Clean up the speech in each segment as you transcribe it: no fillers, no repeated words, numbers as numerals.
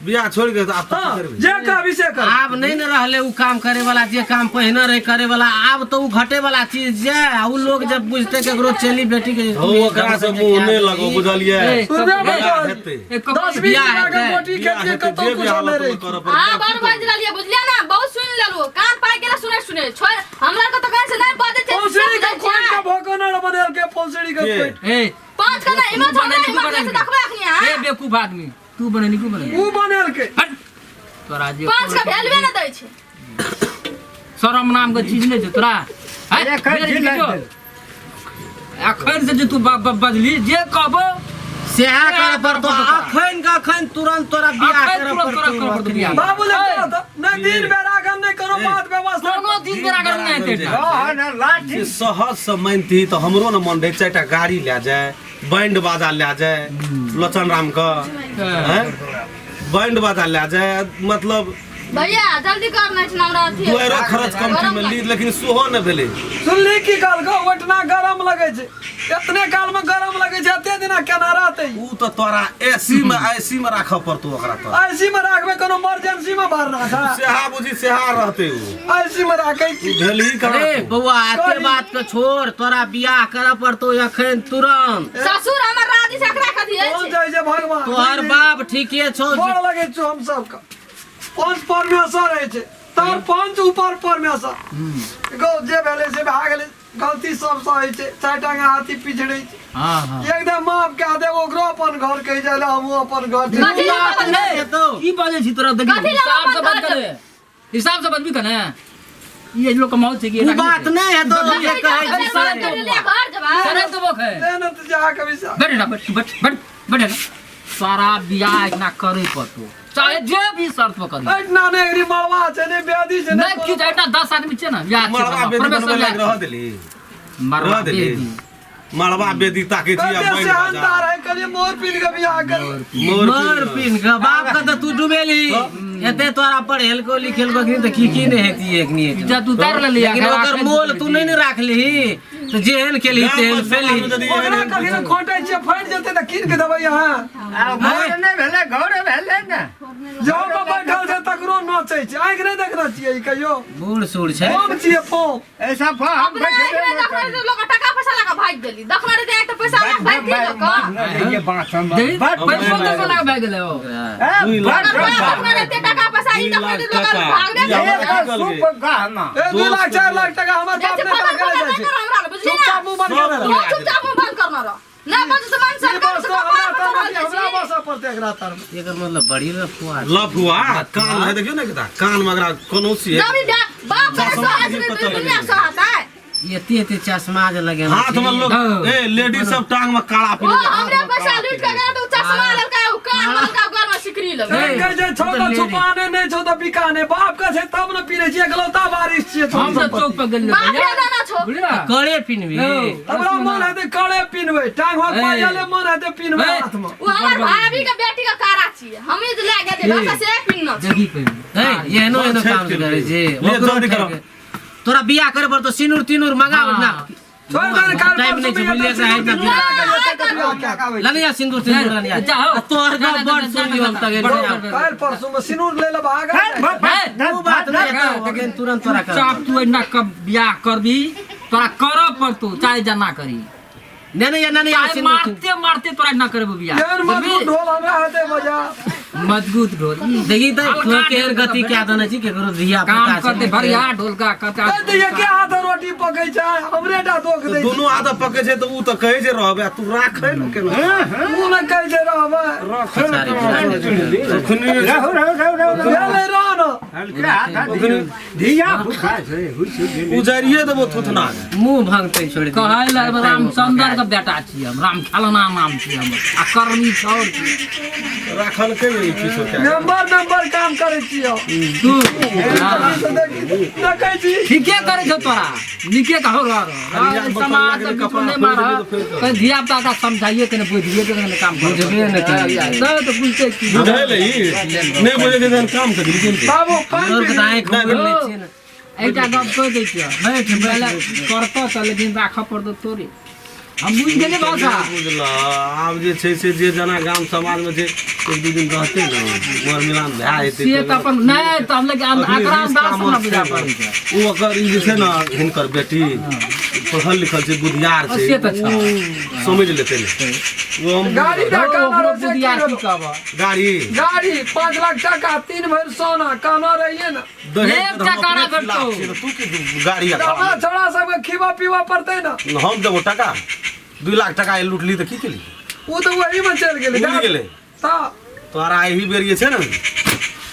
बियाह छोड़ के आब तो की हाँ करबै जे कहबी से कर आब नहीं न रहले उ काम करे वाला जे काम पहिने रहे करे वाला आब तो उ घटे वाला चीज जे आ उ लोग जब बुझते केकरो चली बेटी के हौ ओकरा से मुंह नहि लगो बुझलियै सुनबे बियाह बचल हेतै 10 20 बियाह बीघा के हेतै। गोटी बियाह खेतिए हेतै कतौ जे भी कुछ हालत नहि मे रहे करऽ अहाँ पड़तै बड़ बाजि रहलियै बुझलियै ने बहुत सुनि लेलु कान पाकि गेलै सुनै सुनै छोड़ हमरा के तो कहै छै नहि बाजै छै पौसड़ी के खोट के भोकनर बनेल के पौसड़ी के के? खोट ए पाँच के नहि इमहर तू छोड़ बनेली इमहर तू से बनेली देखबै अखनी अहाँ ए बेवकूफ आदमी तू बनेली को बनेली उ बनेल के हट तोरा जे पाँच के वैल्यूए नहि दै छै शरम नाम के चीज नहीं छै तोरा हैं? एखन मेरे जी देखियौ। लागि एखन से जे तू बजली जे कहबो सेहा करे पड़तो अखन के अखन तुरंत तोरा बियाह अखन करे तुरंत तोरा पड़तो करे पड़तौ बियाह। बाबू ले चलो तो नहीं दिन बेरागन नहीं करो बात व्यवस्था कोनो दिन बेरा कर नहीं हेतै दिन हँ ने लाठी जे सहज से मानती तऽ हमरो ने मन रहै चारिटा गाड़ी लए जाय बैंड बाजा लए जाय लोचन राम के हैं बैंड बाजा लए जाय मतलब भैया जल्दी कर नहीं छै हमरा अथी दुआरो खर्च कमती मे ली लेकिन सेहो नहि भेलै सुनली की कहलको ओटना गरम लगै छै एतने काल में गरम लगै छै एते दिना केना रहतै ऊ तऽ तोरा एसी मे आईसी मे राखऽ पड़तौ ओकरा तऽ आईसी में राखबै कोनो इमरजेंसी में भरना छै सेहा बुझी सेहा रहतै ऊ आईसी में राखै छी भेलही कहाँ अरे तू? बौआ एते बात के छोड़ तोरा बियाह करे पड़तो अखन तुरंत ससुर हमर राजी से एकरा कथी कौन अछि जाइ छै भगवान तोहर बाप ठीके छौ बड़ लगै छौ हम सबके पंच परमेश्वर होइ छै तर पंच ऊपर परमेश्वर गौ जे भेलै से भए गेलै गलती सबसँ होइ छै चारि टांगा हाथी पिछड़ै छै हाँ हाँ एकदम माफ कए देब ओकरो अपन घर कहि जाइ लए हमहूँ अपन घर जाइ। कथी लए बात अपन नहि हेतौ की बाजै छी तोरा देखी कथी लए हिसाब से अपन बात घर करे हिसाब से बजबी कने ई लोग कमाउ छै कि उ बात नहि हेतौ जे कहै छी घर से। जबा सरे देबो खे से ने तऽ जा कभी से बैठ ना बैठ बैठ बैठ बैठ ना सारा बियाह इतना करे पड़तो चाहे जे भी शर्त पर करी एहिठिना नहि एकरी मड़वा छै नहि बेदी छै नहीं किछु एकटा 10 आदमी छै ना बियाह छै मड़वा बेदी परमेश्वर बनबै लायक बियाह रह देली मरवा रह देली बेदी मड़वा बेदी ताकै छी आ कते बैंड सेहनता बाजा रहै कहलियै मोर पीन के बियाह कर मोर मोर पीन पिन के बाप के तऽ तू डुबेली एते तोरा पढ़ेलको लिखेलको अखनी तऽ की की नहि हेती अखनी इज्जत उतार लेली लेकिन ओकर मोल तू नहि ने राखलिही तऽ जेहन केलही तेहन फेलही ओकरा कखन खोटै छियै फाटि जेतै तऽ कीन के देबै अहाँ आ घर नहि भेलै घर भेलै ने जौ पर बैठल छै तकरो नोचै छै आँखि नहि देखने छियै ई कहियो बूढ़ सूढ़ छै फोम छियै फोम ऐसा फा हम अपना आँखि में देखने रहे लोग टका पैसा लगा भागि गेली देखने रहे एक पैसा लगा भागि गेल लोग ये बाँस हम बड़ पैसो तो लगा भए गेलै ओ दू लाख अगर टका देखने रहते टका पैसा ई दू देखने लाख रहे लोग टका भागबे ई हमरा एक की कहलकै? सूप गहना ए 2 लाख 4 लाख टका हमर बाप जैसे ने पता ताकले पता जाइ छै कर हमरा बुझली ना चुपचाप मुंह बंद कर सब तू चुपचाप मुंह बंद करना रह ना बंद से मन ई सरकार बस से तो हमरा कपार पर तर चढ़ल हमरा जाइ छी बस पड़तै एकरा तर में एकर मतलब बड़ी लफुआ छै। लफुआ कान में देखियौ ने कता कान में एकरा कोनो सी जब ई बाप के चश्मा सहज देखियौ नहीं कतऽ दुनिया लगेने। सहता है एते एते चश्मा जे लगेने हाथ में छै। लोग हाँ। ए लेडीज सब टांग में काला ओ पिन्ह हमरे पैसा लूट के गया तो चश्मा ललका उ कान ललका घर में सिकरी लगे ए, कहै छै छौ ओ तऽ तऽ लेडीज। छुपाने नहि छौ तऽ बिकाने बाप के छै तब ने पीने छियै एकलौता बारिश छियै छौ हम तऽ चौक पर गेल बाप रे दाना छौ बुझली ना कड़े पिन्हबी हमरा मन हेतै कड़े पिन्हबै टांग ए। पायले मन हेतै पिन्हबै ए। हाथ में उ हमर भाभी के बेटी के कारा छियै हमही जे लए गेलियै भाषा से पिन्नो छै देखी पहिने है एहनो एहनो काम करै छै ले, ओकरो जल्दी करो। ठेके। तोरा बियाह करे पड़तो सिनूर तिनूर मंगाव ना छोड़ दे काल टाइम नहीं छै बुझलियै एकरा हेतै बियाह। लनिया सिंदूर तिंदूर लनिया जाओ। आ तोहर गाँव बड़ सुन लियो हम तगे काल्हि परसू में सिनूर ले ले भाग उ बात नहीं हेतौ अखन तुरंत तोरा कर चुपचाप तू एना कब बियाह करबी तोरा करऽ पड़तौ चाहे जना करी नहीं नहीं नहीं चाहे सिंदूर मारते मारते तोरा एना करबो बियाह केहन मजबूत ढोल हमरा हेतै मजा मजबूत ढोल ई देखी तऽ हल्का केहन ढोल गति क्या देने छी केकरो धिया काम पुता करते भरिया ढोलका करते ए तऽ एके हाथ रोटी पकै छै हमरे टा दोख दै छै दुनू हाथ पकै छै तऽ ऊ तऽ कहै छै रहबै आ तू राखै ने केना उ ने कहै छै रहबै राखै ने केना खुनी रहु रहु रहु रहु रहु भेलै रह न हल्का हाथ धिया पुता छै हुइ गेलै उजारिये देबो थुथना मुंह भंगते छोड़ दे कहै लए रामचंद्र के बेटा छियै हम राम खेलना नाम छियै हमर आ करनी छौर छियै राखल के ई किछो क्या मेंबर मेंबर काम करै छियै तू देखै छी ठीके करै छौ तोरा नीके कहो रह रह समाज के बीच में नहि मारह कहीं धिया पुता के समझाइए के नहि बुझिए के नहि काम कर बुझबे नहि करै। सब तऽ बुझते की बुझल ई नहि बुझै छै तहन काम करी बाबू पानि तोहर के पी तऽ आँखि खुलल नहि छै ने एकटा गप कहि दै छियौ बैठ बैठ करतऽ तऽ लेकिन राखऽ पड़तौ तोरे हम बुझि गेलियै भाषा। बुझल आब जे छै से जे जना गाम समाज में छै एक दू दिन रहतै ने मोर मिलान भए जेतै। से तऽ अपन नहि तऽ हम लेकिन अखनी एकरा रिश्ता अन्दाज हमरा मत बुझा छै। पड़ै छै। ओ ओकर ई जे छै ने हिनकर बेटी पढ़ल लिखल छै, बुधियार छै। से तऽ छै। ओ समझ लेतै ने ओ हम गाड़ी दए ओकरो कहना रहै छै बुधियार की की कहब? गाड़ी गाड़ी 5 लाख टका, 3 भरि सोना कहना रहिए ने। दहेज एक तऽ हम टका अपने ना खिलाफ भेटतौ। छियै, तऽ तू की गाड़ी आ हमरा छोड़ा सबके खीबा पीबा पड़तै ने। हम देबो टका, 2 लाख टका लूटली तऽ की केली? ओ तऽ वही में चलि गेलै। उड़ि गेलै। तऽ तोरा एहि बेर जे छै ने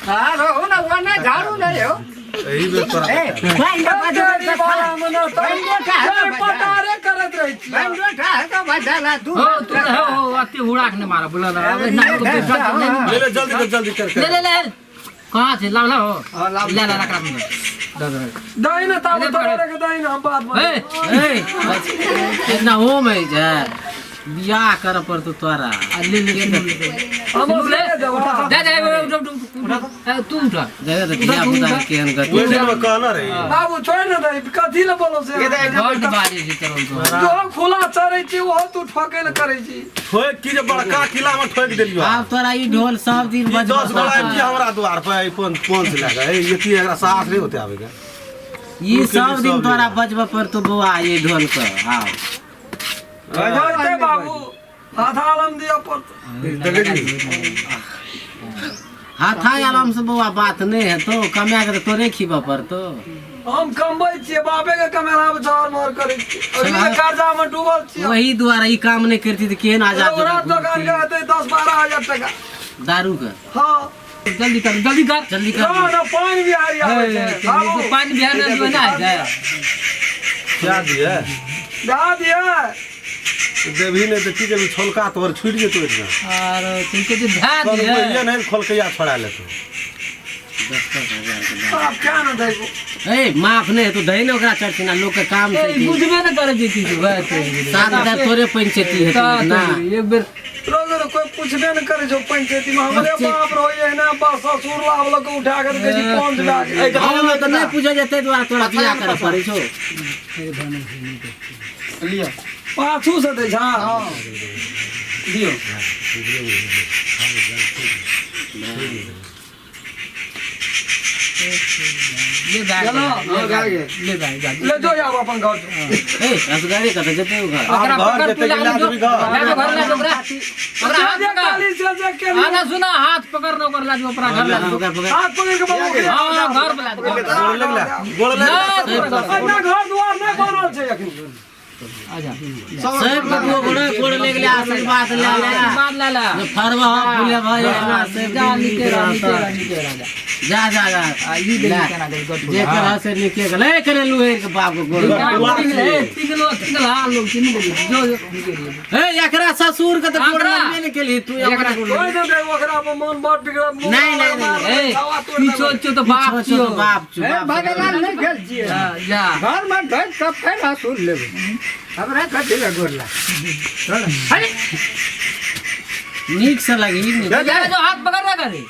हाँ रहू ना, वो नहीं झाड़ू नहीं हो। एहि बेर तोरा ए बैंक गाड़ी वाला मे ने तऽ बजा पटारे करैत रहै छियै। बैंक है तो बजा दू। हो तू हो हो अति हुड़ाक नहि मारब बोलऽ ना, अब ना तो पैसा तो नहीं। ले ले, जल्दी कर, जल्दी कर। ले ले ले, कहाँ छै? लाव लाव हो, ले ले, रख रख दे दे। दही ने ताबे ले, तोरे के दही ने हम बात में। ए ए। एना हो में जे बियाह करऽ पड़तौ तोरा। आ ले ले, ले ले। हम ले जब दे दे, उठ उठ उठ उठ, ए, तू उठा। देखै तऽ धिया पुता के केहन गति। ओहि दिन मे कहना रही। बाबू छोड़ ने दही, कथी ले बोलो से। बड्ड बाजै छै तोरा तो। जो खुला चरै छी ओहो तू ठोकै ले करै छी। ठोक की जे बड़का किला में ठोक देलियो। आब तोरा ई ढोल सब दिन ई बजबऽ। 10 गोरा आबि हमरा द्वार पर ई पंच पंच लए कऽ, ए, एती एकरा साहस नहि होते आबे के। ई सब दिन तोरा बजबऽ पड़तौ बौआ ई ढोल के आब। होते बाबू आधा आलम दिअ पड़तै। देखै छी। हाथा आराम से बौआ बात नहि हेतौ, कमाए के तऽ तोरे खीबऽ पड़तौ। हम कमबै छियै, बापे के कमेला में झर मर करै छियै, अभी तऽ कर्जा में डूबल छियै। वही दुआरे ई काम नहि करती तऽ केहन आजाद रघुनाथ दोकान के हेतै 10-12 हजार टका। दारू के। हाँ। जल्दी कर, जल्दी कर। जल्दी कर। ना ना, पानि बिहारी आबै छै बाबू। पानि बिहार में जो ना है। क्या दिए? दए दिए। देबही नहि तऽ की देबही? छोलका तोहर छुटि जेतौ एहिठाम। और तुमको जो ध्यान दिए। कनबैये नहि, खोलकैया छोड़ा लेतौ। 10-10 हजार के दारू। आब क्या ने दैबो? ए माफ नहि हेतौ, दही ने ओकरा चढ़थिन आ लोकके काम छै ए, की। बुझबे न करे जे चीज वएह छै। 7 हजार तोरे पंचायती हेतौ ना। एक बेर लोग तो कोई पूछबे न करे जो पंचायती में हमरे बाप रहो एहना बा ससुर लाभ लग उठा के कहै छी 5 लाख। हम तऽ नहि पूछै जे ताहि दुआरे तोरा बियाह करऽ पड़ै छौ। पाछू से दै छा। दियौ। ले बैग ले बैग ले बैग जा। ले जो आब अपन घर जो। ए असगरे कतऽ जेतै ओ घर? ओकरा घर पकड़ जेतै तू, कि ला ला जो देबही घर? ला जो घर, ला जो ओकरा ओकरा हाथ जे पकड़। काली से जे के आना सुना, हाथ पकड़ ना ओकर, ला जो अपना घर ला जो। ओकरा पकड़। हाथ पकड़ के बाबू के। हाँ, घर पे ला दे, घर पे। गोड़ लगला, गोड़ ना, लगला। तोरा घर। अपना घर द्वार नहीं बनल छै अखनी। अच्छा। सब ककरो गोड़ गोड़ लागि गेलै, आशीर्वाद ले ले। आशीर्वाद ले ले। जे फरवा फूले भाई एना सब जा दिन नीके रह, नीक नीके रह, रहत। नीके रह, जा। जा जा जा। आ ई ले। देखी केना करी गठ। जे करह से नीके गेलै करे लुहेर के बाप के गोड़। पिघले पिघलो पिघला लोग चिन्ह गेली जो जो नीके रहिए। हे एकरा ससुर के तऽ गोड़ एकरा। लगबे ने केलही तू एकरा अपना गोड़। कोई नहीं दे ओकरा पर मन बड़ बिगड़ल। नहीं, नहीं, नहीं, ए पीछो छो तो बाप छोट छियो। छोट बाप छौ, ए बाप छौ। भगवान नहीं खेल छियै। हाँ, जा। घर में ढक के फेर हसूल लेबै, हमरा कथी ले गोर लाग। अरे। नीक से लगी नीक। जा जो हाथ पकड़ ना करे।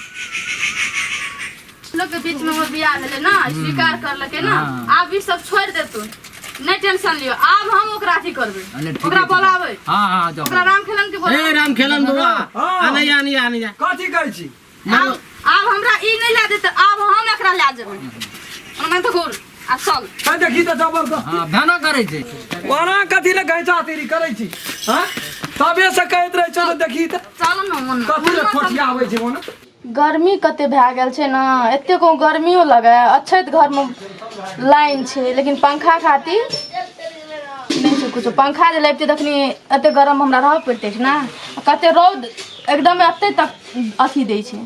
लोग के बीच में हमर बियाह भेलै ना, स्वीकार करलकै ना। हाँ। आब ई सब छोड़ि देतू, नहि टेंशन लियो, आब हम ओकरा अथी करबै। अरे ठीक ओकरा है। बोलाबै। हाँ हाँ, जाओ। ओकरा राम खेलन के ए बोलाबै। राम खेलन बौआ। हाँ। आने जा, आने जा, आने जा। कथी कहै छी? आब आब हमरा ई नहि लए देतै, आब हम एकरा लए जेबै। हनुमान ठाकुर आ चल। कहीं देखी तऽ जबरदस्त। हाँ, भेना करे छै। ओना कथी ले घैचा तेरी करै छी? हाँ, तबे से कहैत रहै छौ तऽ देखी तऽ। चल न मन। कथी ले ठोठियाबै छै ओना? गर्मी कते भए गेल छै ने, एते को गर्मियो लगे अछैत घरमे लाइन छै लेकिन पंखा खातिर नहि छै कुछो। पंखा जे लगितै तखनी एते गरम हमरा रहऽ पड़ितै छै ने। आ कते रौद एकदम एते तक अथी दै छै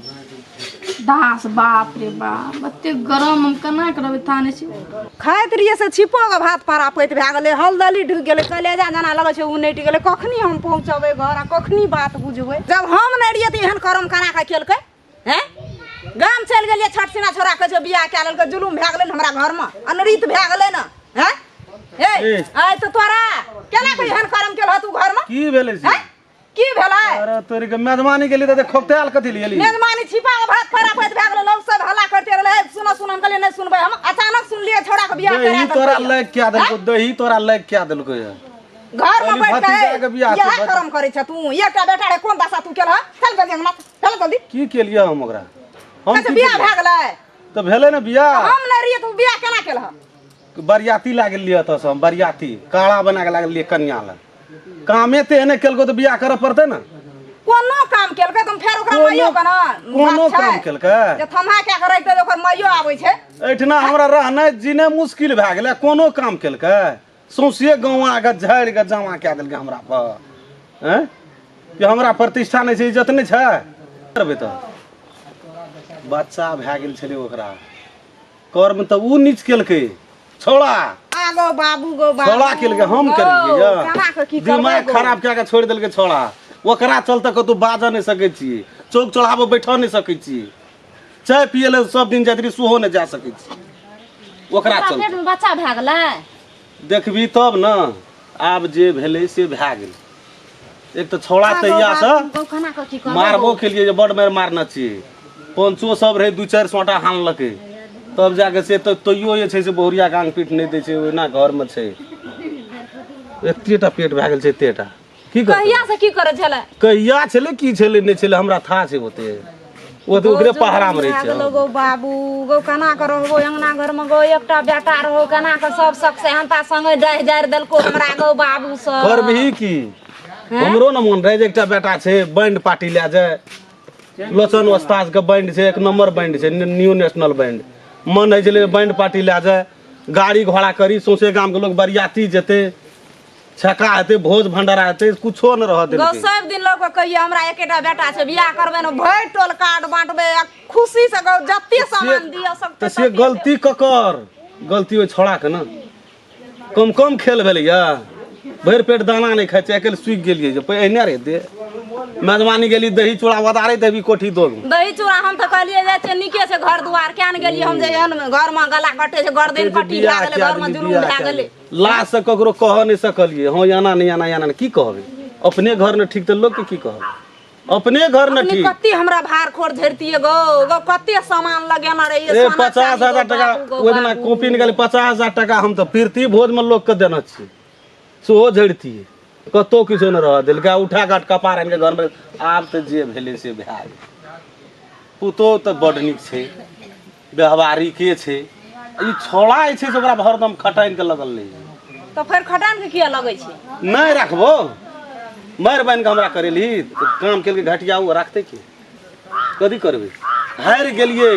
धास, बाप रे बाप, एते गरम हम केना के रहबै ता नहि छै। खाइत रहियै से छिपोके भात परापैत भए गेलै, हलदली ढुकि गेलै, कलेजा जेना लगै छै उनटि गेलै। कखनी हम पहुँचबै घर आ कखनी बात बुझबै? जब हम नहि रहियै तऽ एहन करम केना कऽ केलकै? हैं, गाम चलि गेलियै, छठ सिना छोड़ा कहै छै बियाह कए लेलकै। जुलुम भए गेलै ने हमरा घरमे, अनरीत भए गेलै ने। हैं हे, आइ तऽ तोरा केना कऽ एहन करम केलह तू घरमे? की भेलै से? हैं, की भेलै? अरे तोरी के मेजबानी के लिए तऽ खोपतायल कथी लिए एली? मेजबानी छिपा के भात फराफत भए गेलै। लोक सब हल्ला करते रहलै, सुनो सुनो, हम कहलियै नहि सुनबै हम। अचानक सुनलियै छोड़ा के बियाह दही करा तोरा देलकै। लग क्या देलको? दही तोरा लग क्या देलको ये? घर में कहली बैठ भतीजा के के बियाह छै, इएह भतीजा। कर्म करै छ तू एकटा बेटा रे कोन दशा तू केलह चल जल्दी अंगना चल जल्दी की केलियै हम ओकरा हम अच्छा की बियाह केलियै? भए गेलै तऽ भेलै ने बियाह हम नहि रहियै तू बियाह केना केलह बरियाती लागल लिअ एतऽसँ हम बरियाती काड़ा बना के लागल लिअ कनिया लग कामे तऽ एहने केलको तऽ बियाह करऽ पड़तै ने कोनो काम केलकै तऽ फेर ओकरा कोनो- माइयो के ने कोनो बात छै। काम केलकै? जे थम्हा कए के रखतै तऽ ओकर माइयो आबै छै एहिठिना हमरा रहनाइ जीनाइ मुश्किल भए गेलै कोनो काम केलकै सौंसे गौआँके झाड़ि कऽ जमा कए देलकै हमरा पर आँय कि हमरा प्रतिष्ठा नहि छै इज्जत नहि छै करबै तऽ बच्चा भए गेल छलै ओकरा कर्म तऽ उ नीच केलकै छौड़ा आगो बाबू गो बाबू छौड़ा केलकै हम गो, केलियै केना कऽ की करबै दिमाग गो? खराब कए कऽ छोड़ि देलकै छौड़ा ओकरा चलते कतहु बाजऽ नहि सकै छी चौक चौराहा बैठऽ नहि सकै छी चाय पियै लए सब दिन जाइत रही सेहो नहि जा सकै छी ओकरा ओकरा चलते पेट में बच्चा भए गेलै देखबी तब ने आब जे भेलै से भए गेलै एक तऽ छौड़ा आगो तहियासँ बाबू गो, केना कऽ की करबै मारबो गो? केलियै जे बड मारि मारने छी पंचो सब रहै दू चारि सोटा हानलकै तब जाके से तऽ तैयो जे छै से बहुरिया गांग पीट नहि दै छै ओहिना घरमे छै एतेटा पेट भए गेल छै एतेटा की करतै कहिया से की करै छलै कहिया छलै की छलै नहि छलै हमरा था छै ओते ओ तऽ ओकरे पहरामे रहै छै गो बाबू गो केना के रहबो अंगना घर में गो एकटा बेटा रहो केना के सब शक सेहनता संगे डहि जारि देलको हमरा गो बाबू सब करबही की हमरो ने मोन रहै जे एकटा बेटा छै बैंड पार्टी लए जाय लोचन ओस्ताज के बैंड छै एक नंबर बैंड छै न्यू नेशनल बैंड मन होइ छलै बैंड पार्टी लए जाय गाड़ी घोड़ा करी सौंसे गामके लोग बरियाती जेतै छक्का हेतै भोज भंडारा हेतै कुछो नहि रहऽ गो देलकै सब दिन लोग के कहिए हमरा एकेटा बेटा छै बियाह करबै ने भरि टोल कार्ड बांटबै आ खुशी से गो जते सामान दिअ सकते तऽ से गलती ककर गलती ओहि छौड़ाके ने कम कम खेल भेलैया भरि पेट दाना नहि खाइ छै आइ काल्हि सुखि गेलियै जे एहने रहे दे मेजबानी गेली दही चूड़ा ओदारैत हेबी कोठी दोग दही चूड़ा हम तऽ कहलियै जाइ छै नीके छै घर दुआर किया ने गेलियै हम जे एहन घर में गला कटे छै गर्दन कटी भए गेलै घर में जुलूम भए गेलै लाज से ककरो कह नहि सकलियै हँ एना नहि एना एना नहि की कहबै अपने घर नहि ठीक तऽ लोकके की कहबै अपने घर नहि अपने ठीक कते हमरा भार खोर झेरतियै गो गो कते सामान लगेने रहियै ए सोना 50,000 चानी गो टका बाबू, गो ओहि दिना बाबू। कॉपी निकाली 50,000 टका हम तऽ फिरती भोजमे लोकके देने छी सेहो झड़तियै कतहु किछो नहि रहऽ देलकै उठा कऽ कपार आनि कऽ घरमे आब तऽ जे भेलै से भए गेल पुतोह तऽ बड्ड नीक छै व्यवहारिके छै ई छौड़ा जे छै से ओकरा हरदम खटानि कऽ लगल रहै तऽ फेर खटान के किया लगै छै नहि राखबो मारि बान्हि कऽ हमरा करेलही तऽ काम केलकै घटिया ओ राखतै की कथी करबै हारि गेलियै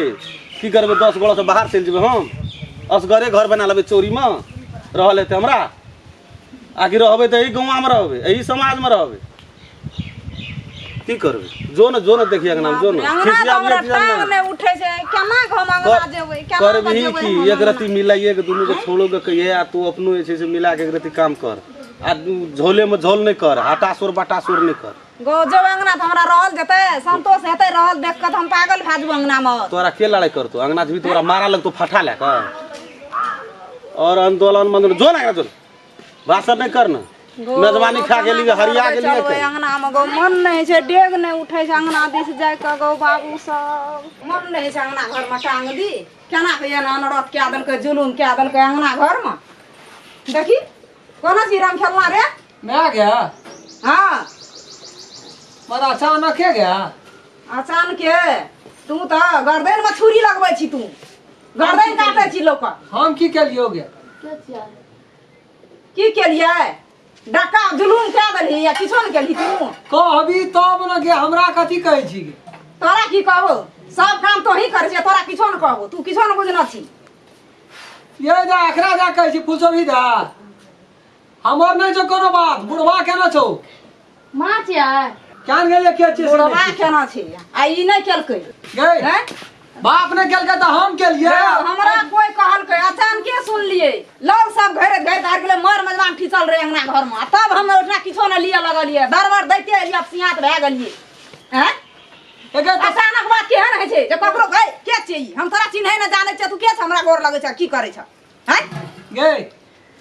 की करबै 10 गोड़ासँ बाहर चलि जेबै हम असगरे घर बना लेबै चोरीमे रहल हेतै हमरा आकि रहबै तऽ एहि गाँवमे रहबै एहि समाजमे रहबै की करबै जो ने जो ने देखिए अंगना जो ने अंगना तऽ हमरा टांग नहि उठै छै केना के हम अंगना जेबै केना के करबही जेबै की हम एक रत्ती मिलाइए के दुनू के छोड़ो के कहिए आ तू अपनो जे छै से मिला के एक रत्ती काम कर आ झोले में झोल नहि कर हाटा सोर बाटा सोर नहि कर गो जेबै अंगना तऽ हमरा रहल जेतै संतोष हेतै रहल देख कऽ तऽ हम पागल भए जेबै अंगना मे तोरा के लड़ाई करतो अंगना जेबही तोरा मारा लगतो फटा लए कऽ और आंदोलन मंदोलन जो ना जो भाषण नहि कर ना मेजबानी खा गेली हरिया गेली चलबै अंगना मे गो मन नहि होइ छै डेग नहि उठै छै अंगना दिस जाय कऽ गो बाबू सब मन नहि होइ छै अंगना घर मे टांग दी केना के एना अनरथ कए देलकै जुलुम कए देलकै अंगना घर मे देखी कोना छी राम खेलना रे मैं गया हाँ मगर अचानक के गया अचानक के तू तऽ गर्दन मे छुरी लगबै छी तू गर्दन काटै छी लोक हम की केलियो गे की केलियै डका जुलूम कए देलही या किछो ने केलही तू कहबी तब ने गे हमरा कथी कहै छी गे तोरा की कहबो सब काम तोही करै छियै तोरा किछो ने कहबो तू किछो ने बुझना छी ये जा एकरा जा कहै छी फुलसबी दा हमर नहि छौ कोनो बात बुढ़वा केना छौ माँ छियै केहन गेलै के छियै से बुढ़वा नहि छी। केना छै आ ई नहि केलकै गै हैं? बाप नहि केलकै तऽ हम केलियै हमरा कोई कहलकै अचानके सुनलियै लोग सब घरे घरे धार गेलै मर मजबान खींचल रहे अंगना घर में आ तब हम ओठना किछो नहि लिअ लगलियै दरबर दैते एलियै अब सियात भए गेलियै हैं एके तऽ अचानक बात केहन होइ छै जे ककरो गै के छियै ई? हम तोरा चिन्है नहि जानै छियै तू के छ हमरा गोर लगै छ की करै छ हैं गै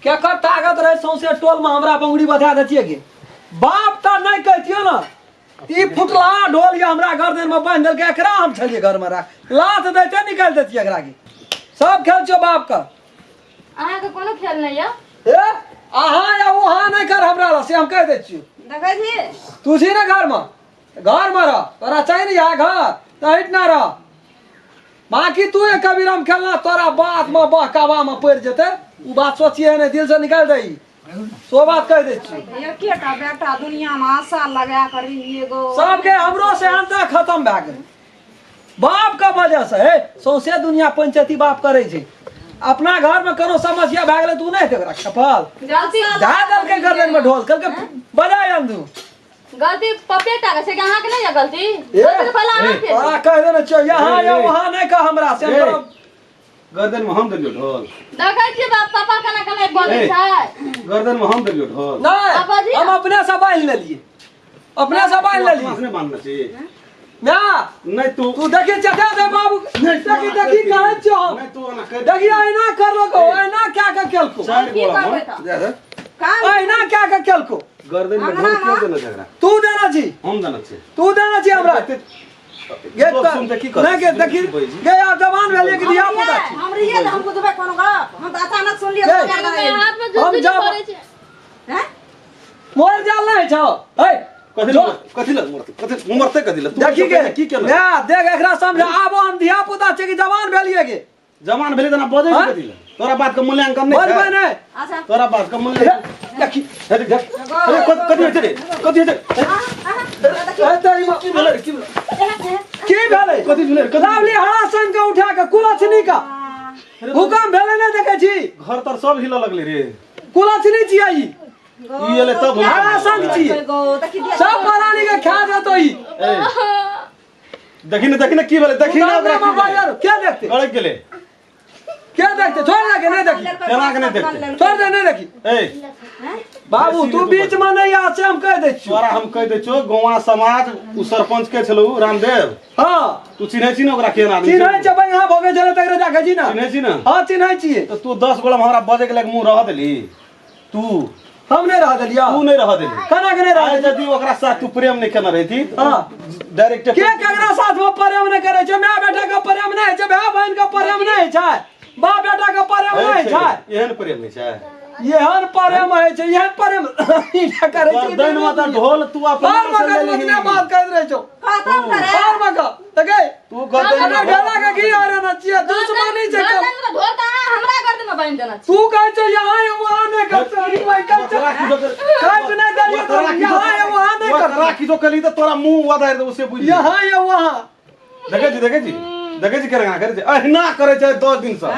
केकर ताकत रहे सौंसे टोल में हमरा बंगुरी बधा देतियै गे बाप तऽ नहि कहतियो ने ई फुटला ढोल ये हमरा गर्दन में बांधि देलकै एकरा हम छलियै घर में राख लात दैते निकालि देतियै एकरा के सब खेल छौ बाप का अहाँके कोनो खेल नहि यऽ ए अहाँ या वहाँ नहि कर हमरा लग से हम कहि दै छियौ। देखै छी। तू छी ने घरमे, घरमे रह, तोरा चाही ने यहाँ घर तऽ हटि ना रह। बाकी तू एक कबीराम खेलना तोरा बात में बहकावा में पड़ि जेतै, उ बात सोचिए नहि, दिल से निकालि दही, सो बात कहि दै छियौ। एकेटा बेटा दुनिया में आशा लगा कर एगो सबके हमरो से अंता खत्म भए गेलै बाप के वजह से। हे सौंसे दुनिया पंचायती बाप करै छै, अपना घर में कोनो समस्या भए गेलै तू नहि हेतै ओकरा खपल गलती धए देलकै गर्दन में ढोल, कहलकै बजाय अंधू। गलती पप्पे टा के छै कि अहाँके नहि यऽ गलती? ए, गलती तऽ पहिले अहाँके छै। तोरा कहि देने छियौ यहाँ या वहाँ नहि कह हमरा से। ए। तोरा गर्दन में हम देलियो ढोल। देखै छियै बाप पापा केना केना बजै ए। छै। गर्दन में हम देलियो ढोल। पापा नहीं जी। हम अपने से बान्हि लेलियै, अपने से बान्हि लेलियै। अपने बान्हने छी ना नहीं तू तू देखी चचा दे बाबू, देखी देखी कहै छियौ हम। नहीं तू ओना कर। देखी अहिना करलको, अहिना क्या के केलको, चारि की गोड़ा करबै में तऽ? जा रे। काम अहिना क्या के केलको। गर्दन में ढोल क्यों देने झगड़ा? तू देना छी, हम देने छी। तू देना छी हमरा। गे लोग सुनते की करतै? नहीं गे देखी गे आब जवान भेलियै कि धिया पुता छी। हम रहियै तऽ हम बुझबै कोनो गप? हम तऽ अचानक सुनलियै। गे। हाथ में हम जुत्ती जब- पड़ै छै। हैं? मोर जाल नहीं छौ। हे कथी जो। लए कथी लए मरतै? कथी मरतै कथी लए? तू देखी गे की केलक? ना देख एकरा समझ आबो, हम धिया पुता छै कि जवान भेलियै गे? जवान भेलै तना बजै छै हाँ? कथी लए? तोरा बात के मूल्यांकन नहि बजबै छै। नहि। अच्छा। तोरा बात के मूल्यांकन देखी। हे देख देख। अरे कथी होइ छै रे? कथी होइ छै? हे तेरी माँ- की भेलै रे? की भेलै? की भेलै? कथी भेलै रे? कथी लावली हरा संग के उठा के कुलछनी का भूकंप भेलै नहि देखै छी? घर तर सब हिलऽ लगलै रे। कुलछनी छियै ई। ई एलै तब हरा संग छियै, गो देखी दिया। सब प्राणी के खा जेतो ई। ए, देखी ने, देखी ने की भेलै, देखी ने ओकरा की भेलै। के देखते? गड़क गेलै। के देखते? छोड़ दे के नहीं देखी। केना के नहि देखते? छोड़ दे, नहीं देखी। ए बाबू तू बीच में नहीं आ से हम कह दै छियौ। तोरा हम कहि दै छियौ, गौवा समाज उ सरपंच के छलौ रामदेव। हाँ। तू चिन्है छी ने ओकरा केहन आदमी छै? चिन्है छै, बढ़िया भोगे छलै तकरे देखै छी ने। चिन्है छी ने? हाँ चिन्है छियै। तऽ तू 10 गोला हमरा बजै के लायक मुँह रह देली तू? हम नहीं रह देलियै। तू नहि रह देली। केना के नहीं रह आइ देलियै? यदि ओकरा साथ तू प्रेम नहि केने रहिती हाँ। डायरेक्ट के केकरा साथ में प्रेम नहीं करे छै? माय बेटा के प्रेम नहीं होइ छै, भाय बहिन के प्रेम नहीं होइ छै, बाप बेटा के प्रेम नहीं होइ छै। एहन प्रेम होइ छै? एहन प्रेम होइ छै, एहन प्रेम ई करे छै। गर्दन में तऽ ढोल तू अपने बार से मगर लेलही। उतने बात करैत रहै छौ। खत्म करे। बार मगर देखे तू गर्दन में अगर गला के घी आ रहना चाहिए दुश्मनी छै गर्दन में तऽ ढोल तऽ अहाँ हमरा गर्दन में बान्हि देने छी। तू कहै छै यहाँ है वहाँ नहीं कर अरे भाई कर तोरा की जो कर- काट नहीं देलियै तोरा तो की यहाँ है वहाँ नहीं कर तोरा की जो कली तऽ तोरा मुंह वदारि देबौ से बुझि यहाँ है वहाँ। देखै छी, देखै छी, देखै छी केना करै छै? अहिना करै छै 10 दिन से,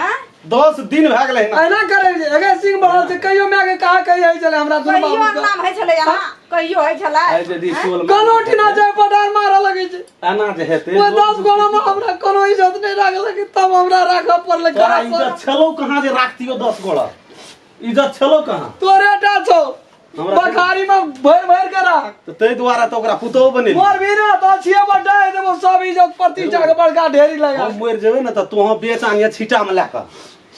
10 दिन भए गेलै अहिना। एना करे छै अगर सिंह बढ़ल छै कहियो माय के कहा कहियो होइ छलै हमरा दुनू कहियो बाबू के। अंगना में होइ छलै एना? कहियो होइ छलै? आइ यदि टोल में कोनो ठिना जाय पटार मारऽ लगै छै। एना जे हेतै ओ 10 गोड़ा में हमरा कोनो इज्जत नहि राखलक, तब हमरा राखऽ पड़लै। तोरा इज्जत छलौ कहाँ जे राखतियौ 10 गोड़ा? इज्जत छलौ कहाँ? तोरे टा छौ। हमरा बखारी में भरि भरि के राख। तऽ ताहि दुआरे तऽ ओकरा पुतोहु बनेली। मोर भी ना तो छिए बड्डा है देबो सब इज्जत प्रतिष्ठा के बड़का ढेरी लगा। हम मरि जेबै ने तऽ तोहँ बेच आनिहे छीटा में लए कऽ।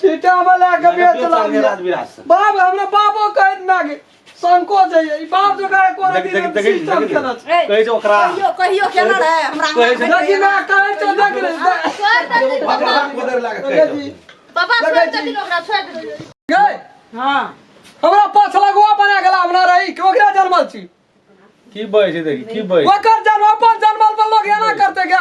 छीटा में लए के बेच बेच आनिहे लाबिहे। राजविराज से। बाप हमरा बापो कहैत माय संकोच है ई बाप जो कहै कोनो देख दिन देख हम देख सिस्टम देख केना छै। कहै छै ओकरा कहियो कहियो केना रहे हमरा कहै छै- देखी माय कहै छौ देख रे। छोड़ि देथिन भगवान पापा। बदलि लए कऽ देखै कहै छी। छै। पापा देखै छोड़ि छी। देथिन ओकरा, छोड़ि देथिन। गै हाँ हमरा पाछ लगुआ बना गेला हमरा रही कि ओकरा जनमल छी। की बजै छै देखी, की बजै छै? ओकर जन्म अपन जनमल पर लोग एना करते क्या?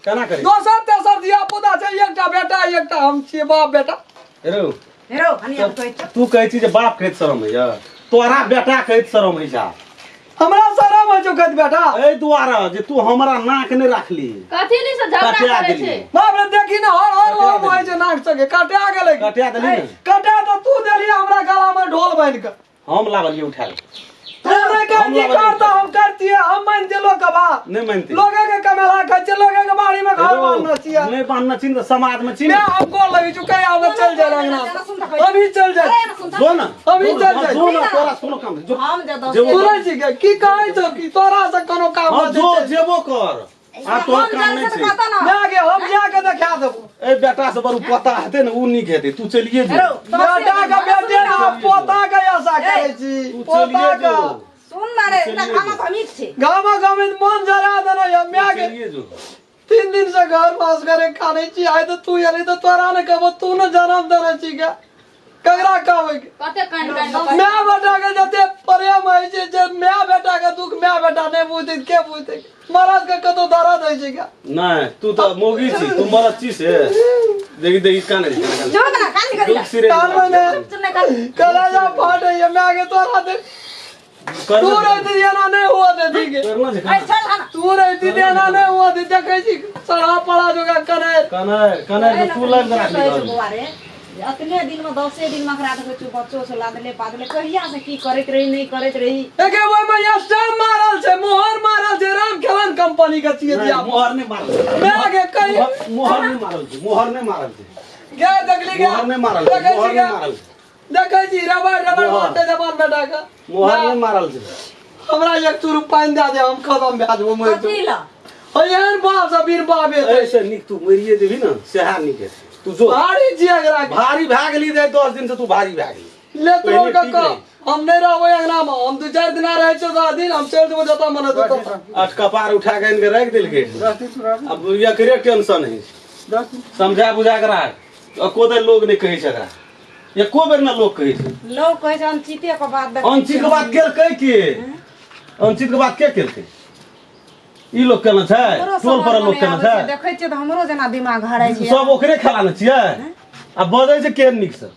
केना करै? दोसर तेसर धिया पुता छै, एकटा बेटा एकटा हम छियै बाप बेटा। रौ हेरो हनिया कहै छौ। तू कहै छी जे बाप कहैत शरम होइया, तोरा बेटा कहैत शरम होइ छै। हमरा शरम होइ छौ कहैत बेटा एहि दुआरे जे तू हमरा नाक नहि राखली। कथी ली से झगड़ा कटिया करै देलियै। छै? बाप रे देखी ने हर हर लोम होइ छै नाक सके कटा गेलै। कटिया देली ने। कटा तऽ तू देली हमरा गला में ढोल बान्हि कऽ। हम लाबलियै उठा के। तू नहि कहै हम छी लाबलियै। कर तऽ हम करतियै, हम मानितियै लोक के बात। नहि मानितियै। लोगे के कमेला खाइ छियै, लोगे के बाड़ी में घर बान्हने छियै। नहि बान्हने छी ने तऽ समाज में छी ने। मैं हमको लगी चुका है आवे चल जाए अंगना अभी चल जाए। जो ना अभी चल जाए। जो ना तोरा से कोनो काम नहीं। जो हम जे दस जेबो सुनै छी के की कहै छौ कि तोरा से कोनो काम हाँ नहि जो छै। जेबो कर आ तोहर काम नहि छै। ना गे हम जाके देखा देबो। ए बेटा से बरू पता हेतै ने उ नीक हेतै, तू चलिए जो। बेटा के बेटे ना पोता के आशा करै छी। तू पोता चलिए के जो। सुन ना रे एकटा खाना घमीट छै। गामा गामी मन जरा देने या माय के। चलिए जो। 3 दिन से घर मास करे खाने छी आइ तो तू एली तो तोरा ने कहबो तू ने जन्म देने छी के। ककरा कहबै कते कान कान कऽ माय बेटा के जते प्रेम होइ छै जे माय बेटा के दुख माय बेटा नहि बुझतै के बुझतै मरद के कतौ दर्द होइ छै क्या नहीं तू तो मोगी छी तू मरद छी से देखी देखी काने छै जो ना कान निकल दुख सिरे कान में चुप नहीं कर कलेजा फाटे ये माय के तोरा देख तू रहती एना नहि हुआ देती के करना छै ए चल हना तू रहती एना नहि हुआ देती देखै छी सड़ा पड़ा जोगा कने कने कने तू लाइन बना कहै छौ बौआ रे जे अतने दिन में दसे दिन में एकरा देखै छौ बच्चो से लादले पादले कहिया से की करैत रही नहीं करैत रही एके ओहि में स्टाम्प मारल छै मोहर मारल छै राम खेलन कंपनी के छियै दिया मोहर नहीं मारल माय के कही मोहर नहीं मारल छै मोहर नहीं मारल छै गे देखली गे मोहर नहीं मारल छै देखै मोहर छी नहीं गे मारल छै देखै छी रबर रबर मोहर। मारते जवान बेटा के मोहर नहीं मारल छै हमरा एक चूर पानि दए दे हम खतम भए जेबो मरि कथी जेबो लए ओ एहन बाप से वीर बाप हेतै ऐसे नीक तू मरिए जेबही ने सएह नीक हेतै तू जो भारी छियै एकरा के। भारी भए गेली रे 10 दिन से तू भारी भए गेली ले तोड़ पहिले के ठीक कह रही। हम नहीं रहबै अंगना में हम दू चारि दिना रहै छियै दस दिन हम चलि जेबो जतऽ मन हेतौ ततऽ आठ कपार उठा के आनि के राखि देलकै 10 दिन तू रहबी अब एकरे टेंशन है 10 दिन समझा बुझा के राख एको बेर लोग नहि कहै छै एकरा एको बेर ने लोग कहै छै लोग कहै छै अनचिते के बात देखै अंचित के बात केलकै के अंचित के बात के केलकै ई लोग केने छै हमरो टोल पर समझमे लोग नहि केने आबै छै छै देखै छियै तऽ हमरो जेना दिमाग हराइ छै सब ओकरे खेला ने छियै आ बजै छै केहन नीकसँ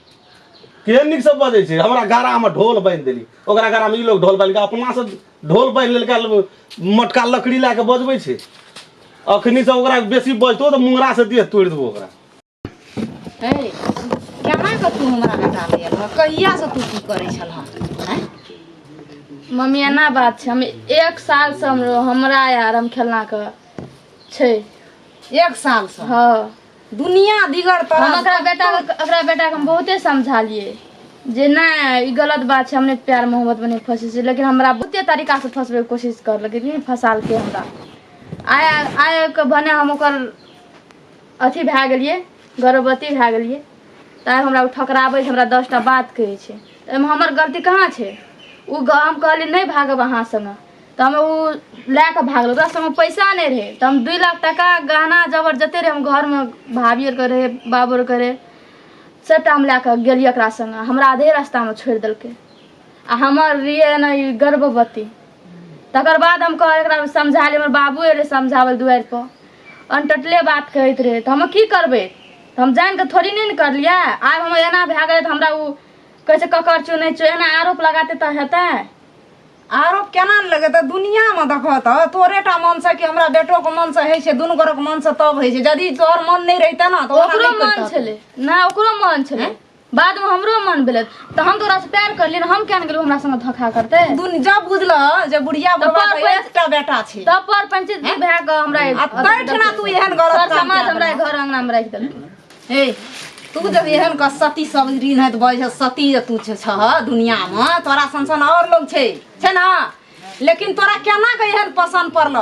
केहन नीकसँ बजै छै हमरा गरामे ढोल बान्हि देली ओकरा गरामे ई लोग ढोल बान्हि कऽ अपनासँ ढोल बान्हि लेलकै मोटका लकड़ी लए कऽ बजबै छै अखनी से ओकरा बेसी बजतो तऽ मुंगरासँ देह तोड़ि देबो ओकरा हे केना कऽ तू हमरा बेटा ले एलह कहिया से तू की करै छलह आँय? मम्मी एना बात छै हम एक साल से हमरो हमरा यार हम खेलना के छै एक साल से हाँ दुनिया दिगर तोरा हम एकरा बेटा एकरा बेटा के हम बहुते समझालिए जे नहि ई गलत बात छै हमने प्यार मोहब्बत में नहीं फंसे छै लेकिन हमरा बहुते तरीका से फंसबे के कोशिश करलकै लेकिन फंसालकै हमरा आय आय के भने हम ओकर अथी भए गेलियै गर्भवती भए गेलियै तऽ हमरा ओ ठकराबै छै हमरा दसटा बात कहै छै तऽ एहिमे हमर गलती कहाँ छै ओ हम कहलियै नहि भागब अहाँ सङ्गे तऽ हम ओ लए कऽ भागल ओकरा सङ्गे पैसा नहि रहै तऽ हम 2 लाख टाका गहना जेवर जते रहै हम घरमे भाभी आरके रहै बाबू आरके रहै सभटा हम लए कऽ गेलियै ओकरा सङ्गे हमरा आधे रास्तामे छोड़ि देलकै आ हमर रहियै ने ई गर्भवती तकर बाद हम कहल एकरा समझा हमर बाबू एलै समझाबै दुआरि पर अनटटले बात कहैत रहै तऽ हम की करबै तऽ हम जानि कऽ थोड़ी नहि ने करलियै आब हमर एना भए गेलै तऽ हमरा ओ कहै छै ककर चुनै छौ एना आरोप लगाते तऽ हेतै आरोप केना ने लगेतै दुनियामे देखह तऽ तोरे टा मनसँ कि हमरा बेटोके मनसँ होइ छै दुनू गोरेके मनसँ तब होइ छै यदि तोहर मन नहि रहितै ने तऽ ओना ओकरो नहि मन करितह। छलै नहि ओकरो मन छलै बाद में हमरो मन भेलै तऽ हम तोरा से प्यार करलियै हम किया ने गेलहुँ हमरा संगे धोखा करतै दुन जब बुझलह जे बुढ़िया तऽ बुढ़बा पर के एकटा बेटा छै तब पर पंचायत भए कऽ हमरा आ तैठना तू एहन गलत सर काम समाज कए हमरा देलह। घर अंगना में राखि देलकै हे तू जब एहन क सती सब ऋण हैत बजै छ सती जे तू छह दुनियामे तोरा सन सन और लोग छै छै ने लेकिन तोरा केना के एहन पसंद पड़ल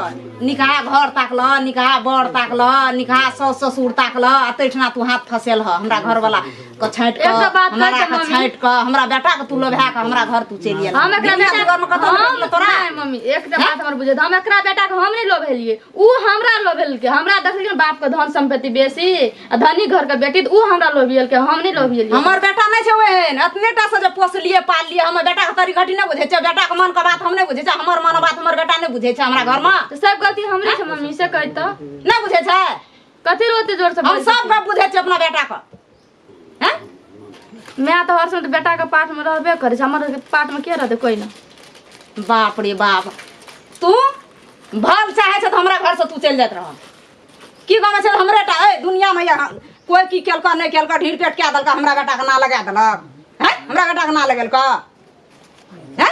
निकहा घर ताकल निकहा बर ताकल निकहा साउस ससुर ताकल आ तैठना तू हाथ फसेल ह हमरा घरवाला के छाँटि कऽ एकटा बात हमरा कहै छै के मम्मी। छाँटि कऽ हमरा बेटा के तू लोभा कऽ हमरा घर तू चलि एल हम एकरा बेटा घर में कतौ हम भेटल तोरा नहि मम्मी एकटा बात हमर बुझे हम एकरा बेटा के हम नहि लोभेलियै ऊ हमरा लोभेलकै हमरा देखलकै बाप के धन संपत्ति बेसी आ धनी घर के बेटी तऽ ऊ हमरा लोभियलकै हम नहि लोभियलियै हमर बेटा नहि छै ओहन एतने टा से जे पोसलिए पाललिए हमर बेटा के तरी घटी नहि बुझै छै बेटा के मन के बात हम नहि बुझै छै हमर मन बात हमर बेटा नहि बुझै छै हमरा घर में तऽ सब गलती हमरे छै मम्मी से कहि तऽ नहि बुझै छै कथी रे ओते जोर से हम सब गप बुझै छियै अपना बेटा के हैं माय तऽ हर समय तऽ बेटा के पाठ में रहबे करै छै हमर पाठ में के रहतै कोइ नहि बाप रे बाप तू भल चाहे छै तऽ हमरा घर से तू चलि जाइत रह की गमे छै हमरे टा ए दुनिया में यहाँ कोई की केलका नहि केलका ढीर पेट कए देलका हमरा बेटा के ना लगा देलक हैं हमरा बेटा के ना लगेलका हैं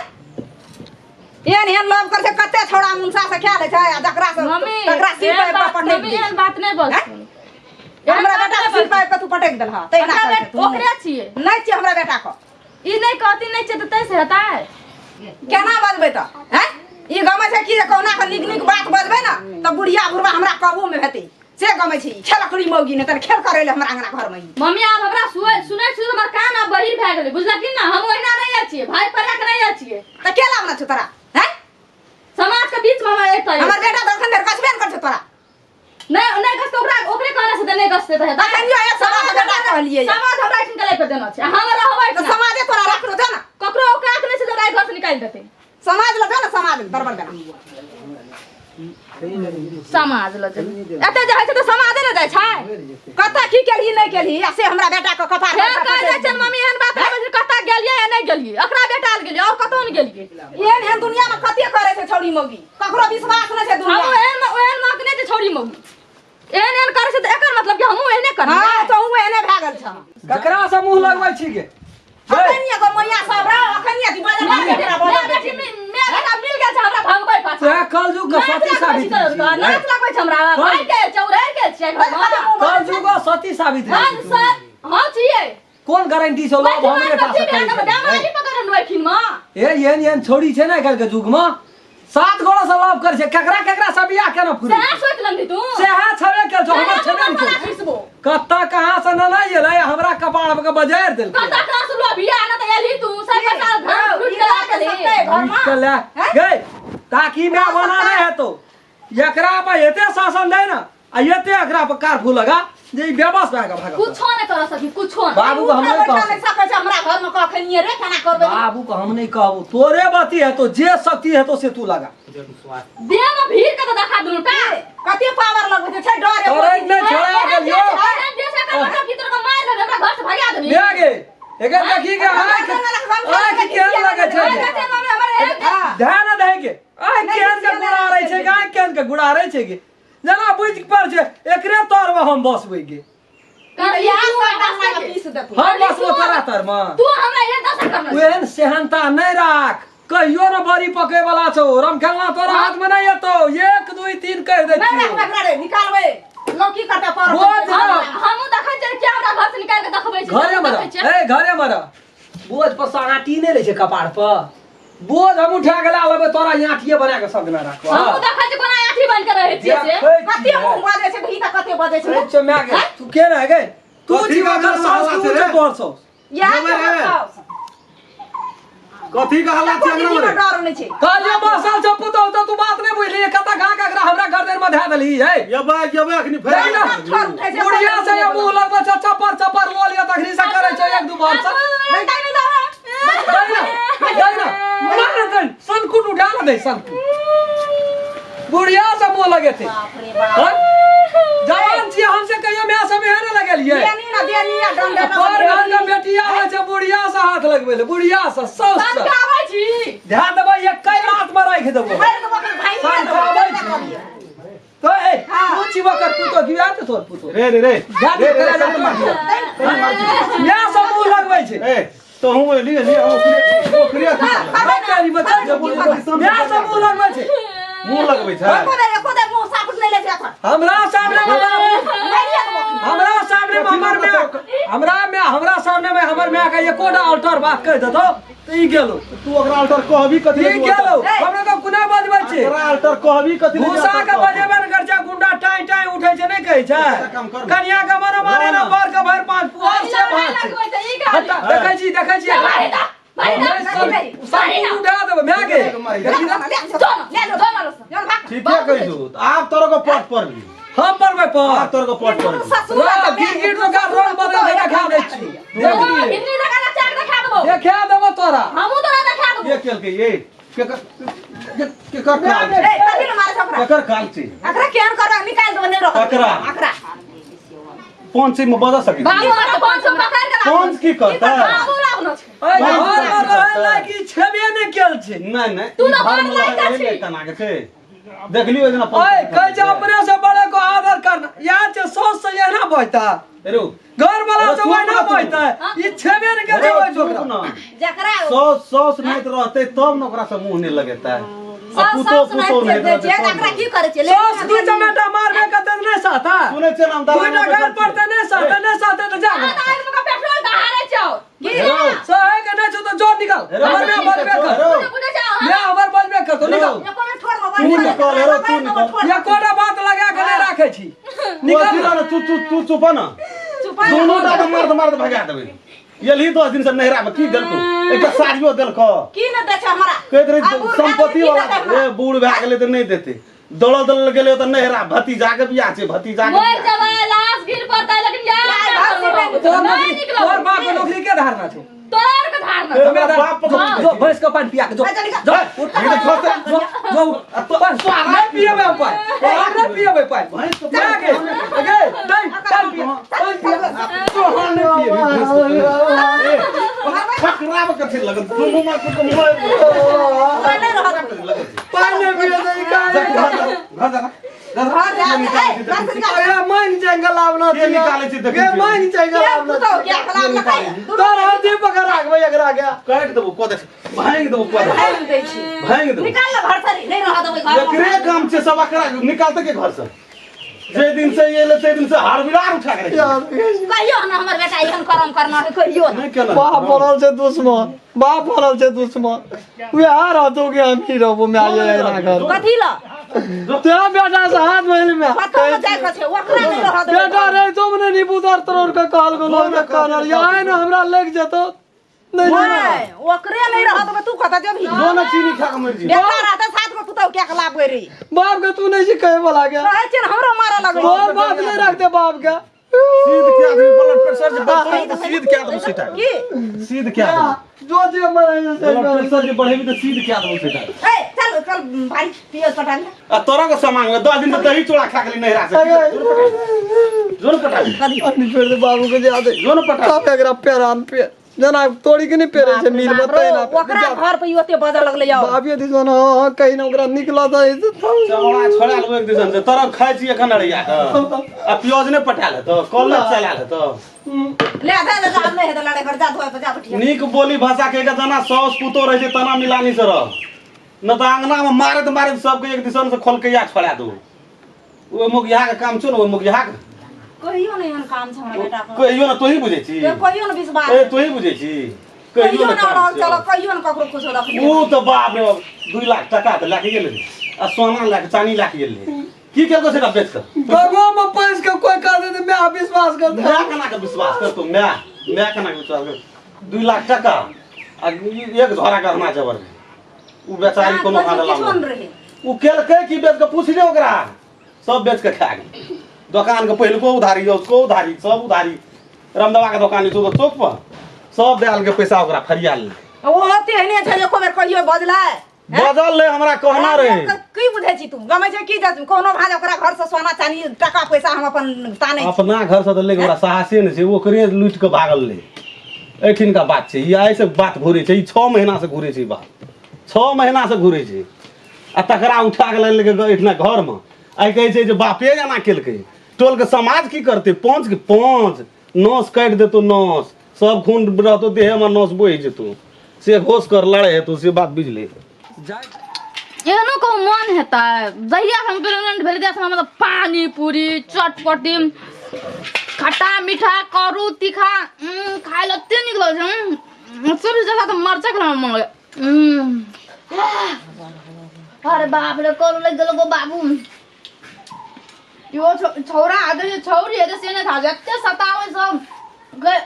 एहन एहन लव कर छै कते छौड़ा मुनसा से खा लै छै आ जकरा से मम्मी तकरा सिर एहन पर बात पटक मम्मी दै एहन बात नहि बज हैं? हमरा बेटा के सिर पर तू पटक देलह तहिना ओकरा करै छै बेट- तू। ओकरे छियै नहि छियै हमरा बेटा के ई नहि कहती नहि छै तऽ तैसे हेतै केना बजबै तऽ हैं ई गमै छै कि जे कहुना कऽ नीक नीक बात बजबै ने तऽ बुढ़िया बुढ़बा हमरा काबूमे हेतै से गमै छै ई खेलकड़ी मौगी नहि तऽ खेल करै लए हमरा अंगना घरमे ई मम्मी आब हमरा सुनै सुनै छी हमर कान आब बहिर भए गेलै बुझलखिन कि ना हम ओहिना नहि आयल छियै भाई पर के नहि आयल छियै तऽ के लाबना छौ तोरा हैं समाज के बीच में हमरा एकता हमर बेटा तऽ एखन धरि कसबे ने करै छौ तोरा नहि नहि गसतै ओकरा ओकरे कहने से तऽ नहि गसतै तऽ हेतै तखन यो एक सवा बेटा कहलियै समाज हमरा एखन के लाइफ देना छै हम रहबै तऽ समाजे तोरा रखलो दे ना ककरो औकात नहि छै जे हमरा घर से निकालि देतै समाज लग दे ना समाज दरबार देना समाज लग जेबै एते जे होइ छै तऽ समाजे ने जाइ छै कतऽ की केलही नहि केलही आ से हमरा बेटा के कपार फेर कहै जाइ छै मम्मी एहन बात नहि बजली कतऽ गेलियै या नहि गेलियै ओकरा बेटा लग गेलियै और कतौ नहि गेलियै एहन एहन दुनिया में कते करे छै छौड़ी मौगी ककरो विश्वास नहि छै दुनिया हमहूँ एहन ओहन माँ के नहि छै छौड़ी मौगी एहन एहन करै छै तऽ एकर मतलब कि हमहूँ एहने करबै हां तो हूँ एहने भए गेल छ ककरा से मुंह लगबै छी गे अखन एगो मैया सब रह अखन अथी बाजल माय बेटी माय बेटा मिल गेल छै हमरा भगबै पाछा तोरा कलयुग के सती सावित्री छी। नाच लगबै छै हमरा भाई के चौराहे के छियै घरमे कलयुग के सती सावित्री हम छी तू। सर हम छियै कोन गारंटी से लोभ हमरे टा से करै छै? दामाजी पकड़न ओहिखिन मे ए एहन एहन छोड़ी छै ने आइ काल्हि के युग में सात गोड़ा से लव करै छै केकरा केकरा से बियाह केना पूरी सएह सोचि लेलही तू सेहा छबे केल छौ हमर छबे ने केल खिसबो कत्ता कहाँ से न नहि एलै हमरा कपाड़ के बजारि देलकै कतऽ कहाँ से लोभिया ना तऽ एलही तू सब पैसा धान लूट के ला गेलही लूटि के ले गई ताकि मैं बना नहीं हेतो एकरा पर एते शासन दे ना आ एते एकरा पर कारफू लगा जे ई बेबस भए के भागल कुछो नहि कर सकी कुछो नहि बाबू के हम नहीं बैठा कह नहि सकै छै हमरा घर में कखनिए रे केना करबै बाबू के हम नहीं कहबो तोरे बती है तो जे शक्ति है तो से तू लगा देह में भीड़ के तऽ देखा दुनू टा कते पावर लगबै छै डर तोरे नहि छोड़ा गेलियो ले गे एकर देखी के आँख आँख केहन लगै छै ध्यान दे के आँख केहन के गुड़ा रहै छै आँख केहन के गुड़ा रहै छै के जेना बुझि पर छै एकरे तर में हम बसबै गे हम बसबो तोरा तर में तू हमरा एहन दशा करना तू एहन सेहनता नहि राख कहियो न बड़ी पकै वाला छौ रम खेलना तोरा हाथ में नहीं एतौ 1 2 3 कहि दै नहि छियौ राखबै रे निकालबै लौकी करतै पर बोझ ना हमहूँ देखै छियै कि हमरा घर से निकालि के देखबै छै घरे में रह ए घरे में रह बोझ पर से आटी नहि लै छै कपार पर बोझ हम उठा के ला लेबै तोरा ई आटिए बना के सब दिना राखबो हमहूँ देखै छियै कोना आठी बनि के रहै छियै से देखै कते छियै। मुँह बजै छै घी तऽ कते बजै छै अरे चो माय गे तू के रह गए तू कथी जीवा का कर सास हल्ला तू छै रे? छै तोहर सास इएह जेबै छै रे। साउस। कथी के हल्ला छै अंगना में रे? डर नहि छै कहलियो बसल छौ पुतहु तऽ तू बात नहि बुझलिही कतऽ घा ककरा हमरा गर्दन मे धए देलही है यबै यबै अखनी फेर देख ना, ठोर उठै छै, बुढ़िया से ये मुंह लगबै छै चपर चपर लोल ये तखनी से करै छै एक दू बार से दे ना, दे ना, मार दे, सनकुट उठा ना दे सनकुट बुढ़िया से मुंह लगेते बाप रे बाप हाँ? जवान छियै हमसे कहियो माय सब एहन लगेलियै देनी ना देनी आ डंडा पर घर के बेटी आबै छै बुढ़िया से हाथ लगबै ले बुढ़िया से साउस से सनकाबै छी ध्यान देबै एकै रात में राखि देबो मारि देबो अखन भाइ सनकाबै छी तो ए तू चिबा कर पुतो गिरा ते तोर पुतो रे रे रे ध्यान रे दे रे करा जा माय सब मुंह लगबै छै ए तोहू एली एली ओकरे ओकरे अथी कर। बात करी बच्चा माय सब मुंह लगबै छै मुंह लगबै छै एको दे एको दे मुंह साफ नहि लै छै एखन हमरा सामने में बाबू मारिए देबो अखन। हमरा सामने में हमर माय हमरा माय हमरा सामने में हमर माय के एकोटा अल्टर बात कहि देतौ तऽ ई गेलो तू ओकरा अल्टर कहबी कथी ई गेलो हमरा तऽ कोना बजबै छै ओकरा अल्टर कहबी कथी भूसा के बजेबे ने करै छै गुंडा टाइ टाइ उठै छै नहि कहै छै एकटा काम कर। कनिया के मनो माने ना बर के भरि पाँच पुआर से भात छै लगबै छै ई गाली हटा, देखै छी देखै छी मारि दा मारि दा नहि, सब उठा देबै माय के देखी ना ले जो ना जो ना रस चल भाग ठीके कहै छौ आब तोरो के पट पड़ली हम पड़बै आब पर तोरो के पट पड़ली ससुर रा गिर गिर तो का रंग बदल के देखा दै छी देख लिए हिन्दी लगा के चाक देखा देबो देखा देबो तोरा हमहूँ तोरा देखा देबो के केलकै ये केकर केकर काल ए कथी ले मारे छै ओकरा केकर काल छै एकरा केहन करबै निकालि देबै नहि रहत ककरा? एकरा पाँच में बदल सकै छी बाबू हमरा 500 पकड़ के राख पाँच की करतै बाबू राखनो छै ओइ घर में रहै लागी छेबे नहि केल छै नहि नहि तू तऽ ई घर में बड़ लायक रहै छी। नहि केना के छै देखलियो ओहि दिना ओए कहै छै अपने से बड़े को आदर करना याद छै सोच से एना बजता रो घर वाला अरे से चुप ओहिना ना तू। बजता ई छेबे नहि केल छै ओहि छोकरा ना जकरा सौस सौस नहीं रहते तब न ओकरा से मुंह नहीं लगेता आ सास पुतो सास पुतो नहि नहीं दे रहते छै तब एकरा न। की करै छै ले सौस दू चमेटा मारबे करते तऽ नहि सहता सुनै छियै ना हम दलान दूटा में घर बैठल पर तऽ नहि सहते नहि सहते तऽ जा आ तऽ आगि में पेट्रोल दहारे छौ की हेरो, सहे के नहि छौ तऽ जो निकल हेरो, हमर माय बजबे कर हेरो, बुझै छै माय हमर बजबे कर तो निकल एको बेर ठोर में तू निकल, हेरो, तू निकल। एकोटा बात लगा के नहि राखै छी निकल निकल ना तू तू तू चुप ना चुप दोनों टा के मारत मारत भगा देबै एलही 10 दिन से नैहरा में की देलको एकटा साड़ियो देलको की न दै छै हमरा कहैत रही आ बूढ़ भए संपत्ति गेलै, की वाला देतै हमरा? ए बूढ़ भए गेलै तऽ नहि देतै दौड़ल दौड़ल गेलै तऽ नैहरा भतीजा के बियाह छै भतीजा के मर बियाह छै। जबै लाश बस गिर पड़ता है लेकिन यार नहीं, नहीं तोहर नहीं नौकरी निकलो तोहर बाप के नौकरी के धारणा छौ तोहर के धारणा हे, हमे हमरा बाप पर जो जो भैंस के पानि पिया के जो चल निकाल। जो उठ नहीं तो खोसे। जो जो उठ। पानि नहीं पियबै हम पानि हम नहीं पियबै पानि भैंस के जा गे गे नहीं पानि पिया पानि पिया तोहर नहि पिएबही भैंस के पानि। ए, पकड़ाब कथी लगत दुनू मार के मोबाइल नहि रहत लगत पानि नहीं पिए दे जा का घर जा घर जा घर जा ए, घर से निकाल। अरे मांग जाएंगे लावना के निकालै छी देखै गे छियै। मांग जाएंगे के लावना पुतहु के खिलाफ लखाइ तोर हाथी पकड़ राखबै एकरा के काटि देबो कऽ दे भांगि देबो कऽ दे भागि दै छी भांगि देबो निकाल ले घर से नहि रहऽ देबै घर एकरे काम छै सब एकरा निकालते के घर से जे दिन से एले ते दिन से हार बिरार उठा के रखी कहियो ने हमर बेटा एहन करम करना है कहियो ने नहि केना बाप बनल छै दुश्मन बाप बनल छै दुश्मन वएह रहतो कि हम ही रहबो माय एकरा घर कथी ल तेरा बेटा से हाथ महिले में कतौ ने जाय के छै ओकरा नहि रहऽ देबै बेटा रहे तो मने नींबू दर तोड़ के कहल गेलो के कहल या ने हमरा लग जेतो नहीं नहि ओकरे नहि रहऽ देबै तू कतऽ जेबही जो ने चीनी खा के मरि जी बेटा रहतै सात गो पुतहु के खिलाफ गई रही बाप के तू नहीं छी कहे वाला के कहै छियै ने हमरो मारऽ लगै तोहर बाप नहीं रखते बाप के सीध के आदमी ब्लड प्रेशर जे बढ़तौ तऽ सीध के आदमी सीटा की सीध के आदमी जो जे मन है से ब्लड प्रेशर जे बढ़ेबी तऽ सीध के आदमी सीटा ए चल चल भारी पियो पटा ले आ तोरा के सामान में 10 दिन से दही चूड़ा खा के ली नहिरा से जो ने पटा अन्नी छोड़ दे बाबू के जा दे जो ने पटा तब एकरा पेरान पे जना तोड़ी के नहीं पेरे छै मिल बाप बतै रो, ना ओकरा घर पे ओते बजऽ लगलै यौ बाबियो दिस हाँ हाँ कहीं ना ओकरा निकला था चमड़ा छोड़ा लेबो एक दिसन से तोरा खाइ छी एखन अड़ैया के आ प्याज ने पटायल हेतौ कल ने चलायल हेतौ ले जा जा जा, आब नहि हेतै लड़ाइ कर जा धोए पर जा बैठिया नीक बोली भाषा के जना साउस पुतो रहै छै तना मिलानी से रह न तऽ अंगना में मारैत मारैत सबके एक दिसन से खोलकैया छोड़ा दू ओहि मुखिया के काम छौ ने ओहि मुखिया के कहियो नहि एहन काम छै हमरा बेटा के कहियो ने तोही बुझै छी ए, कहियो ने विश्वास ए तोही बुझै छी कहियो कहियो ने ने काम रहल छौ। चल कहियो ने ककरो कुछो रखलियै ओ तऽ बाप रे बाप 2 लाख टका तऽ लए के गेलै आ सोना लए के चानी लए के गेलै की केलको से बेच कऽ गगो में पैस के कोई कह दे मैं विश्वास करते my केना के विश्वास करतो my my केना के विश्वास करतो 2 लाख टका आ एक झोरा गहना जबर रहे उ बेचारी कोनो किछो हाल नहि रहै उ केलकै की बेच के पूछ ले ओकरा सब बेच के खा गेल दोकान के पहिलको उधारी उसको उधारी सब उधारी रामदवा के दोकान छै चौक पर सब दए के पैसा ओकरा फरिया ले ओ तेहने छै एको बेर कहियो बजलै बजल ले हमरा कहना रहे की बुझै छी तू गमै छै की जे कोनो भाज ओकरा घर से सोना चानी टाका पैसा हम अपन तानै छी अपना घर से तऽ लेके ओकरा साहसे नहि छै ओकरे लूटि के भागल ले एहिठिनका बात छै ई आइ से बात घुरै छै ई 6 महीना से घुरै छै ई बात 6 महीना से घुरै छै आ तकरा उठा के लऽ लेलकै एहिठिना घरमे आइ कहै छै जे बापे एना केलकै टोलके समाज की करतै पाँच के पाँच नस काटि देतौ नस सब खून रहतौ देहमे नस बहि जेतौ से होश कर लड़े हेतौ से बात बुझली एहनो कहूँ मन हेतै जहिया हम प्रेग्नेंट भेल तहिया से हमरा मतलब पानी पूरी चटपटी खट्टा मीठा करू तीखा खाय लए एते नीक लगै छै सबसे ज्यादा तऽ मरचा खाय मन लगै अरे बाप रे करू लागि गेलो गो बाबू यो छौरा हेतै जे छौरी हेतै से नहि थाहा छै एते सताबै सब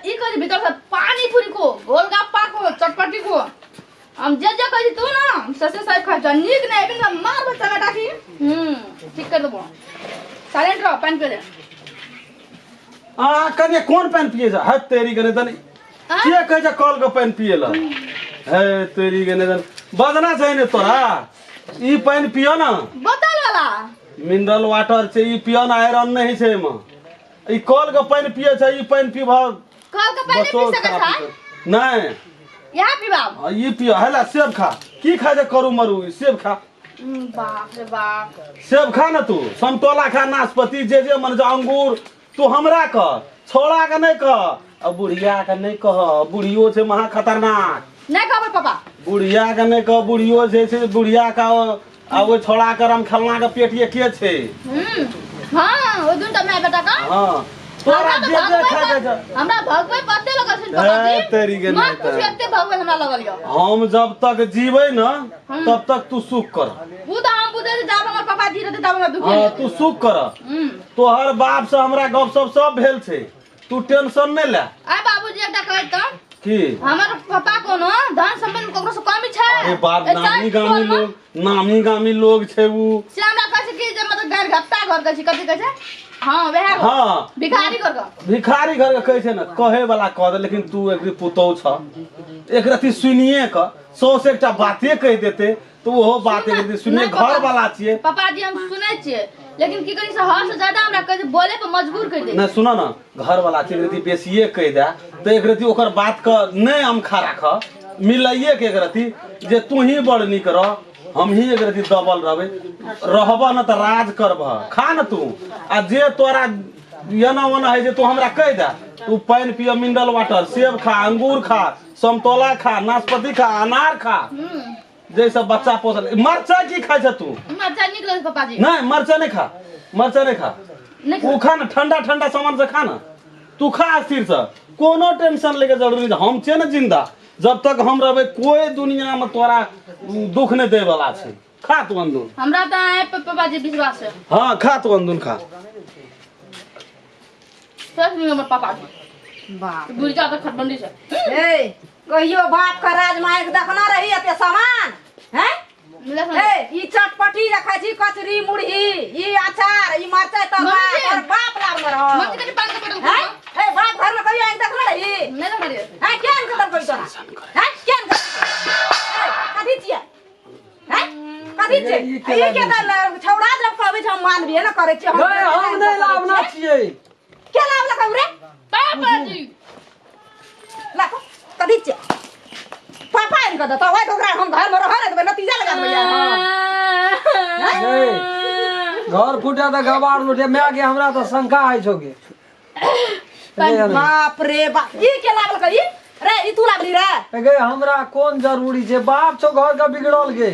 ई कहै छै भीतर से पानी पूरी को गोलगप्पा को चटपटी को हम जे जे कहै छी तू ना से से सब खाइ छौ नीक नहि हेबी ने मार बच्चा बेटा की ठीक कर देबो साइलेंट रह पानि पी ले आ कने कोन पानि पिए छै हट तेरी कने तनी के कहै छै कल के पानि पिए ला हे तेरी कने तनी बजना छै ने तोरा ई पानि पिय ना बोतल वाला मिनरल वाटर छै ई पिय ना आयरन नहीं छै एमे ई कल के पानि पिए छै ई पानि पीबह कल के पानि पी सकै छै नहीं यहाँ पीबाब हाँ, ई पिय हेला सेब खा की खा जे करू मरू ई सेब खा बाप रे बाप सेब खा ना तू समतोला खा नाशपाती जे जे मन छै अंगूर तू हमरा कह छोड़ा के नहीं कह आ बुढ़िया के नहीं कह बुढ़ियो छै महा खतरनाक नहीं कहबै पापा बुढ़िया के नहीं कह बुढ़ियो जे छै बुढ़िया का आ ओहि छोड़ा के राम खेलना के पेट एके छै हाँ ओहि दुनू my बेटा का हाँ तोरा हमरा जे जे तऽ खाय के भगबै छै हमरा भगबै पते लगल छै पापा हे जी तेरी के मत नहीं पूछू तऽ। एते भगबै हमरा लगल यौ हम जब तक जीबै न तब तक तू सुख कर उ तऽ हम बुझै छी जाब हमर पापा जी रहतै तब हमरा दुखे हाँ तू सुख कर तोहर बाप से हमरा गपशप सब भेल छै तू टेंशन नहि ले आय बाबूजी एकटा कहै तऽ की हमर पापा कोनो धन संपत्ति में ककरो से कमी छै अरे बाप ए, नामी चारि गामी टोलमे लोग नामी गामी लोग छै उ से हमरा कहै छै कि जे मतलब गैर घप्ता घर कहै छै कथी कहै छै हाँ वएह हाँ भिखारी घर के भिखारी घर के कहै छै ने कहे वाला कह दे लेकिन तू एक पुतहु छ एक रति सुनिए क सौ से एकटा बाते कहि देते तऽ ओहो बात एक रति सुनिए नहि घर पापा। वाला छियै पापा जी हम सुनै छियै लेकिन की करी से हद से ज्यादा हमरा कहै छै बोले पर मजबूर कर दे नहि सुन ने घर वाला छियै एक रति बेसिए कहि दे तऽ एक रति ओकर बात के नहि अमखा राख मिलाइए के एक रति जे तू ही बड़ नीक रह हम ही एक रति दबल रहबै रहबह न तऽ राज करबह खा न तू आ जे तोरा एना ओना है जे तू हमरा कहि दे तू पानि पिय मिनरल वाटर सेब खा अंगूर खा समतोला खा नाशपाती खा अनार खा जैसे बच्चा पोसल मरचाइ की खाइ छ तू मरचाइ नीक लगै छै पापा जी नहीं मरचाइ नहीं खा मरचाइ नहीं खा नहीं उ खा ना ठंडा ठंडा सामान से खा ना तू खा स्थिर से कोनो टेंशन लेके जरूरी नहीं हम छियै ने जिंदा जब तक हम रहबै कोई दुनिया में तोरा दुख नहीं दै वाला छै खा तू अंदून हमरा तऽ अहाँ पे पापा जी विश्वास है हाँ खा तू अंदून खा सच में हमर पापा जी बाप बुढ़िया तऽ खटबंडी छै ए कहियो बाप का राज मायक देखना रही एते सामान हैं मिला ए ई चटपटी रखै छी कचरी मुरही ई अचार ई मरचाई तरुआ मम्मी जी। और बाप लाभ में रह मम्मी कनि पान के पटल हैं ए बाप घर में कहियो आइ देखना रही नहीं देखने रहियै हैं के आनि के देलकै तोरा हैं के आनि के ए कथी छियै हैं कथी छियै ई ई के के देल छौड़ा जब कहबै छै हम मानबे न करै छियै गए हम नहीं लावना छियै के लावलक रे पापा जी ला कथी छियै पापा आनि कऽ देतौ ओहि ओकरा हम घरमे रहऽ नहि देबै नतीजा लगा देबै यार गए घर फूटे तऽ गवार लूटे माय के हमरा तऽ शंका होइ छौ गे बाप रे बाप ई के लावलक ई रे ई तू लावली रे गे हमरा कोन जरूरी छै बाप छौ घर के बिगड़ल गे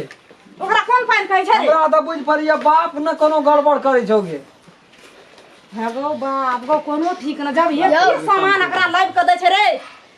ओकरा कोन पानि कहै छै रे हमरा तऽ बुझि पड़ैया बाप ने कोनो गड़बड़ करै छौ गे हे गो बाप गो कोनो ठीक न जब ये सामान एकरा लाबि कऽ दै छै रे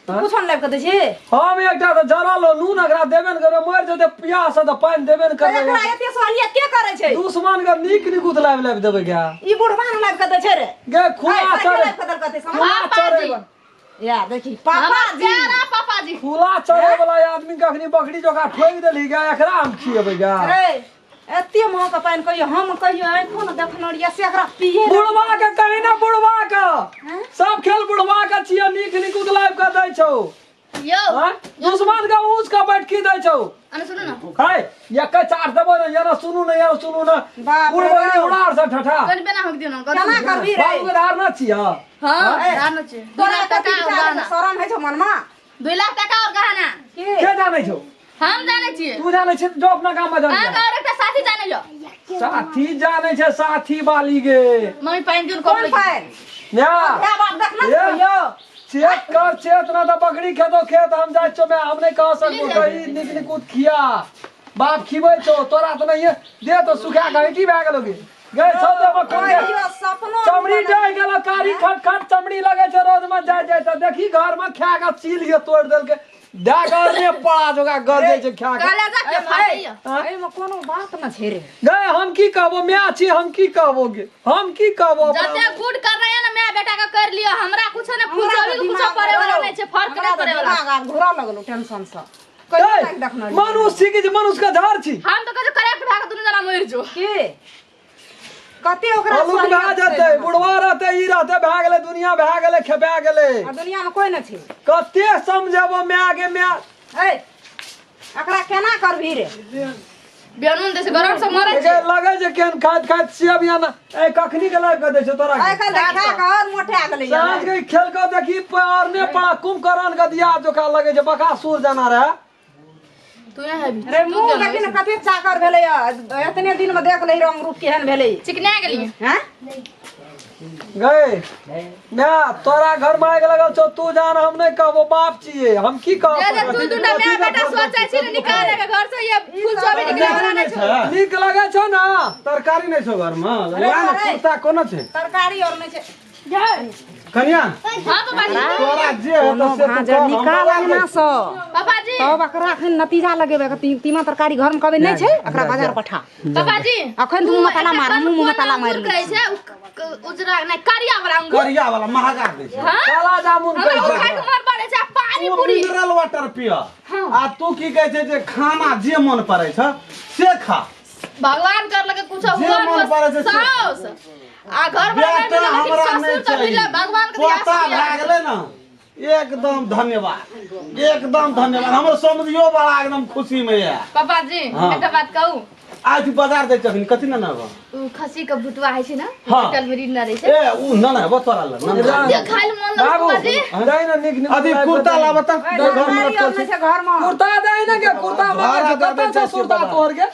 तू कुछो ने लाबि कऽ दै छी हम एकटा तऽ जरल हो नून एकरा देबे ने करबै मरि जेतै प्यास से तऽ पानि देबे ने तऽ करबै एकरा एते सहलियत के करै छै दुश्मन के नीक निकुत लाबि लाबि देबै गे ई बुढ़वा ने लाबि कऽ दै छै रे गे खुला ए, तोरा के चरे लाबि कऽ देलकौ एते सामान खुला पापा चरे जी। या देखी पापा हमर जी प्यारा पापा जी खुला चरे वाला आदमी के अखनी बकरी जकाँ ठोकि देलही गे एकरा हम खिएबै गे रे एते महग के पानि कहियो हम कहियो आँखो ने देखने रहियै से एकरा पिए बुढ़वा के कही ना बुढ़वा के सब खेल बुढ़वा के छियै नीक निकुत लाबि के दै छौ यौ आँय? दुश्मन के ऊँच के बैठकी दै छौ अने सुनू ना है या के चाट देबो ने या ना सुनू ने या ना सुनू ना बाप रे बुढ़ बकरी बाप। उड़ार से ठठा कनि बेना हक दियौ ना केना करबी रे बाबू के धार ना छियै हां धार न छियै तोरा 2 लाख कथी टका और विचार गहना छै? शरम होइ छौ मनमा 2 लाख टका और गहना की के जानै छौ हम जानै छियै तू जानै छी जो अपना काम में जानै अहाँके और एकटा साथी जानै लो साथी जानै छै साथी वाली गे मम्मी पानि दियौ कोन कप पानि म्या माय बाप देखना ये। कहियो चेत कर चेत ना तऽ बकरी खेतो खेत हम जाइ छौ मैं हम नहीं कह सकबो कही निक निकुत खिया बाप खिबै छौ तोरा तऽ नहीं दे तो सुखा के ऐठी भए गेलो गे गए छौ तऽ मखन के कहियो सपनो चमड़ी डह गेलो कारी खट खट चमड़ी लगे छै रोज में जाय जाय तऽ देखी घर में खा के चील के तोड़ देलकै दए के ने पड़ा जोगा गल जाइ छै खा के कलेजा के फाटैया एहिमे कोनो बात न छै रे गए हम की कहबो माय छी हम की कहबो गे हम की कहबो अपना जते गुड कर रहे हैं ना मैं बेटा का कर लियो हमरा कुछ ने हमरा फुलचौरी तऽ के कुछ दिमाग पड़े वाला नहीं छै फर्क हमरा नहीं तऽ पड़े वाला दिमाग आब घुरऽ लगलो टेंशन से कहियो गए, तक देखना मनुष्य छी कि जे मनुष्य के झाड़ छी हम तो कहै करेक्ट भए के दुनू जना मरि जो की कते ओकरा हलुक भए सहलियत छै जेतै बुढ़वा रहतै ई रहतै भए गेलै दुनिया भए गेलै खेपा गेलै आ दुनिया में कोई न छै कते समझेबो माय गे माय ए एकरा केना करबही रे बेनून दे से गरम से मरै एके लगै छै केहन खाइत खाइत सेब या ना ए कखनी के लाबि कऽ दै छौ तोरा आइ काल्हि खा कऽ और मोटा गेलै साँझ के खेल कऽ देखी और ने पड़ा कुंभकर्ण के दिया जोका लगै छै बकासुर जाना रहे तू यहाँ हैबी रे मुंह देखी ने कते चाकर भेलै एतने दिन में देख ले रंग रूप केहन भेलै चिकना गेलियै हैं गए ना तोरा घर में आगि लगल छौ तू जान हम नहीं कहबो बाप छियै हम की जे कहब जे तू दूटा माय बेटा सोचै छी ने निकाले के घर से ये फूल चोरी निकले वाला नहीं छौ छै नीक लगै छौ ना तरकारी नहि छौ घरमे वएह ने कुर्ता कोना छै तरकारी और नहि छै कनिया हां पापा जी तोरा जे हेतौ से तू भाँज कर, हम निकाल बना अंगना दै सँ पापा जी तब एकरा अखन नतीजा लगेबै तीमा तरकारी घर में कभी नहीं छै एकरा बाजार पठा पापा जी अखन तू मुँह में ताला मार मुँह में ताला मारि लै कहै छै उजरा नहि करिया वाला अंगूर करिया वाला महगा दै छै हां काला जामुन हमरा कहै ओ छै खाय के मन पड़ै छै आ पानी तू पूरी मिनरल वाटर पिय आ तू की कहै छै जे खाना जे मन पड़ै छ से खा भगवान कर लगे कुछ जे हुआ मन पड़ै छै से। सॉस आ घर वाला नहीं बेटा मिलल लेकिन हमरा नहीं ससुर तो चाही मिलल भगवान के दया पोता से भए मिलल। गेलै ने एकदम धन्यवाद एकदम धन्यवाद हमर समझियो बड़ा एकदम खुशी में ये पापा जी हाँ। एकटा बात कहू आज बाजार जाइ छथिन कथी ने नेबो उ खसी के भुटुआ होइ छै ने हाँ। होटल में रिन्ना रहै छै ए उ न नेबो तोरा लग न नेबो। जे खाइ ले मन लगै बाबू पापा जी दै ने नीक नीक अथी कुर्ता लाबऽ तऽ घर में लटकल छै घर में कुर्ता दै ने के कुर्ता मांगे छै भाड़ा दऽ कतऽ दै छै छै सुरता बाबा। तोहर के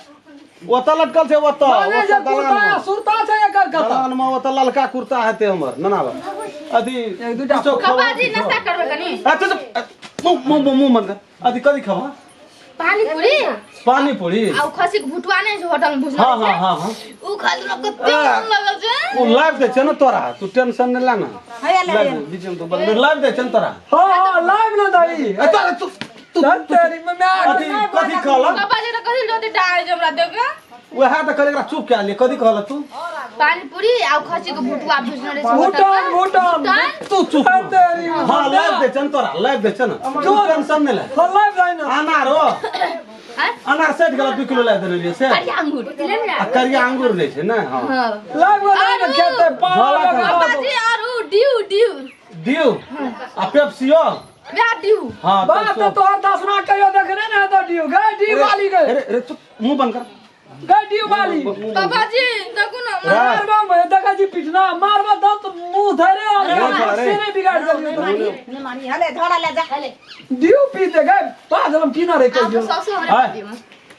ओतऽ लटकल छै ओतऽ माने जे ओतऽ कुर्ता दलान आ मे। सुरता छै एकर कतऽ दलान में ओतऽ ललका कुर्ता हेतै हमर नना बा अथी एक दूटा किछो पापा खबर जी नाश्ता करबै कनी अच्छा मुँह मुँह मुँह बंद कर अथी कथी खबा पानी पूरी पानी पूरी आ उ खसी के भुटुआ नहि छै होटल में भुजल हाँ हाँ हाँ हाँ उ खाइ ले कते मन लगल छै उ लाइव दै छै ने तोरा तू टेंशन नहि ले ने हैया ले लाइव बीच में तू बंद लाइव दै छै ने तोरा हाँ हाँ लाइव ना दही ए तोरा तू तू धन तेरी में मैं अथी कथी कहलक पापा जी तऽ कथी लोते डाल जे हमरा देके वएह तऽ कहले एकरा चुप कए लिए कथी कहलक तू पानी पूरी आ खसी के भुटुआ भुजने रहै छै भूटान होटल में। भूटान भूटान? तू चुप धन तेरी में हाँ लाइव दै छै ने तोरा लाइव दै छै ने तू टेंशन नहि ले हाँ लाइव दही ना अनार हो आँय? अनार सठि गेल 2 किलो लाबि देने रहियै से करिया अंगूर आ करिया अंगूर नहि छै ने हाँ हाँ लाइव दही ना खेते पाला झोला लगा पापा जी और उ ड्यू ड्यू दियौ आ पेप्सियो वएह ड्यू हाँ बात तो तोहर दसना कहियो देखने ना तो डियो गए डी वाली गए अरे अरे चुप मुंह बंद कर गए डी वाली पापा जी देखू ना मारबा में देखा जी पिटना मारबा दत मुंह धरे अरे, अरे। से नहीं बिगाड़ देलियो नहीं मारी हले झोला ले जा डियो पीते गए पाँच हम पीना रे आप कहियो सबसे हमरा आय। दियो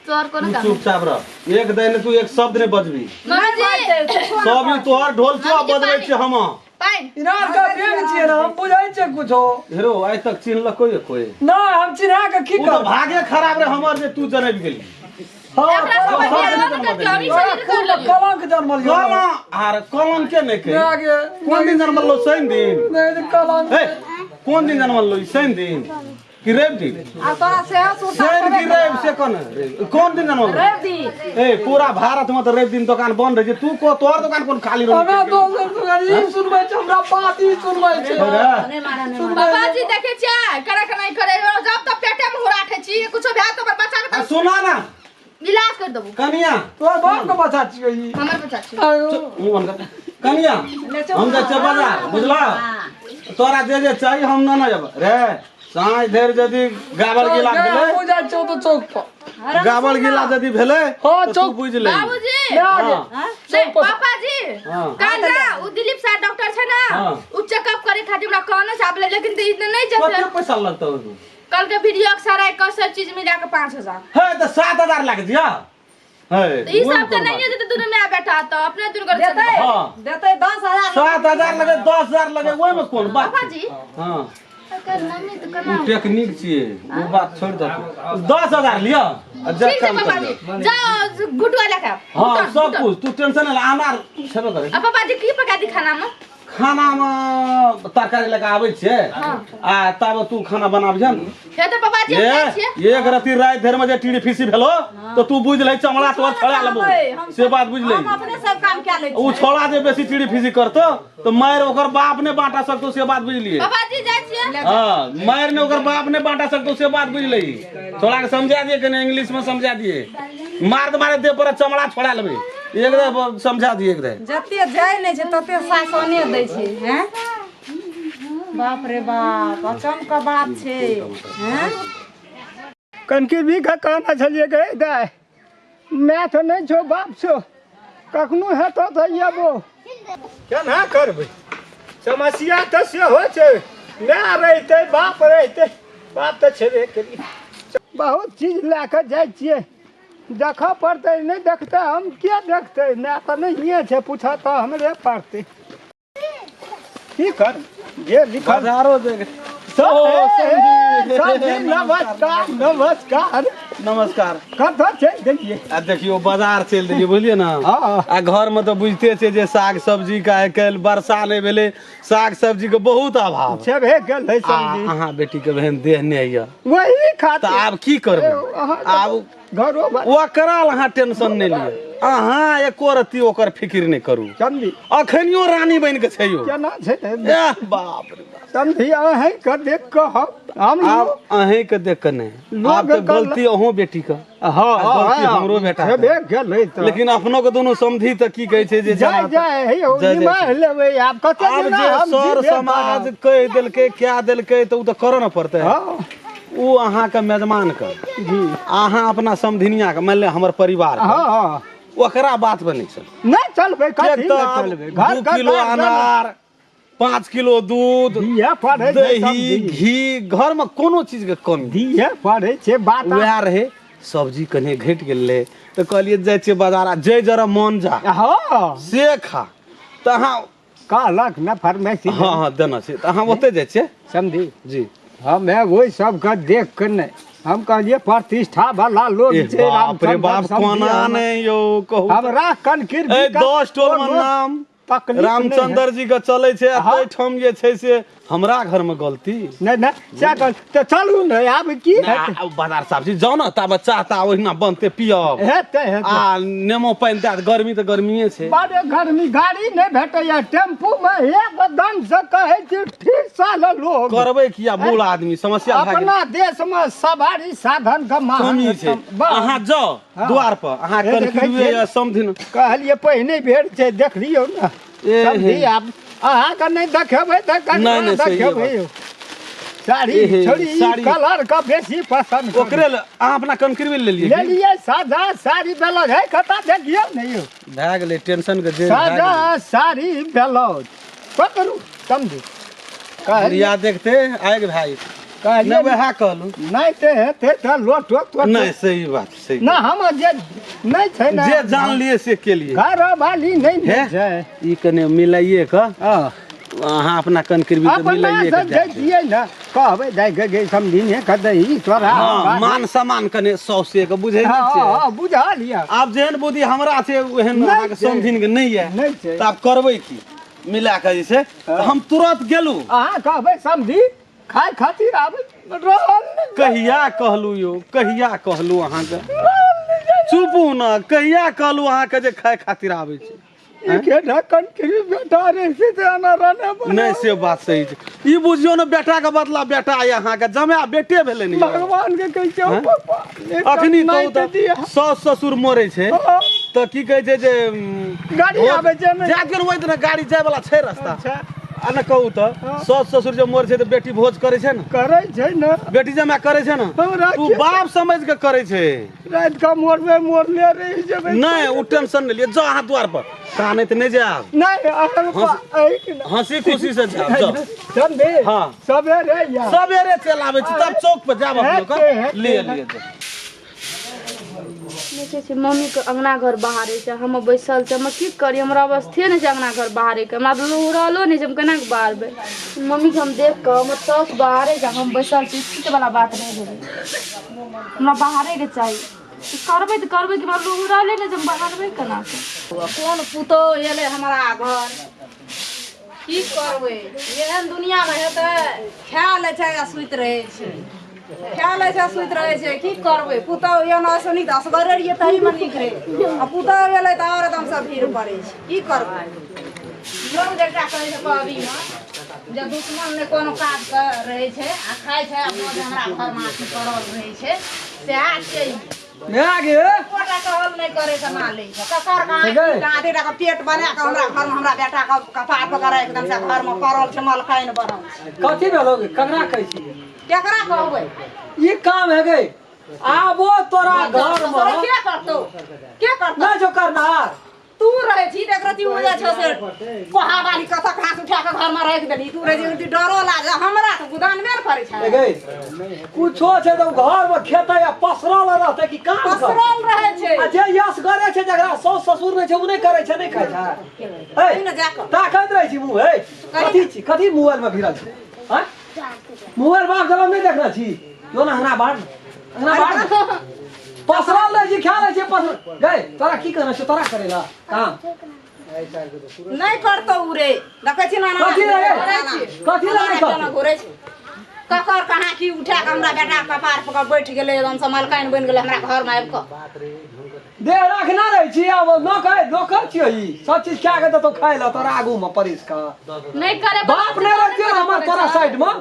तोहर कोनो तू काम चुपचाप रह एक दिन तू एक शब्द नहीं बजबी मम्मी जी सब ई तोहर ढोल छौ मम्मी जी, बजबै पानी। छी हम पानि इनार का बेग छियै ना हम बुझै छियै कुछो हेरो आइ तक चिन्हलको ये कोई ना हम चिन्हा के की उ तऽ कर भागे खराब रे हमर जे तू जनबि गेली हाँ एकरा तोरा सब सब बतिया दिन ने करतियो, हम ई तोरा शरीर कर कुल लेलियो। कलंक जन्मल यौ। कलम आर कलम के नहि कही ना गे कोन दिन जनमल लो शनि दिन नहीं तो कलंक हे कोन दिन जनमल लो शनि दिन कि रवि दिन आ तोरा सेहो सुरता शनि कि रवि से कोन कोन दिन जनमल लो? रवि दिन ए पूरा भारत में तऽ रवि दिन दोकान बंद रहै छै तू को तोहर दोकान कोन खाली रहै हमरा दोसर दुकान ई सुनबै छै हमरा बात ई सुनबै छै रे पापा जी देखे छियै करे के नहीं करे जब तक पेटे में हुराठे छी कुछो भए तऽ हमर बच्चा के आ सुना ना तऽ इलाज कर देबू कनिया तोहर बाप के बच्चा छियै ई हमर बच्चा छै आयो। मुँह बंद कर कनिया हम जाइ छियै बाजार बुझलह तोरा जे जे चाही हम न ने जेबै रे साँझ धरि यदि गाबल गिला भेलै हमहूँ जाइ छियौ तऽ चौक पर गाबल गिला यदि भेलै हाँ, तऽ तू चौक। बुझि ले बाबूजी हाँ। नहीं, पापा जी हाँ। काल ना उ दिलीप सर डॉक्टर छै ना हाँ। उ चेकअप करे खातिर हमरा कहने छै आबले लेकिन तऽ ई तऽ नहीं जेतै कते पैसा लगतौ ओहिमे कल के वीडियो एक्सरे के सब चीज मिला के 5000 हे तऽ 7000 लाग दिया हे तऽ ई सब तऽ नहीं जेतै दुनू माय बेटा तऽ अपने दुनू गोटे देतै हाँ। देतै 10000 7000 लगे 10000 लगे ओहिमे कोन बात पापा जी हाँ एकर मम्मी तऽ केना उ टेक्निक छियै ओ बात छोड़ि दे 10000 लिअ आ जा ठीक छै काम पापा कर जी जाओ गुटुआ लए के आउ। हाँ भुटन, सब भुटन। कुछ तू टेंशन नहीं ले अनार छेबे करे आ पापा जी की पका दी खाना में खाना में तरकारी लए के आबै छियै आ तब तू खाना बनाबिहन हे तऽ पापा जी हम जाइ छियै ए एक रति राति धरि में जे टीड़ी फीसी भेलो तो तू बुझ ले चमड़ा तोर छड़ा लेबो से बात बुझ ले हम अपने सब काम कए लै उ छोड़ा जे बेसी टीड़ी फीसी करतो तो मारि ओकर बाप ने बांटा सकतो से बात बुझलिए पापा जी जाइ छियै हाँ मारि ने ओकर बाप ने बांटा सकतो से बात बुझ लही छोड़ा के समझा दिए कने इंग्लिश में समझा दिए मार मारे दे पर चमड़ा छोड़ा लेबे एक दे समझा दिए एक दे जते जाइ नहि छै तते शासने दै छै हैं बाप रे बाप अचम के बात छै हैं कनकी भी के कहने छलियै गे दाय माय तऽ नहि छौ बाप छौ कखनो हेतौ तऽ अयबो केना करबै समस्या तऽ सेहो छै माय रहितै बाप रहितै बाप तऽ छेबे करी बहुत चीज लए कऽ जाइ छियै देखऽ पड़तै नहि देखतै हम किया देखतै माय तऽ नहिए छै पूछऽ तऽ हमरे पड़तै की कर जे लिखल बाजारो देख सर जी नमस्कार नमस्कार नमस्कार कतऽ चलि गेलियै आ देखियौ बाजार चलि देलियै बुझलियै ने हँ। आ घर में तऽ बुझिते छियै जे साग सब्जी के आइ काल्हि वर्षा नहि भेलै साग सब्जी के बहुत अभाव छेबे गेल है आ सब्जी अहाँ बेटी के बहन देह नहि यऽ वही तऽ खातिर आब की करबै अहाँ आब घरो ओकरा लए अहाँ टेंशन नहि लिअ अहाँ एको रत्ती ओकर फिकिर नहि करू। समझी अखनियो रानी बनि के छै यौ। केना छै ने? एह बाप रे बाप। समझी अहीं के देख कऽ हम आब अहीं के देख के नहि, लोग आब तऽ कहल- गलती अहूँ बेटी के हँ आ गलती हमरो बेटा के। हेबे गेलै तऽ। लेकिन अपनो के दुनू समझी तऽ की कहै छै जे जाय जेना जाय हे यौ, जाय, जाय। निमाहि लेबै आब कते आब दिना जे हम सर जीबे समाज करब। कहि देलकै क्या देलकै तऽ ओ तऽ करऽ ने पड़तै। हँ ओ अहाँके मेजमान के जी अहाँ अपना समधिनिया के मानि लिअ हमर परिवार के, हँ हँ ओकरा बात पर नहि चलू। नहि चलबै, किएक कथी तऽ नहि आब चलबै? घर 2 के किलो गार्जियन अनार, 5 किलो दूध, दिहे पड़ै छै दही, सब्जी। घी, घर में कोनो चीज के कमी दिहे पड़ै छै बात। वएह रहे सब्जी कनि घटि गेल रहै तऽ कहलियै जाइ छियै बाजार आ जे जरा मन जा हँ से खा। तऽ अहाँ कहलक ने फार्मेसी। हँ हँ देना छै तऽ अहाँ ओतहि जाइ छियै समझी जी। हमे ओहि सबके देख के नहि, हम कहलियै प्रतिष्ठा वाला लोग ए छै बाप रे रामचंद्र बाप, समझी कोना हम। नहि यौ कहू तऽ। हमरा कनकिर ए 10 टोल मे नाम तकलीफ नहि रामचंद्र जी के चलै छै आ हँ। ताहिठाम जे छै से हमरा घर मे गलती नहि नहि सएह कह तऽ चलू ने आब की नहि, हेतै? आ बाजार साहब जी जाउ ने ताबे चाह ताह ओहिना बनते पियब हेतै हेतै। आ नेमो पानि दए गर्मी तऽ गर्मिए छै। बड़ गर्मी, गाड़ी नहि भेटैया, टेम्पू मे एकदम से कहै छी ठीक साल लोग करबै किया बूढ़ आदमी समस्या भए गेल। अपना देश मे सवारी साधन के महान कमी छै। बड़। अहाँ जाउ हँ। द्वार पर अहाँ हे देखै कनकिरबे छियै। या समधिन कहलियै पहिने बेर छै देखलियौ ने ए समझी हे। आब अहाँके नहि देखेबै तऽ ककरा नहि, नहि, सहिए देखेबै यौ? साड़ी ए हे, छोड़ी ई साड़ी। कलर के बेसी पसंद करू। ओकरे ले अहाँ अपना कनकिरबे लेलियै की? लेलियै सादा साड़ी ब्लाउज है कता देखियौ ने यौ। भए गेलै टेंशन के जे भए सादा गेलै। साड़ी ब्लाउज पकड़ू समझू कहलियै बुढ़िया देखते आगि भए जेतै। कहलियै नहि वएह कहलहुँ नहि तऽ हेतै तऽ लोटो तोटो नहि सही बात सही ना हम जे नहि छै ने जे जानलियै से केलियै। घर वाली नहि ने हे? छै। ई कने मिलाइए कऽ हँ। अहाँ अपना कनकिरबी तऽ अपना मिलाइए से कऽ दए दियौ। जैतियै ने कहबै दाइ गे गे समधिने के दही तोरा हँ मान सम्मान कने सौसे के बुझै नहि हँ छियै। हँ बुझल यऽ। आब जेहन बुद्धि हमरा छै ओहन नहि अहाँके छै। समधिन के नहि यऽ नहि छै। तऽ आब करबै की मिला कऽ जे छै तऽ हम तुरंत गेलहुँ। अहाँ कहबै समधि खाय खातिर आबै रहल नहि। कहिया कहलू यौ, कहिया कहलू अहाँके? चुपू ने, कहिया कहलू अहाँके जे खाय खातिर आबै छै? ई के ढक्कन के बेटा रहे से तऽ एना रहने बना। नहि से बात सही छै। ई बुझियौ ने बेटा के बदला बेटा आइ अहाँके जमाए बेटे भेलै ने यौ। भगवान के कहै छै हैं? पापा, एकटा अखनी नहि कहू तऽ तऽ दिअ। सास ससुर मरै छै हँ। तऽ की कहै छै जे गाड़ी आबै छै नहि। जाइत गेल ओहि दिना गाड़ी जाय वाला छै रास्ता। अच्छा। आ ने कहू तऽ हँ। सास ससुर जे मरै छै तऽ बेटी भोज करै छै ने? करै छै ने। बेटी जमाए करै छै ने? हमरा तू के- बाप समझ के करै छै। राति कऽ मोरबे मोरले रहि जेबै। नहि ओ टेंशन नहि लिअ, जाउ अहाँ द्वार पर कानैत नहि जायब। नहि अहाँ एहि कि ना। हंसी खुशी से जायब, जाउ। समझे? हँ। सबेरे या। सबेरे चलि आबै छी तब चौक पर जायब अपनो के। हेतै, हेतै। लिअ लिअ जाउ। देखै छी मम्मीके अङ्गना घर बहारै छै, हम बैसल छी, हम की करी, हमरा अवस्थे नहि छै अङ्गना घर बहारैके, हमरा तऽ लुहुरलो नहि छै, हम केना कऽ बहारबै? मम्मीके हम देख कऽ हमर साउस बहारै छै, हम बैसल छी, वला बात नहि भेलै। हमरा बहारैके चाही, करबै तऽ करबै कि हमरा लुहुरले नहि छै, हम बहारबै केना कऽ? कोन पुतोहु एलै हमरा घर, की करबै? एहन दुनियामे हेतै, खा लै छै आ सुति रहै छै, खा लै छै आ सुति रहै छै, की करबै? पुतोहु एना से नीक असगरे रहियै तहीमे नीक रहै, आ पुतोहु एलै तऽ आओर एकदम से भीड़ पड़ै छै, की करबै? लोग जकरा कहै छै कहबीमे जे दुश्मन नहि कोनो काज के रहै छै आ खाइ छै आ भोज हमरा घरमे अथी पड़ल रहै छै, सएह छै। माय गे एकोटा कहल नहि करै के ना लै छै। ककर गाँधी टाके पेट बना कऽ हमरा घरमे हमरा बेटा के कपार पकड़ एकदम से घरमे पड़ल छै, मलकाइन बनल छै। कथी भेलौ गे? ककरा कहै छी? केकरा कहबै? ई काम है गे, आबो तोरा घर मे के करतौ? के करतौ? नहि जो करनार तू रहै छी तऽ एकरती ओ जे छौ से कोहा वाली कतऽ घास उठा कऽ घरमे राखि देलही, तू रहै छी एकरती डरो लागे हमरा तऽ गुदानबे ने करै छै। गे कुछो छै तऽ घर मे खेतै आ पसरल रहतै कि काम करतै? पसरल रहै छै। आ जे यश करे छै, जकरा साउस ससुर नहि छै, ओ नहि करै छै, नहि खाइ छै। कही ने जा कऽ। ताकैत रहै छी मुँह, हे कथी छी, कथी मोबाइल मे भिड़ल छी? आँय? मोबाइल बाप जब नहि देखने छी, जो ने अंगना बाहर, अंगना बाहर पसरल रहै छी, खा लै छी पसरल। गै तोरा की कहना छै? तोरा करै ला काम नहि करतौ उ रे, देखै छी ना ना कथी रे? कथी ला नहि करतौ? घुरै छै। ककर कहाँ की उठा के हमरा बेटा के कपार पर बैठ गेलै एकदम से मलकाइन बनि गेलै हमरा घर में आबि कऽ। देह रखना रहै छी आब नौकर नौकर छियै ई सब चीज खा के देतौ खाइ लए तोरा आगू मे परिस कऽ। नहि करे बाप नहि रहतियो ने हमर तोरा साइड मे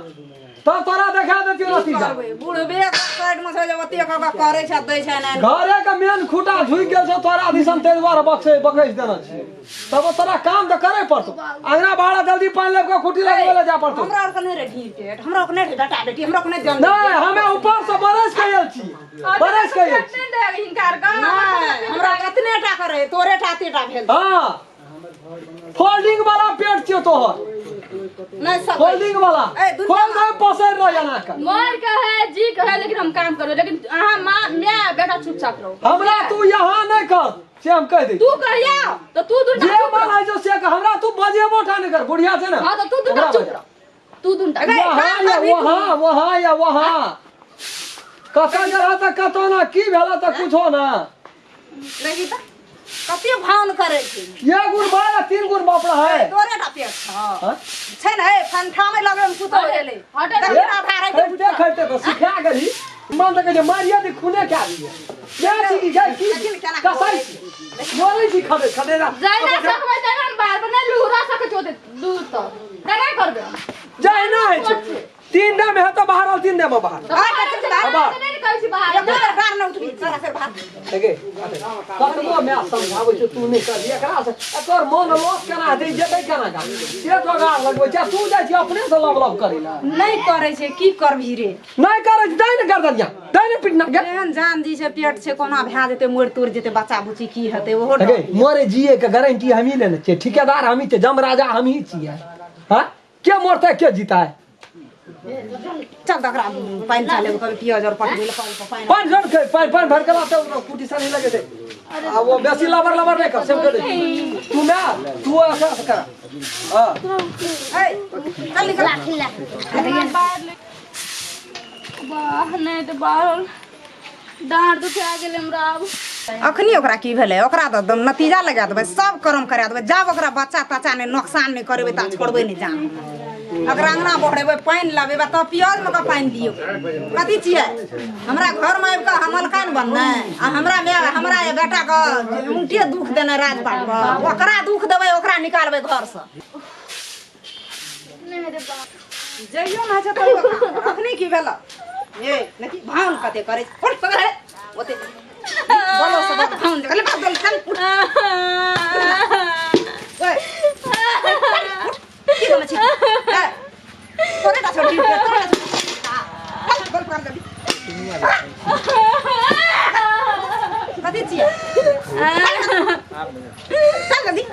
तब तोरा देखा देतियो नतीजा। करबै बुढ़बे के साइड मे छै जे ओते कऽ कऽ करै छै दै छै ने। घरे के मेन खूटा झुकि गेल छौ तोरा दिसन, ताहि दुआरे बक्से बकैस देने छियै। तब तोरा काम तऽ करे पड़तौ, अंगना बाड़ा जल्दी पानि लाबि कऽ खूटी लगबै लए जाय पड़तौ। हमरा आरके नहि रहै ढीर पेट, हमरा आरके नहि रहै बेटा बेटी, हमरा आरके नहि जन्म। नहि हमे ऊपर से बरस के आयल छी, बरस के आयल छी। हिनका आरके नहि, हमरा एतने टा के रहै, तोरे टा एते टा भेल। हाँ फोल्डिंग वाला पेट छियौ तोहर। नहि सकै। फोल्डिंग वाला ए, दुनिया खोल दे पसैर रह एना के। मर के है जी के है, लेकिन हम काम करबै, लेकिन अहाँ माँ my बेटा चुपचाप रहो। हमरा तू यहाँ नहि कर से हम कहि दै। तू कहिया तो तू दुनटा जे चुप मन रह। होइ छौ से कह, हमरा तू बजेबो टा नहि कर, बुढ़िया छै ने। हाँ तो तू दुनटा ओकरा चुप बजा। रह, तू दुनटा। यहाँ या वहाँ, वहाँ या वहाँ, कतऽ गेलह तऽ कतऽ ना, की भेल तऽ कुछो ना। देखी तऽ कते भान करै छै। एक गुण बाल आ तीन गुण बाप रहै। तोरे टा पेट छौ। हाँ? छै ने, ए, फंठा में लगै में पुतोह एलै। हटे। दक्षिणा धारै छै। खैते खैते तऽ सिखा गेली, मन तऽ कहै छै मारिए दी खूने खा दिए। के छी की छै की लेकिन केना कसाई छी मरै छी खदे खदे रा। जहिना सकबै तहिना ने बाहर पर नहि लुहुरा सकै छौ ओते दूर तक, केना करबै? जहिना होइ छै 3 डे में हेतौ बाहर और 3 डे में बाहर। तऽ बाहर छै, बाहर बाहर। तऽ नहि ने कहै छी बाहर। एको बेर डाँर नहि उठबी, सारा सिर भात। देखे कतबो my समझाबै छै तू नहि करबी, एकरा से एकर मन लोक केना हेतै, जेतै केना गा से जोगाड़ लगबै छै। तू जाइ छी अपने से लब लब करै लए। नहि करै छै, की करबही रे? नहि करै छै, दै ने गर्दनिया, दै ने पिटना गे। एहन जान जी छै पेट छै, कोना भए जेतै, मरि तुर जेतै बच्चा बुच्ची, की हेतै ओहो डर। देखे मरे जिए के गारंटी हमही लेने छियै, ठेकेदार हमही छियै, जम राजा हमही छियै। हाँ के मरतै के जीता है? चल तऽ ओकरा पानि चलेबै, कभी पियाज आओर पटबै लए पानि पानि पानि जन के पानि पानि भर के लाते कुटी सा नहीं लगे थे। आ वो बेसी लबर लबर नहीं कर, सब कर दे तू मैं तू ऐसा ऐसा कर। हां ए चल निकल। वाह नहि तऽ बाहर डाँड़ दुखा गेलै हमरा आब। अखनी ओकरा की भेलै? ओकरा तऽ एकदम नतीजा लगा देबै, सब कर्म करा देबै। जब ओकरा बच्चा तच्चा नहि नोकसान नहि करेबै ता छोड़बै नहि जान। ओकरा अंगना बहरेबै, पानि लबेबै तब पियाजमे कऽ पानि दियौ। कथी छियै हमरा घरमे आबि कऽ हमलकान बननाइ आ हमरा माय हमरा बेटाके उल्टे दुख देनाइ राजपाट पर, ओकरा दुख देबै, ओकरा निकालबै घरसँ। जइयो ने छै तैयो अखनी की भेल? ए देखी भान कते करै छै। उठ पकड़ हे ओते बोलो सब भान जगले बात बोल चल उठ। ओए उठ, की गमे छी? ए तोरे टा छोड़ी, तोरे टा छोड़ी। बोल पकड़ जल्दी। कथी छियै? चल जल्दी,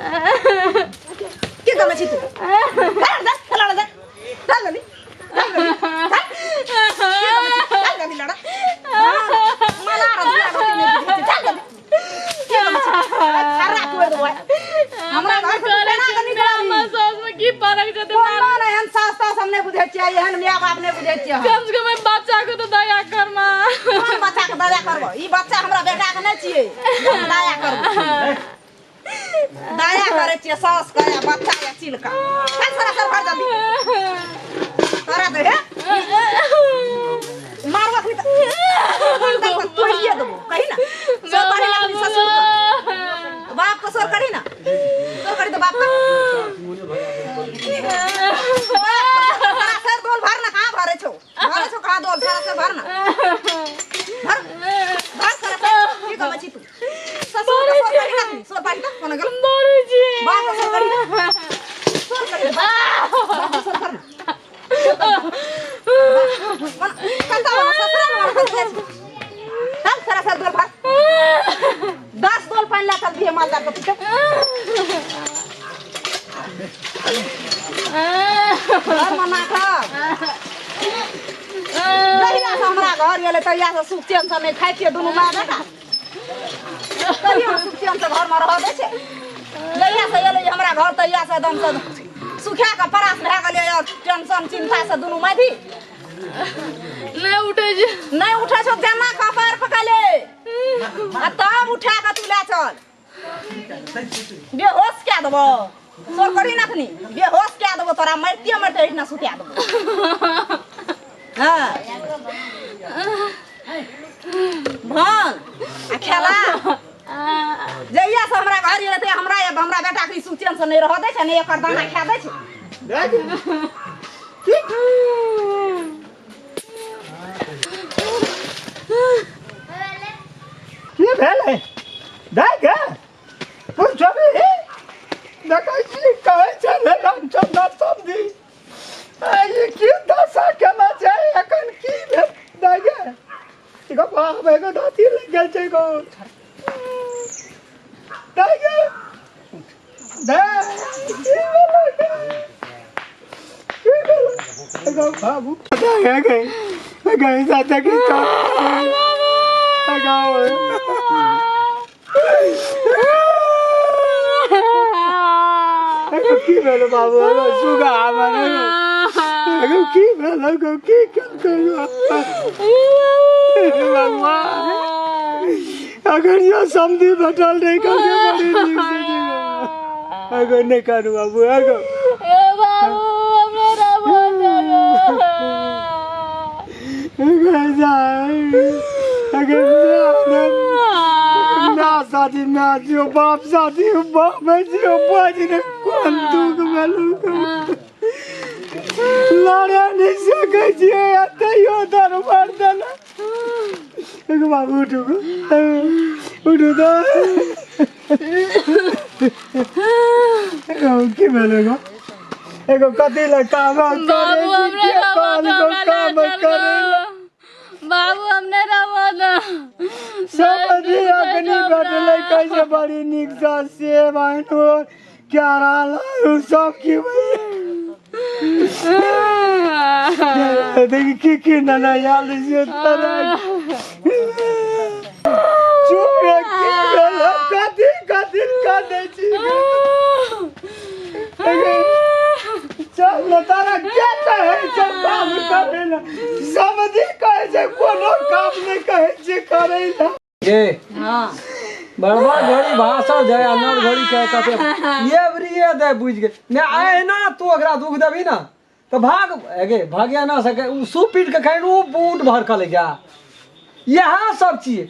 की गमे छी तू? चल जा, चल जा, चल जल्दी, चल जल्दी, चल। की गमे छी? चल जल्दी लड़ा मला रजुआ रोटी नहि बुझै छै। चल जल्दी, की गमे छी? खर्रा तोड़ि देबो हमरा घर से केना कऽ निकलबी? सास में की फर्क जेतै? कोनो नहि, एहन सास तास हम नहि बुझै छियै, एहन my बाप नहि बुझै छियै हम। कम से कम एहि बच्चा के तऽ दया कर माँ। कोन बच्चा के दया करबो? ई बच्चा हमरा बेटा के नहि छियै जे हम दया करबो। दया करै छियै सास के या बच्चा या चिलका। चल सारा सर भर जल्दी। तोरा दे हे मारबो अखनी तऽ तोड़िए देबो। कही ना सर करी ना अपनी ससुर के बाप को, सर करी ना, सर करी तो बाप का सारा सर दोल भर ना। कहाँ भरे छौ? भरे छौ कहाँ दोल? सारा सर भर ना, भर भर सारा सर। की कमै छी तू? ससुर के सर करी ना, सर पारी तऽ कोना गेल? मरै छी। बाप के सर करी ना, सर करी ना, बाप के सर कर ना। कतऽ ससुरा में रखल छै? चल सारा सर दोल भर। 10 दोल पानि ला चल दिहे मालदार के पुते घर मना कर। जहिया से हमरा घर गेलै तहिया से सुख चैन से नहि खाइ छियै दुनू माय बेटा। कहियो सुख चैन से घर में रह दै छै? जहिया से एलै हमरा घर तहिया से एकदम से सुखा कऽ परास भए गेलै और टेंशन चिंता से दुनू माय नहि उठै छै। नहि उठै छौ? जेना कपार पकड़ले आ तब उठा कऽ तू लए चल, बेहोश कए देबो। सोर करी नखनी बेहोश कए देबो तोरा, मरिते मरिते एहिठिना सुता देबो। हाँ भांग आ खेला जहिया से हमरा घर एलै तहिया हमरा हमरा बेटा के ई सुख चैन से नहि रहऽ दै छै नहि एकर दाना खा दै छै। की भेलै दाइ गे पुछबी देखै छी कहै छै ने रामचंद्र समझी ई की दशा केना छै एखन की भेल दाइ गे एगो बाप एगो दाँती लागि गेल छै एगो दाइ गे दाइ की भेलै गे? की भेलै एगो बाबू दाइ गे गे साथे की एगो एगो की भेल बाबू एगो सुगा हमर एगो एगो की भेल एगो की केलकै भगवान अगर यो समझी भेटल नहीं करके बड़ी नीक से जीवे। एगो नहीं करू बाबू एगो ए बाबू हमरा रहबो एगो जाय अगर ना शादी ना जियो बाप शादी बाप जियो बाज ने कोन दुख भेलू लड़े नहीं सकै छियै आ तैयो दरबार देना एगो बाबू उठू उठू तऽ एगो की भेल एगो एगो कथी लए काम बाबू करै हमरा छी के रहबो कहलकौ तऽ हमरा काम लए चल करै लए गो। बाबू हम नहि रहबो तऽ सब अखनी भेटलै कैसे बड़ी नीक सँ सेब अनूर केरा लाडू सब की देखी की की नना आयल से तोरा चुप रे की भेल कथी कथी करै छी चल न तारा के कहै छै काम करै लए समझी कहै छै कोनो काम नहि कहै छै करै लए ए हाँ बड़बड़ घड़ी भाषण जाय आ नर घड़ी कहे कते ये बरी ये दे बुझ गेल ने एना तू ओकरा दुख देबी ना तऽ भाग एगे भाग्या ना सके उ सूप पीट के खाइ उ बूट भर के ले जा इएह सब चीज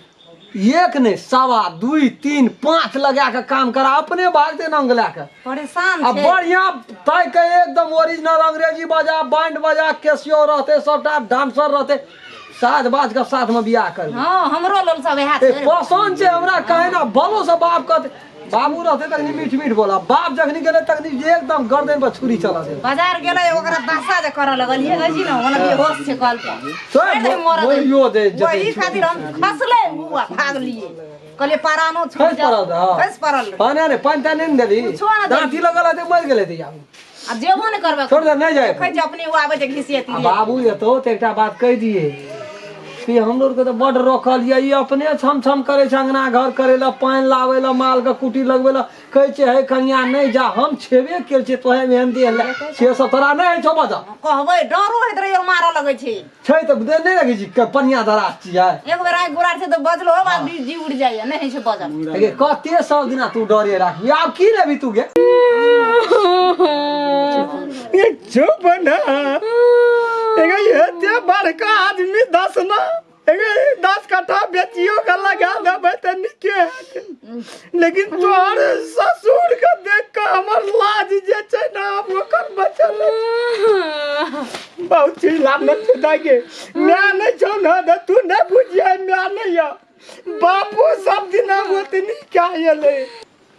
एक नहीं सवा दुई तीन पाँच लगा के काम करा अपने भागते नंग लए के परेशान आ छै बढ़िया तय के एकदम ओरिजिनल अंग्रेजी बजा बैंड बजा कैसियो रहते सबटा डांसर रहते साज बाज के साथ में बियाह करबै हाँ हमरो लोल सब इएह ए छै पसंद छै हमरा कहे ना बलो से बाप कहते बाबू रहते तखनी मीठ मीठ बोला बाप जखनी गेले तखनी एकदम गर्दन पर छुरी चला दे बाजार गेलै ओकरा दशा जे करऽ लगलियै कहै छी ने ओना बेहोश छै कल पर तो छोड़ि दे मरऽ दे। मोरियो दे जते वही खातिर हम खसलै हुआ भागलियै कहलियै परानो छूट खसि पड़ल रहऽ। खसि पड़ल रहै। पानी ने पानि तानि नहि ने देली कुछो ने देली। दाँती लगल हेतै मरि गेलै तऽ आब आ जेबो नहि करबै छोड़ दे नहि जाए देखै छै अपने ओ आबै छै घिसियती आ बाबू एतौ तऽ एकटा बात कहि दियै कि हमरो आरके तऽ बड्ड रोकल यऽ ई अपने छम छम करै छै अङ्गना घर करै लए पानि लाबै लए मालके कुटी लगबै लए कहै छै हे कनिया नहि जा हम छेबे केल छियै तोहे एहन देह लए से सब तोरा नहि होइ छौ बजऽ कहबै डरो होइत रहै मारऽ लगै छै छै तऽ नहि देखै छी पनिया दराज छियै एक बेर आँखि गुरार छै तऽ बजलो बाद जी उड़ि जाइए नहि होइ छै बजल गे कते सब दिना तू डरे राखबी आब की लेबी तू गे ये चुप ना एगो एते बड़का आदमी दस ना एगो 10 कट्ठा बेचियो के लगा देबै तऽ नीके हेतै लेकिन तोहर ससुर के देख के हमर लाज जे छै ने आब ओकर बचल नहि। बहुत चीज लाभ नहि छै दाइ गे माय नहि छौ ने तऽ तू नहि बुझियै माय नहि यऽ बापो सब दिना ओतनी क्या एलै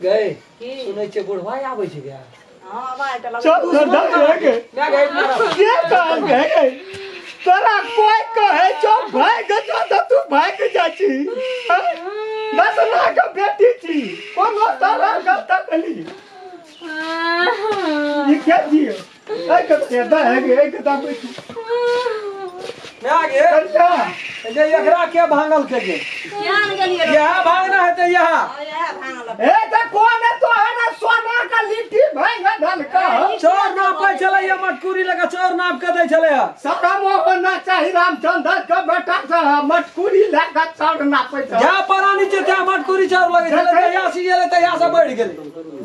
गए सुनै छियै बुढ़वा आबै छै गए चल ने दाइ गे माय गए मारा। के कहल गए तोरा कोई कहे छौ भागि छौ तऽ तू भागि जाइ छी दसना के बेटी छी कोनो तरह के तकली ई के छियै एहि के तऽ दाइ गे एहि के तऽ बैठू माय गे कनिया जे एकरा के भांगल के गे ज्ञान गेलियै इएह भांगना हेतै इएह इएह भांगल ए तऽ कोन तोहर सोना के लिट्टी भांगि देलकौ चोर नापै छलै या मटकुरी लगा चोर नाप के दै छलै सारा मोहन चाही रामचंद्र के बेटा से मटकुरी लए कऽ चाउर नापै छै जा परानी छै त्या मटकुरी चाउर लगै छलै तहिया सीझेलै तहिया से बढ़ि गेलै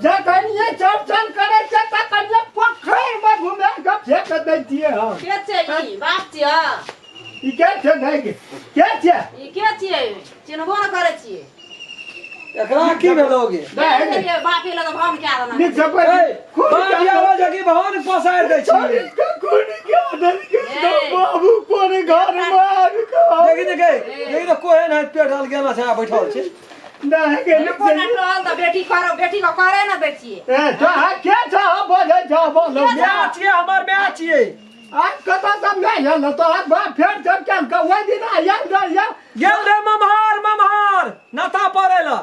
जखन ये चौरचन करै छै तखन ये पोखरि पोखरिमे घुमा कऽ फेक दै छियै हम। के छै ई बाप छियै? ई के छै? नहि के के छै? ई के छियै? चिन्हबो न करै छियै। एकरा की भेलो गे? देखलियै बापी लग भवन कए देना। नीक से ए, बाप आवाज की भवन पसारि दै छी। बाबू कोन घर मे आबि कऽ देखी देखी देखी तऽ कोहे नहि पेट हल गेल छै आ बैठल छै। नहि गेल। कोना टहल तऽ बेटी करो, बेटी के करे न दै छियै। ए तोहर के छौ? बजै छौ, बोलो। माय छियै, हमर माय छियै। आज कतऽ सब नहि आयल तोहर बाप? फेर जब केलकै ओहि दिन आयल रहियै। गेल रे ममहार, ममहार नाता पड़े ला।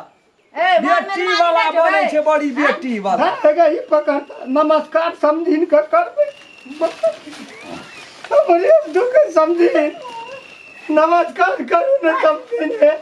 ए, बाप में बेटी नानी वाला नहि बनै जेबै। छै बड़ी बेटी वाला। हे गे, ई पकड़, नमस्कार समझिन के करबै। हमरे दुख समझिन, नमस्कार करू ने समझिन। हे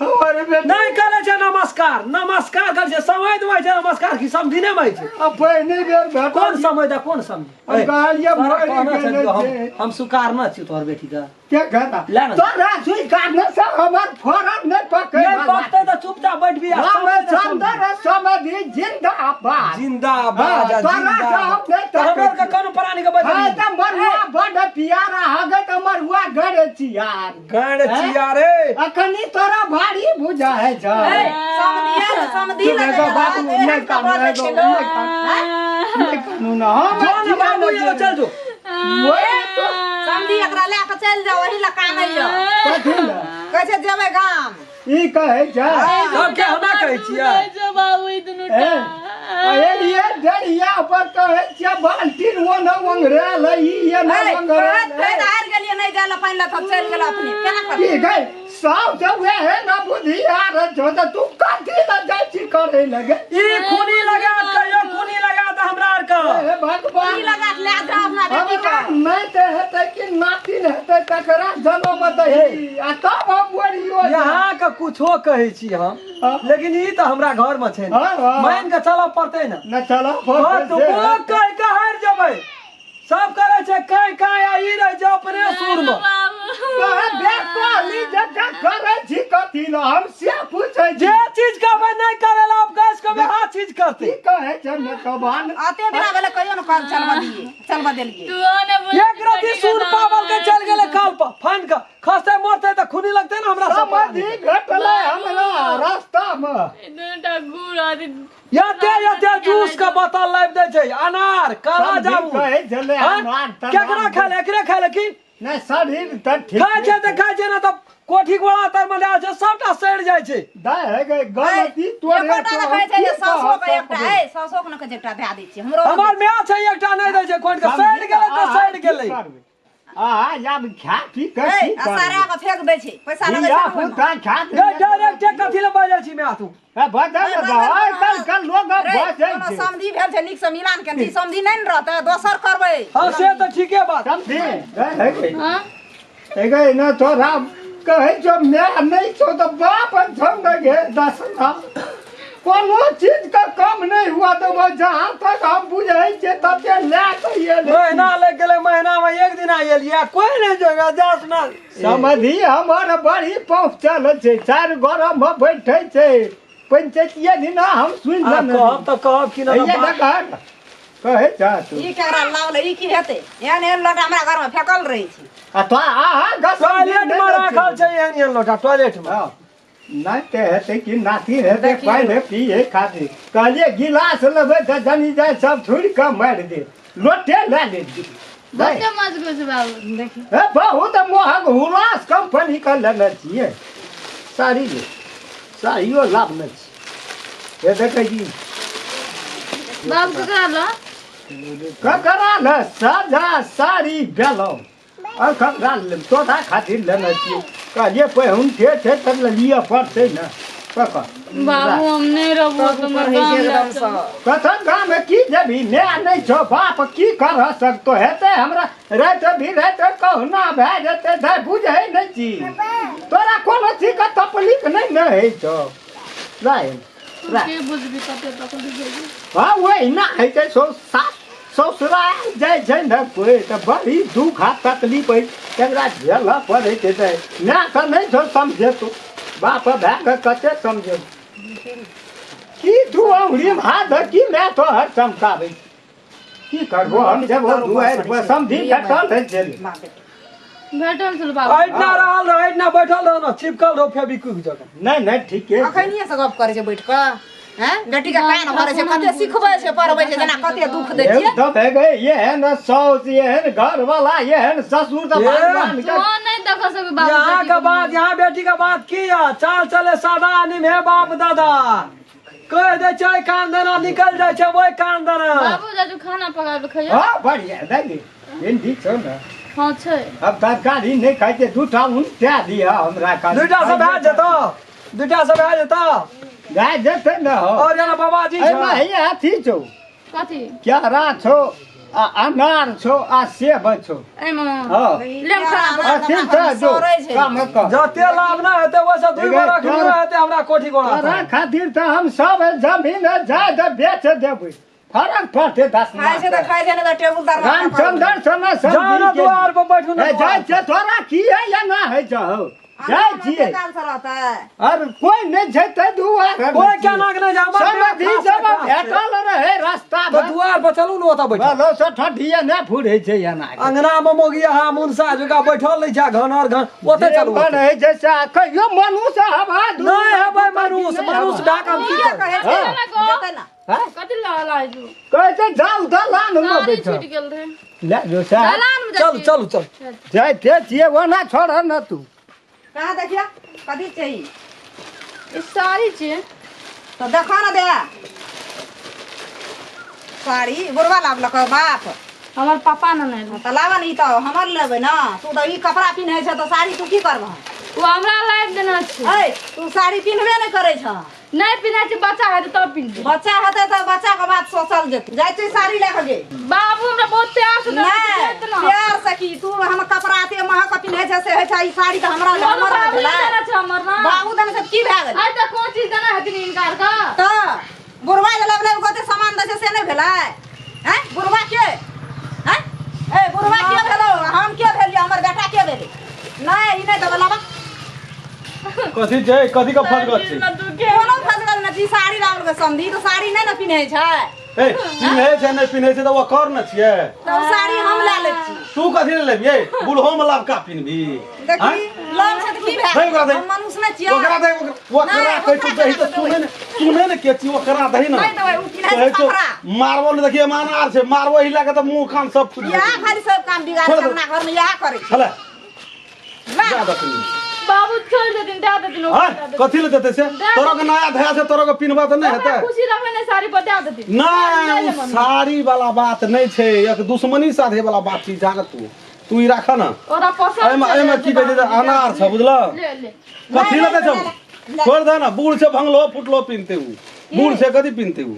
हमारे बेटा नहि करै छै नमस्कार, नमस्कार करै छै समय देबै छै नमस्कार की समझिने में छै। आ पहिने बेर भेटल। कोन समय दे, कोन समझ? हम कहलियै तोरा मरि कहना छै गेलै हम छै। हम स्वीकार न छी तोहर बेटी के। के कहता? ला ना। तोरा स्वीकार न से हमर फरक नहि पकड़े। नहि पकतै तऽ चुपचाप बैठबी आ समय दे समझी। रामचंद्र समधि जिंदाबाद, जिंदाबाद। हाँ, तोरा जिंदाबाद। से हम नहि तऽ हमरा तकै आरके कोनो प्राणी के हाँ बजली तऽ मरुआ बड प्यारा हगे, तऽ मरुआ गड़े चियार गण हैं? चिया रे। अखनी तोरा भारी बुझा है छ। ए, समधिया ने, समधि चुप लग एगो बाबू, एहन नहि तऽ कानू, बजै एगो छै नहि लोक। कानू, हैं? नहि कानू ना, हम जो ने बाबू एगो चल जो। वही तो। समधि एकरा लए कऽ चलि जाउ, ओही लए कानैया। कथी लए? कहै छै जेबै गाम। ई कहै छै? सबके हमरा कहै छियै। ए, एलियै डरिया पर कहै छियै बाल्टीन ओ न ओंघरेल है, ई ये न ए, ओंघरेल कहैत है। कहैत हारि गेलियै, नहि जाय लए पानि लए तऽ चलि गेल अपने, केना की करतै? गै, सब तऽ वएह न बुधियार छौ, तऽ तू कथी लए जाइ छी करै लगे? ई खूनी लगा कहियो, खूनी लगा तऽ हमरा आर के। हे भगवान, की लगा के लए जाउ अपना बेटी हमरा के। नहि तऽ हेतै कि नातिन हेतै तकरा जनम दही आ तब हम बोलियो। यहाँ के कुछो कहै छी हम, हाँ। लेकिन ई तऽ हमरा घर में छै ने। हाँ, हाँ। मान के चलऽ पड़तै ने। न चलऽ हाँ, पड़तै तऽ से। ओ कहि के हारि जेबै, सब करै छै कहि कहि आ ई रहै छै अपने सुर में। तोहर बेकली जकाँ करै छी कथी लए, हम से पूछै छी। जे चीज कहबै नहि करै ला, आब गैस कहबै हाँ चीज करतै। की कहै छै नेतवान? अते दिना भेलै, कहियो ने कहल चलबऽ दियै, चलबऽ देलियै। एक रति सुर पावल के चल गेलै काल पर फाइन के खसते मरते तऽ खूनी लगतै ने हमरा सब। समधि भेटलै हमरा रास्ता मे। एते एते जूस के बोतल लाबि दै छै, अनार, काला समधि जामुन। कहै छलै हाँ? अनार तनार। केकरा खाय ले? एकरे खाय ले की? नहि, शरीर तऽ ठीक खाय छै तऽ खाय छै ने, तऽ कोठी गोड़ा तर मे लए छै, सबटा सड़ि जाइ छै। दाइ हे गै, गलती तोरे एकोटा छौ, ने हम कहै छै की जे सासो के कह एकटा सकबै? ए, सासो के ने कहै छै एकटा दए दै छियै हमरो। हमर माय छै एकटा नहि दै छै खोटि के, सड़ि गेलै तऽ अहाँ सड़ि की गेलै। करबै? अहाँ आब खा पी कऽ ए, की आ सड़ा करबै? के फेंक दै छै, पैसा लगै छै धिया ने ओहिमे। पुता खा। गै, डायरेक्ट कथी लए बाजै छी माय तू? बजै ने दऽ, आइ काल्हि के लोग रे, बजै कोनो छै। समधि भेल छै नीक से मिलान केने, ई समधि नहि ने रहतै, दोसर करबै। हँ, से तऽ ठीके बात। समझी गै, हे गै। हे गै, ने तोरा कहै छौ माय नहि छौ तऽ बाप छौ ने गे दसना। कोनो चीज के कम नहि हुआ देबो, जहाँ तक हम बुझै छियै तते लए कऽ एलै। महीना लागि गेलै, महीना मे एक दिन एलियै, कोई नहि जगह दस ना। समधि हमर बड़ी पहुँचल छै, चारि गोरमे बैठै छै पंचायतिये दिना हम सुनि आ लेने। कहब तऽ कहब कि हैया ना। देखह, कहै छ तू। ई केकरा लावलै? ई की हेतै? एहन एहन लोटा हमरा घर में फेकल रहै छै। आ तो आहा गसम टॉयलेट में राखल छै एहन एहन लोटा टॉयलेट में। हँ, नहि तऽ हेतै कि नातिन हेतै पानि पिए खातिर कहलियै गिलास लेबै तऽ जनी जाय सब छोड़ि कऽ मारि दे, लोटे लए ले। बहुते मजबूत छै बाबू, देखी। हे, बहुत महग हुलास कंपनी के लेने छियै साड़ी, ले साड़ियो लाभने छी। हे देखै छी। बाबू ककरा ल ककरा ले सादा साड़ी भेलौ और ककरा ले? तोरा खातिर लेने छियै, कहलियै पहिन ठे छै तऽ लिअ पड़तै ने, ककर बाबू, हम नहि रहबो तऽ रहै छै एकदम सँ। कथन गाममे की जेबही? माय नहि छौ, बाप की कर सकतो हेतै? हमरा राति भी राति कहुना भए जेतै। दाइ, बुझै नहि छी, तोरा कोनो चीजके तकलीफ नहि ने होइ छौ? राय राय के बुझबी कते तकलीफ होइ छै। हँ, ओहिना होइ छै। सौ सास ससुराल जाइ छै ने कोइ तऽ बड़ी दुख आ तकलीफ होइ, तकरा झेलऽ पड़ै छै। तऽ मायके नहि छौ समझेतौ, बाप भए कऽ कते समझेतौ? की तू अङ्गुरीमे हाथ धऽ की माय तोहर चमकाबै? की करबो हम जब दुआरि पर समझी भेटल रहै छलै। बाप बेटी। भेटल छल बाबू। एहिना रहल रह, एहिना बैठल रह ने, चिपकल रहो फेविक्विक जकाँ। नहि नहि ठीके छै। अखनिये से गप करै छै बैठ कऽ, हैं? बेटी के कान भरै छै, कते सिखबै छै पढ़बै छै, जेना कते दुख दै छियै। एकदम हे गए, ये है न साउस, ये है न घर वाला, ये है न ससुर, तऽ भगवान के तू नहीं देख सके बाबू। यहाँ बेटी के बात, यहाँ बेटी के बात की है, चाल चले सादा निमे बाप दादा कह दै छै कान देना निकल जाइ छै ओहि कान देना। बाबू जाजू खाना पकाबे खइयो। हाँ बढ़िया दादी भिंडी छौ ने? हाँ छै। अब तरकारी नहि खाइ छै, दूटा उनटा दिअ हमरा खाली। दूटा से भए जेतौ, दूटा से भए जेतौ। भए जेतै ने हो। और जेना बाबाजी एहिमे छै। हैया अथी छौ। कथी? केरा छौ आ अनार छौ आ सेब छौ। एहिमे? हाँ। लेम खाना। अथी छै जो काम कर। जते लाभ नहि हेतै ओहिसँ दुइ एगे बरख तोरा- हेतै हमरा कोठी गोड़ा। तोरा खातिर तऽ हम सब जमीन जायदा बेच देबै, फरक पड़तै 10 खाइ छै तऽ खाइ छै, नहि तऽ टेबुल तर। रामचंद्र से ने जाओ ने दुआर पर बैठू ने। ए, जाइ छै तोरा की है या ना है छौ, जाइ छियै। काल से रहतै और कोई नहि छै ताहि दुआरे। कोई केना के नहि जाय, हमर समधि खास सब खास छै। भेटल रहे रास्ता तऽ दुआर पर चलू ने, ओतऽ बैठू। बोलो से ठंडिया नहि फुरै छै एना के। अंगना मे मोगी अहाँ मुनसा जुका बैठल नहि छै, घन और घन ओतऽ चलू। जे मन ओतऽ। है जैसे कहियो मनुष्य हवा दू नहि हेबै मनुष्य, मनुष्य भए कऽ हम की किया करब? कहै छै जेतै ना। हाँ? कथी लहला है? कहै छै जाउ दलान मे साड़ी बैठल। छूट गेल रहे। ले जो साहब। दलान में जाइ चलू छी। चलू चलू। जाइते छियै, ओना छोड़ न तू। कहाँ देखिया कथी चाहिए? ई साड़ी छै। तऽ देखो ने दे साड़ी बुढ़वा लाबलक बाप। हमर पापा ने नहि। तऽ लाबऽ ने, ई तऽ हमर लेबै ने। तू तऽ ई कपड़ा पिन्है छ तऽ साड़ी तू की करबह? ओ हमरा लाबि देना छै। ऐ तू साड़ी पिन्हबे नहि करै छ। नहि पिन्है छै, बच्चा हेतै तब पिन्हबै। बच्चा हेतै तऽ बच्चा के बात सोचल जेतै। जाइ छी साड़ी लए कऽ गे। बाबू हमरा बहुत प्यार से देने छै, नहि देत ना। प्यार से की? तू हम कपड़ा एते महग के पिन्है छै से होइ छै, ई साड़ी तऽ हमरा बोलू हमर बाबू भेलै। देने छै हमर ना। बाबू देने छै तऽ की भए गेलै? आइ तऽ कोन चीज देने हेथिन इनकार का? तऽ बुढ़वा जे लबले कते सामान दै छै से नहि भेलै? हैं बुढ़वा के, हैं? ए बुढ़वा के भेलो, हम के भेलियै, हमर बेटा के भेलै? नहि ई नहि देबै, लाबा। कथी छै? कथी के फसगत छै? कोनो फसगल नहि छी, साड़ी लाबल के समधी तऽ साड़ी नहि ने पिन्है छै। ए पिन्है छै नहि पिन्है छै तऽ ओकर ने छियै। तऽ ओ साड़ी हम लए लै छी। तू कथी ले लेबियै? बूढ़ो में लबका पिन्हबी? देखी लग छै तऽ की भए दही ओकरा गेल? दही। हम मनुष्य नहि छियै? ओकरा दही, ओकरा नहि, कहै छौ ओकरा दही तऽ केना सुनै ने, सुनै ने के छी, ओकरा दही ने। नहि देबै, ओ पिन्है छै कहै छौ कपड़ा। मारबो ने, देखिए मानार छै, मारबो हिला के तऽ मुंह कान सब फुटि इएह जेतै। खाली सब काम बिगाड़ छोड़ छै दे। अपना घरमे इएह करै छै। हले ला। जा दखनी। बाबू छोड़ देथिन, दए देथिन ओकरा, हाँ दए देथिन। कथी ले देतै से? तोरा के नया धया छै, तोरा के पिन्हबा तऽ नहि हमरा हेतै। खुशी रहबै ने साड़ी पर, दए देथिन। नहि, ओ साड़ी वाला बात नहि छै, एक दुश्मनी साधे वाला बात छै। जान तू तू ई राख ने। ओकरा पसंद एहिमे छै। एहिमे की कहै छै, अनार छै, बुझलह? ले ले। कथी ले दै छौ? छोड़ दे ने, बूढ़ छै, भंगलो फुटलो पिन्हते उ बूढ़ छै, कथी पिन्हते उ?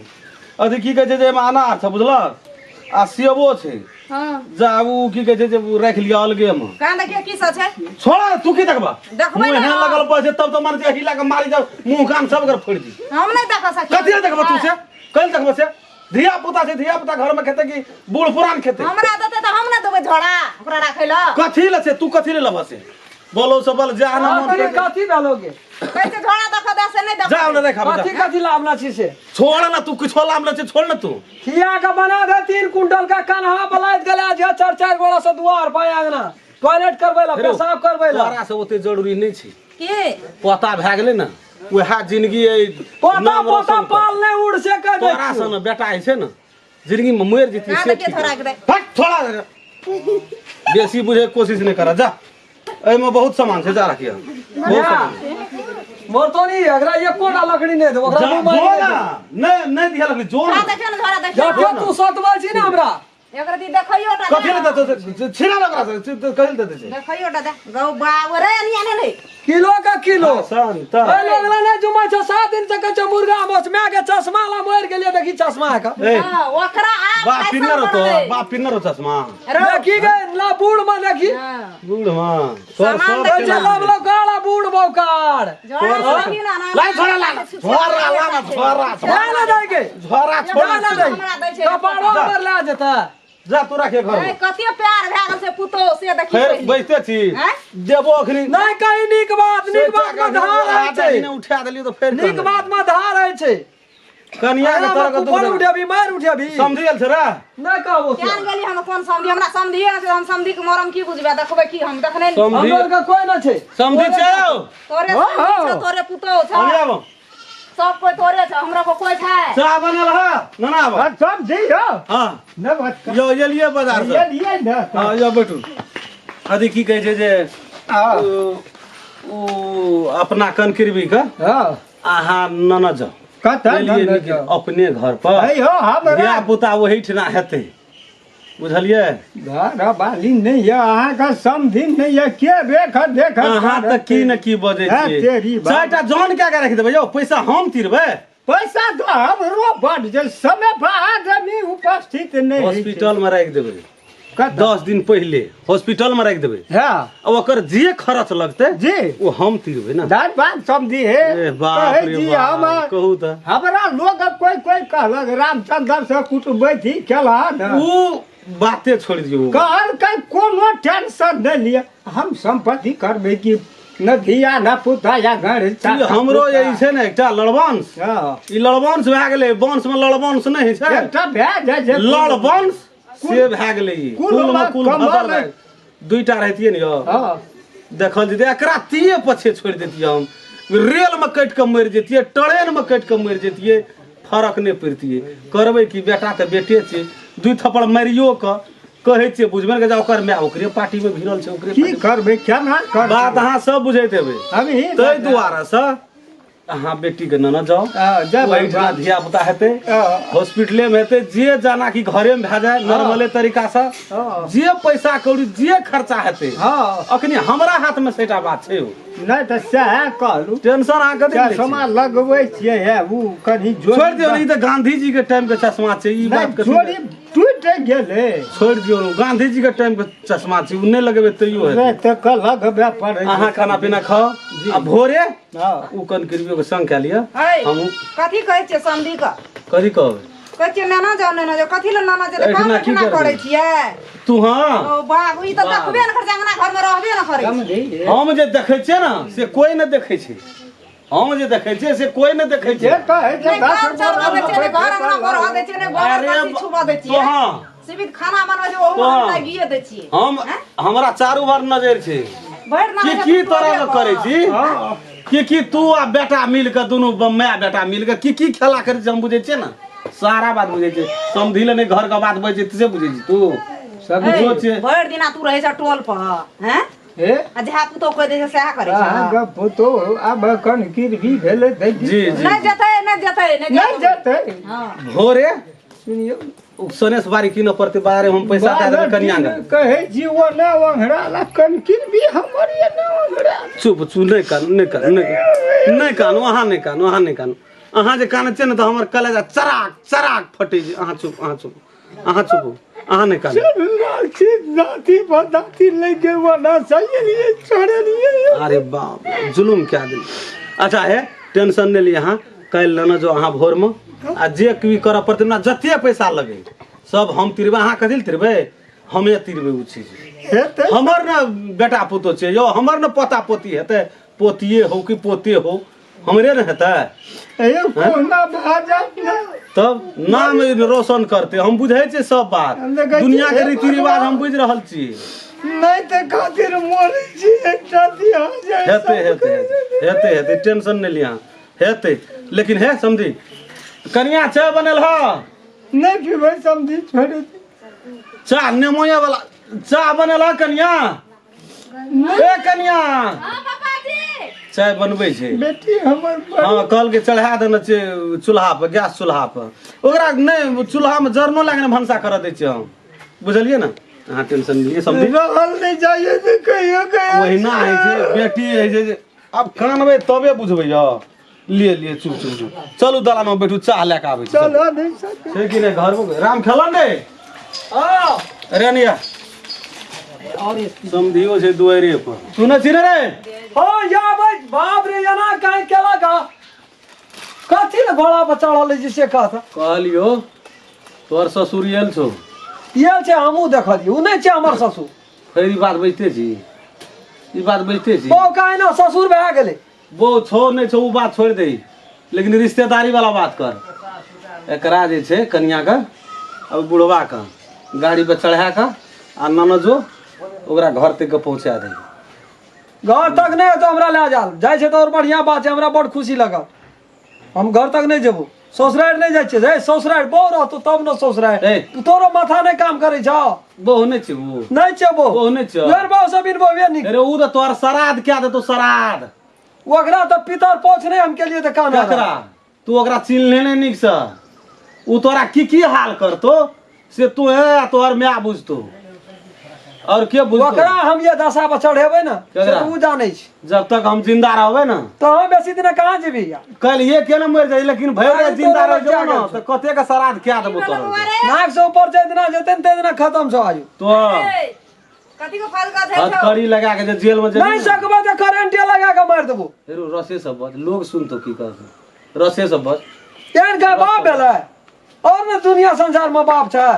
अथी की कहै छै जे एहिमे अनार छै, बुझलह? आ सेबो छै। हाँ। जा उ की कहै छै जे उ राखि लिअ अलगेमे। कहाँ देखियौ की सब छै? छोड़ ने, तू की देखबा? देखबै मुँह ने एहन हम। लगल पड़ै छै तब तऽ मन छै हिला के मारि जाउ, मुँह कान सब कर फोड़ि दी। हम नहि देख सकी। कथी ले देखबा तू से? कल देखबा से? धिया पुता छै, धिया पुता घर में खेतै कि बूढ़ पुरान खेतै? हमरा देतै तऽ हम नहि देबै झोड़ा ओकरा राखै लए। कथी ले छै? तू कथी ले लेबह से? बोलो से बोल जा ना मन। कथी कथी भेलो गे? कहै छै झोड़ा देख दे, से नहि जा देख। ने देखा। कथी कथी लाभना छी से? छोड़ ना तू, किछो लाम ले छै, छोड़ ना तू। खिया के बना दे 3 कुंटल का कन्हा बलाइत गेलै जे चार चार गोड़ा से दुआर पर आंगना टॉयलेट करबै ला, पेशाब करबै ला। तोरा से ओते जरूरी नहि छै। की? पोता भए गेलै ने, वएह जिंदगी अइ। पोता नाम पोता रोशन कर। पाल नहि उड़ से कह दै तोरा छियौ। सन बेटा होइ छै ने, जिंदगी में मरि जेती कहाँ से देखिए ठीक। थोड़ा के दे। हट, थोड़ा बेसी बुझे के कोशिश नहि कर, जा। एहिमे बहुत सामान छै, जा रखिए, बहुत सामान छै। मोर तो नहीं, एकरा एकोटा लकड़ी नहि देबो ओकरा। जा, मुँह मारि जो नहि ना देबो। नहि नहि दिया लकड़ी, जो झोड़ा ना। देखियौ ने, झोड़ा देखियौ। जते तू सतबै छी ने हमरा। एकरा दी देखैयो टा कथी ले देतौ? छिना लग ओकरा से, कथी ले देतै से? देखैयो टा दे गौ बाबू रे, अनिया ने ले। किलो का किलो। सन तऽ ओहि लोग लग नहि जुमै छौ, 7 दिन से कहै छौ मुर्गा माछ, माय के चश्मा ला मरि गेलियै, देखी चश्मा के। ए हाँ, ओकरा आब बाप फैशन पिन्नर होतो। बनलै। बाप पिन्नर हो चश्मा। देखी गे ला बूढ़ में देखी। हाँ। बूढ़ मां तोर सामान सब कहै छै लब लब गाड़ा बूढ़ बौकार। झोड़ा देखी ना, ना, लाई छोड़ा, ला झोरा, ला ना झोरा। ला ना दै के। झोरा छोड़। ला ना दै। हमरा दै छै। कपाड़ो हमर लए जेतै। जा तू राखे घर ए, में। कते प्यार भए गेल छै पुतोह से देखी फेर पहिले। बैठते छी। आँय? देबो अखनी। नहि कही नीक बात, नीक बात में धार होइ छै। उठा देलियो तऽ फेर नीक बात में धार होइ छै। कनिया के तरह के कुफर उठेबी मारि उठेबी समझि गेल छै रे नहि कहबो से केहन गेली हम कोन समधि हमरा समधिए नहि छै हम समधि के मरम की बुझबै देखबै की हम देखने नहि समधि हमरा आरके कोइ नहि छै समझि छै यौ तोरे समधि छौ तोरे पुतोह छौ हम आबो सब कोई तोरे छौ हमरा को कोई छै चाह बनल है नाना आबो हाँ, सब जी हो हाँ नमस्कार यौ एलियै बाजार से एलियै ने हाँ यौ बैठू अथी की कहै छै जे हाँ ओ अपना कनकिरबी के हाँ अहाँ ननद जाउ कतऽ एलियै ननद नीक जाउ? अपने घर पर है हो हमरा धिया पुता ओहिठिना हेतै बुझलियै घर बाली नहि यऽ अहाँके समधिन नहि यऽ के रेख देख अहाँ तऽ की ने की बजै है, छियै तेरी बात। चारिटा जन कए के राखि देबै यौ पैसा हम तिरबै पैसा तऽ हमरो बड जे समय पर आदमी उपस्थित नहि होइ छै। हॉस्पिटल मे राखि देबै कतऽ? 10 दिन पहिले हॉस्पिटल मे राखि देबै हँ आ ओकर जे खर्च लगतै जी ओ हम तिरबै ने दाल भात समझी हे ए बाप कहै रे छी बाप हमर कहू तऽ हमरा लोग कोई कोई कहलक रामचंद्र से कुटबै थी केला ने ओ बाते छोड़ि दियौ कहलकै कोनो टेंशन नहि लिअ हम सम्पत्ति करबै कि न धिया न पुता या घर ई हमरो जे ई छै ने एकटा लड़वंश हँ ई लड़वंश भए गेलै वंश मे लड़वंश नहि होइ छै एकटा भए जाइ छै लड़वंश से भए गेलै ई कुल कुल मे कुल कमल भदर भए गेलै। दुईटा रहितियै ने यौ हँ देखल जेतै एकरा तीये पछे छोड़ि देतियै हम रेलमे कटि कऽ मरि जैतियै ट्रेनमे कटि कऽ मरि जैतियै फरक नहि पड़ितियै करबै की बेटा तऽ बेटे छै दुइ थप्पड़ मारियो कऽ कहै छियै बुझबे ने ओकर माय ओकरे पार्टीमे भिड़ल छै ओकरे की करबै केना करबै बात अहाँ सब बुझैत हेबै हमही ताहि दुआरेसँ अहाँ बेटीके नेने जाउ हँ, जेबै। ओहिठिना धिया पुता हेतै हँ। हॉस्पिटलेमे हेतै जे जाना कि घरेमे भए जाय नॉर्मले तरीकासँ हँ। जे पैसा कौड़ी जे खर्चा हेतै हँ अखनी हमरा हाथमे सेटा बात छै यौ नहि तऽ सएह कहलहुँ टेंशन अहाँ कथी लै छियै? चश्मा लगबै छियै हे ओ कनि जोड़ी छोड़ि दियौ ने, ई तऽ गांधी जी के टाइम के चश्मा छै ई बात नहि कथी जोड़ी टूटि गेलै छोड़ि दियौ ने, गांधी जी के टाइम के चश्मा छै ओ नहि लगेबै तैयो हेतै नहि तऽ कल लगबे पड़ै छै। अहाँ खाना पीना खाउ आ भोरे हँ ओ कनकिरबियो के संग कए लिअ है हमहूँ कथी कहै छियै समधी के कथी कहबै कहै छियै नाना जाउ नाना जाउ कथी लए नाना जेतै एहिठिना काम की एहिठिना करबै? करै छियै तू हँ ओ बाप ई तऽ देखबे ने करै छै अंगना घरमे रहबे ने करै छै समझी हम जे देखै छियै ने से कोई नहि देखै छै हम जे देखै छियै से कोई नहि देखै छै जे कहै छै नहि दस घर चलबऽ दै छियै नहि घर अंगना बढ़ऽ दै छियै नहि गोबर अरे बासी छुबऽ दै छियै तोहाँ सीमित खाना बनबै छै ओहू तोहाँ। हम लागिए दै छियै हम हमरा चारू भर नजर छै भरि की नजर की तरह के करै छी की की तू आ बेटा मिल के दुनू माय बेटा मिल के की की खेला करै छी हम बुझै छियै ने सारा बात बुझै छियै समझी ले नहि घर के बात बजै छै से बुझै छी तू सब बुझो छियै भरि दिना तू रहै छ टोल पर हैं हे आ जएह पुतोह कहि दै छै सएह करै छै अहाँके पुतोह आब एखन गिरवी भेलै तऽ जी जी नहि जेतै नहि जेतै नहि नहि जेतै जेतै भोरे सुनियौ सनेस बारी कीनऽ पड़तै बाजारे हम पैसा दए देबै कनिया के कहै छी ओ नहि ओंघरा ला कनकिन भी हमर ये नहि ओंघरा चुप चुप नहि कानू नहि कानू नहि कानू नहि कानू अहाँ नहि कानू अहाँ नहि कानू अहाँ जे कानै छियै ने तऽ हमर कलेजा चराक चराक फटै छै अहाँ चुप अहाँ चुप अहाँ चुप अहाँ नहि कानू छी दाँती पर दाँती लागि गेल ओना सही लिए छोड़े लिए अरे बाप रे, जुलुम कए देल अच्छा हे टेंशन नहि लिअ अहाँ काल्हि लेने जाउ अहाँ भोरमे आ जे की करऽ पड़तै हमरा जते पैसा लगे सब हम तिरबै अहाँ कथी लए तिरबै हमे तिरबै ओ चीज हेतै हमर ने बेटा पुतोह छै यौ हमर ने पोता पोती हेतै पोतिए हो कि पोते हो हमरे ने हेतै यौ कोना भए जायत ने तब नाम रोशन करतै हम बुझै छियै सब बात हम देखै छियै, दुनिया के हे रीति रिवाज हम भगवान। बुझि रहल छी नहि तऽ खातिर मरै छी एकटा दिया जाय हेतै हेतै हेतै हेतै टेंशन नहि लिअ अहाँ हेतै लेकिन हे समझी कनिया चाय बनल ह नहि पीबै समझी छोड़ि चाह नेमोए वाला चाह बनल ह कनिया ए कनिया चाय बनबै छै बेटी हमर बड़ हँ कहलकै चढ़ा देने छै चूल्हा पर गैस चूल्हा पर ओकरा नहि चूल्हामे जरनो लए कऽ नहि भनसा करऽ दै छियै हम बुझलियै ने अहाँ टेंशन नहि लिअ समझी रहल नहि जाइए जे कहियो कहियो ओहिना होइ छै बेटी होइ छै जे आब कानबै तबे बुझबै यौ लिए लिए चुप चुप चुप चलू दलानमे बैठू चाह लए कऽ आबै छी चलो नहि सकै छै कि नहि घरमे राम खेलन रे अरे निया समधियो छै दुआरे पर सुनै छी ने रे हाँ या भाई बाप रे एना काहे केलक हँ? कथी ले घोड़ा पर चढ़ल छै से कहत कहलियो तोहर ससुर आयल छौ आयल छै हमहूँ देखलियै ओ नहि छै हमर ससुर फेर ई बात बजिते छी ई बात बजिते छी बौ काहे ना ससुर भए गेलै वो छो नहीं छो वो बात छोड़ दे लेकिन रिश्तेदारी वाला बात कर एकरा जे छै कनियाके आ बुढ़बाके गाड़ी पर चढ़ा कऽ आ ननजो ओकरा घर तक पहुँचा दे। घर तक नहि हेतौ, हमरा लए जाल जाइ छै तऽ आओर बढ़िआँ बात छै, हमरा बड़ खुशी लगल। हम घर तक नहि जेबो, ससुरारि नहि जाइ छियै। ससुरारि बहु रहतौ तब ने ससुरारि। ए। तोरो माथा नहि काम करै छौ। बहु नहि छै उ? नहि छै बहु। बहु नहि छै? बेर बहु से बिन बहुए नीक। अरे उ तऽ तोहर श्राद्ध कए देतौ, श्राद्ध। ओकरा तऽ पितर पोछ नहि हम केलियै तऽ कान। केकरा? तू ओकरा चिन्हले नहि नीकसँ। उ तोरा की की हाल करतो से तू हे आ तोहर माय बुझतो, और के बुझतो? ओकरा हम ये दशा पर चढ़ेबै ने से केकरा? तऽ उ जानै छै। जब तक हम जिंदा रहबै ने तऽ हम बेसी दिन कहाँ जेबी यार? कल ये के ना मर जाई, लेकिन भरि राति अरे जिंदा तोरा रह जेबो बच्चा ना के तऽ कते के श्राद्ध कए देबो तोरा। नाक से ऊपर जाहि दिना जेतै ने ताहि दिना खतम छौ आयु। तो कथी को फल का छै? हथकड़ी लगा के जे जेल में जेबी नहि ने। सकबै तऽ करेंटे लगा के मारि देबो। हेरो रसे सब बच, लोग सुनतो की कहतो, रसे सब बच। एहन के बाप भेलै और ने दुनिया संसार में बाप छै?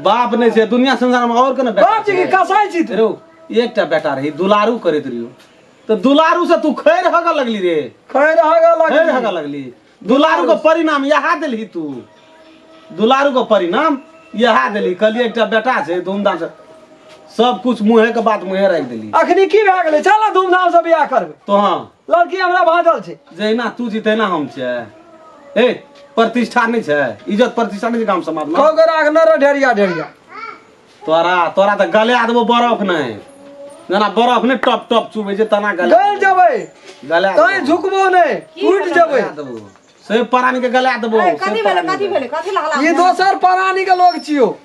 बाप नहि छै दुनिया संसार में और के ने बेटा बाप जी की छै। कसाई छी तू। हेरो एकटा बेटा रही, दुलारू करैत रहियो तऽ दुलारू से तू खैर हगऽ लगली रे। खैर हगऽ खैर लगली। हगऽ लगली। दुलारू के परिणाम यहाँ देलही तू, दुलारू के परिणाम यहाँ देलही। कहलियै एकटा बेटा छै, धूमधाम से सब कुछ मुँहे के बात मुँहे राखि देली। अखनी की भए गेलै? चल ने धूमधाम से बियाह करबै। तो हाँ लड़की हमरा भाजल छै। जहिना तू छी तहिना हम छियै। ए प्रतिष्ठा नहि छै, इज्जत प्रतिष्ठा नहि छै गाम समाज में। कौ के राख न रे ढेरिया ढेरिया। तोरा तोरा तऽ गला देबो बरफ नहि, जेना बरफ नहि टप टप चुबै छै तना गला गल जेबै। गला तैं झुकबो नहि, टूटि जेबै। गला देबो से प्राणी के गला देबो। ए, से कथी भेलै? प्राणी कथी के। भेलै? कथी लगला? ई दोसर प्राणी के लोग छियो,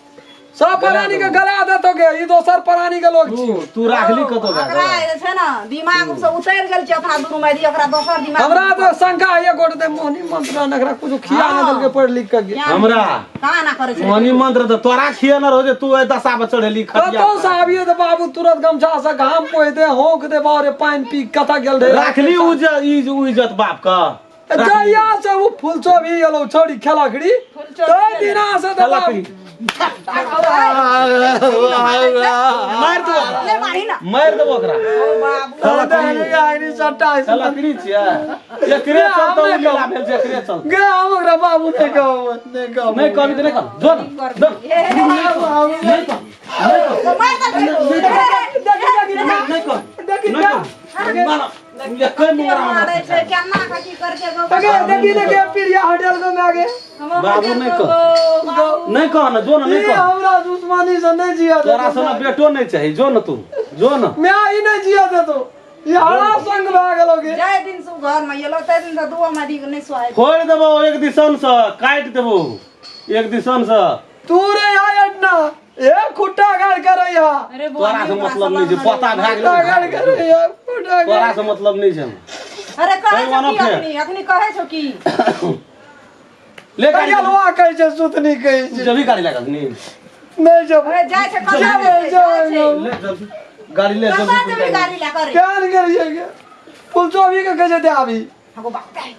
सब प्राणी के गला देतो गे। ई दोसर प्राणी के लोग तू छियो। तू राखली कतौ भए ओकरा गेल? जे छै ने दिमाग से उतरि गेल छै अपना दुनू मायदी, ओकरा दोसर दिमाग। हमरा तऽ शंका है गोटे दे मोहनी मंत्र ने एकरा कुछ खिया ने देलकै पढ़ लिख के। हमरा कहाँ ना करै छै मनी मंत्र तऽ तोरा खिया न रहो जे तू एहि दशा पर चढ़ेली खटिया। कतौ से आबियो तऽ बाबू तुरंत गमछा से घाम पोहि दे, होंक दे, बारे पानि पी कतऽ गेल रहे? राखली उ जे ई उ इज्जत बाप का। जहिया से उ फुलचो भी एलौ छौड़ी खेलकड़ी तै दिना से तऽ बाबू लकड़ी मारि देबो ओकरा। ले मारी ना। मारि देबो ओकरा। लकड़ी सट्टा लकड़ी छियै, एकरे चलते उ लीला भेल छै, एकरे चलते। गे हम ओकरा बाबू नहि कहब, नहि कहब। नहि कहबी तऽ नहि कह, जो न जो। मारि देलकै। नहि कह, नहि कह ना, ना, एकै मुंगरा हमरा। मारै छै केना कथी करके गो? अगे देखी देखी पीरिया हटेल गो मागे। बाबू नहि कह, नहि कह न, जो न नहि ई कह। हमरा दुश्मनी से नहीं जिया तोरा देतो। से बेटो नहीं चाही, जो न तू जो न। मैं ई नहीं जिया देतो, ई हरा संग भए गेलो गे। जाहि दिन से उ घर में एलो ताहि दिन से दुओ मादी के नहि सोहाय। फोड़ि देबो एक दिसन से, काटि देबो एक दिसन से। तू रे आय ना ए खुट्टा गाड़ कर रही हा। अरे बौआ, तोरा से मतलब नहीं छै, पता भए खुट्टा गाड़ गेलै। कर रही हा, खुट्टा तोरा गाड़। से मतलब नहीं छै हमरा। अरे कहै कहीं छौ मानो की? फेर। अखनी अखनी कहै छौ की? ले गाड़ी। करियलवा कहै छै, सुतनी कहै छै। जबी गाड़ी लगा नी। नहीं जब अरे जाइ छै कतऽ? जेबै, जाइ जेबै। छै। ले जल्दी गाड़ी ले कतऽ जल्दी। जेबही गाड़ी लए करे? केहन करियै गे? फुलचोभी के कहै छै दे आबी। हगो बाप रे।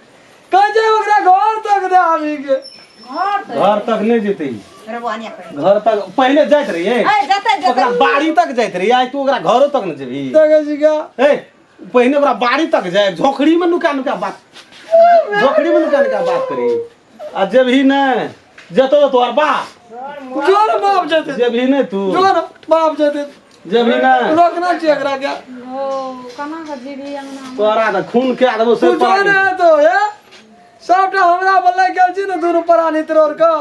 कहै छै ओकरा घर तक दे आबी के। घर तक? घर तक नहीं जेतै। अरे बौआ, निया करे। घर तक पहिले जाइत रहियै। ए जतै ओकरा जतै। बाड़ी तक जाइत रहियै, आइ तू ओकरा घरो तक ने जेबही। देखै छी का? ए पहिने ओकरा बाड़ी तक जाय, झोखड़ी में नुका नुका बात, झोखड़ी में नुका नुका बात करी। आ जेबही नहि जेतो तऽ तोहर बाप। जोर बाप जेतै। जेबही नहि तू? जोर बाप जेतै। जेबही नहि? रोकना छी एकरा के। ओ केना कऽ जीबही अंगना? तोरा तऽ खून कए देबो से। तू जो ने तो हे सबटा हमरा पर लागि गेल छी ने दुनू प्राणी तोड़ के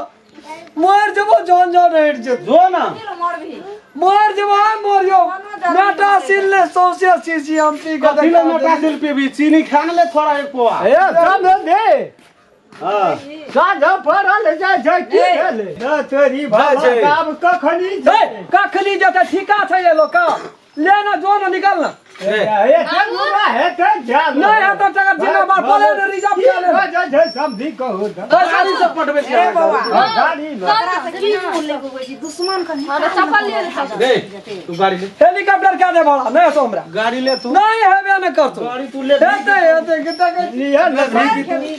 मर जेबो, जन जन हटि जेतौ। जो न। मरबही? मर जेबो, आइ मरियो। मेटा सिल ले सौंसे शीशी हम पी के। कथी ले मोटा सिल पीबी? चीनी खा ने ले थोड़ा एक पोआ। ए सब दे। हाँ। साँझ पड़ल जाइ छै, की भेलै न तोरी जाइ छै। बाबा आब कखनी हे कखनी जेतै? ठीका छै ये लोग के, ले ना, जो ना, निकल ना। ए, हेतै जाल। नहीं हेतौ टका जिम्मेदार बोले ने रिजर्व की के ले। भऽ जाइ छै समधी कहू तऽ। गाड़ी सब पटबै छै। ए बौआ, गाड़ी मे ओकरा से की मुँह लेके होइ छै दुश्मन कहीं? हाँ, तऽ चप्पल लिए ले। रे तू गाड़ी ले। हेलीकॉप्टर क्या दे भाड़ा नहीं हेतौ हमरा। गाड़ी ले तू। नहीं हेबे ने करतौ। गाड़ी तू ले। हेतै हेतै के देखै छी। लिअ ने।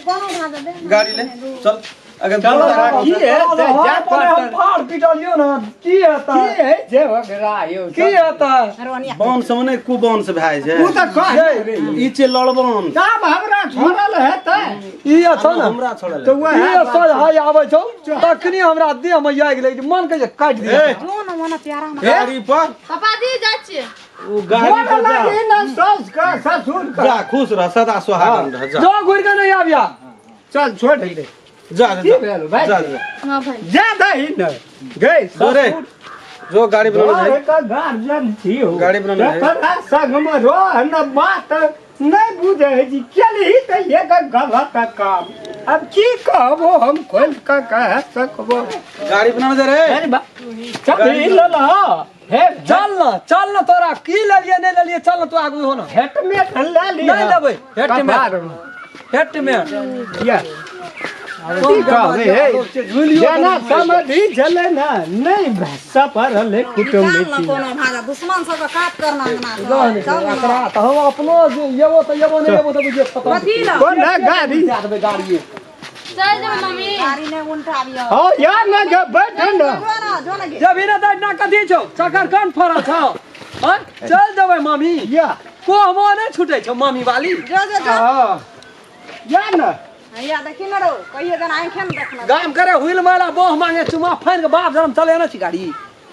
कोनो भाग दे। गाड़ी ले चल अगर चलो, की हेतै? हम जा हम फाड़ पिटलियो ना, की हेतै? की होइ छै ओकरा यौ? की हेतै? बाउन से नहि, कुबाउन से भए जाइ ओ छै। तऽ कह ई छै लड़बाउन। काम हमरा छोड़ल हेतै। ई छौ ने हमरा छोड़ल तऽ वएह ई सज हाय आबै छौ तखनी हमरा देह में आगि लागि मन के जे काटि दिया जो न मन प्यारा हमरा गाड़ी पर पापा जी जाइ छियै ओ गाड़ी गोर पर जा लागी न सास का ससुर का जा खुश रह सदा सुहागन रह जा जो घुरि के नहीं आबिया चल छोड़ दे जा की जा भेल भाई जा जा हाँ भाई जा दही न गई जो रे जो गाड़ी बनाने घर का गार्जियन छी हो गाड़ी बनाने है। तकरा संग में रह न बात नहीं बुझे है जी केलही तऽ एक गलत काम अब की कहबो हम खोल के कह सकबो गाड़ी बनाने दे रे अरे बा चल ई ल ल हे चल न चल न तोरा की लेलिए नहीं लेलिए चल न तू आगू हो न हेट में ले ली नहीं लेबै हेट में कपार में। हेट में या की कहबै हे जेना समझी छलै ने नहीं सफर हले कुटुम्ब निकाल न कोनो भागा दुश्मन सबके काट करना अंगना से चल न एकरा तऽ हम अपनो जे येबो तऽ येबो नहीं येबो तऽ बुझियो खतम कथी ल कोना गाड़ी दए देबै गाड़िए चल जेबै मम्मी गाड़ी नहि उल्टा हाँ यार ना गे बैठ न जो न जो न गे जब ना दाइ ना कथी छौ चकर कन फरल छौ हँ चल जेबै मामी या कोहमो नहि छुटै छौ मामी वाली जो जो जो हाँ या न हैया देखी न रौ कहियो जना आँखे ने देखना गाम करे हुइल मैला बोह मांगे चुमा फाइन के बाप जन्म चले ना छी गाड़ी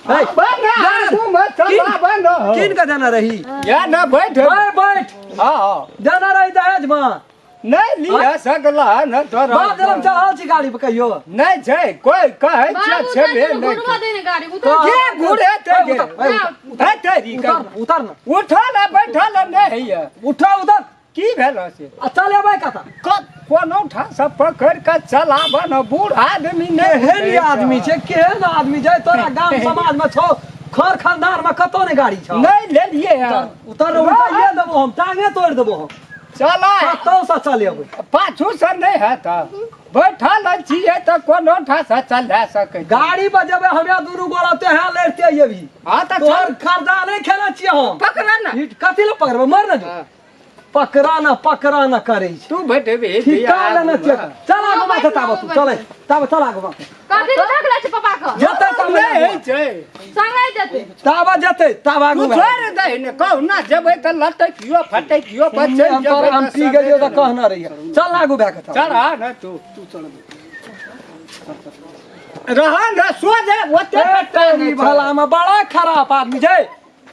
है बन आगू में चला बन किन के देना रही या न बैठ बैठ बैठ हाँ हाँ देना रही दहेज में नहीं लिया सकला न तोरा बाप जन्म चढ़ल छी गाड़ी पर कहियो नहीं छै कोई कहै छै बाबू छेबे चल नहीं घुरबा दे ने गाड़ी उतर के घुरे ते गे उतर, है तेरी उतर उतर ना उठल आ बैठल नहीं है उठा उतर की भेल से आ चल अबै कतऽ कोनो ठाम से पकड़ के चलाब न बूढ़ आदमी नहीं केहन आदमी छै केहन आदमी छै तोरा गाम समाज में छौ खर खानदान में कतौ नहीं गाड़ी छौ नहीं लेलिए है उतर उल्टाइए देबो हम टांगे तोड़ देबो हम चला कतौ से चल अबै पाछू से नहीं है तऽ बैठल छियै तऽ कोनो ठाम से चला सकै गाड़ी पर जेबै हमरा दुनू गोड़ा तेहे लड़ते अभी हाँ तऽ तोहर चल खर्चा नहीं खेने छियै हम पकड़ ना ई कथी लए पकड़बै मर न जो पकड़ा ना पकड़ा ना करै छै तू बैठेबे ठिका लेने छियै चल आगू माथे ताबत तू चलै ताबत चल आगू माथे कथी लए धकलै छै पापा के जेतै ताबे नहीं होइ छै संगे जेतै ताबत जेतै ताब आगू तू छोड़ दे ने कहू ना जेबै तऽ लटकियो फटकियो पर चलि हम तोरा जेबै हम पी गेलियो तऽ कहना रहियै चल आगू भए कऽ चल आ ना तू तू चल रह ना सो जा ओते ई भला में बड़ा खराब आदमी छै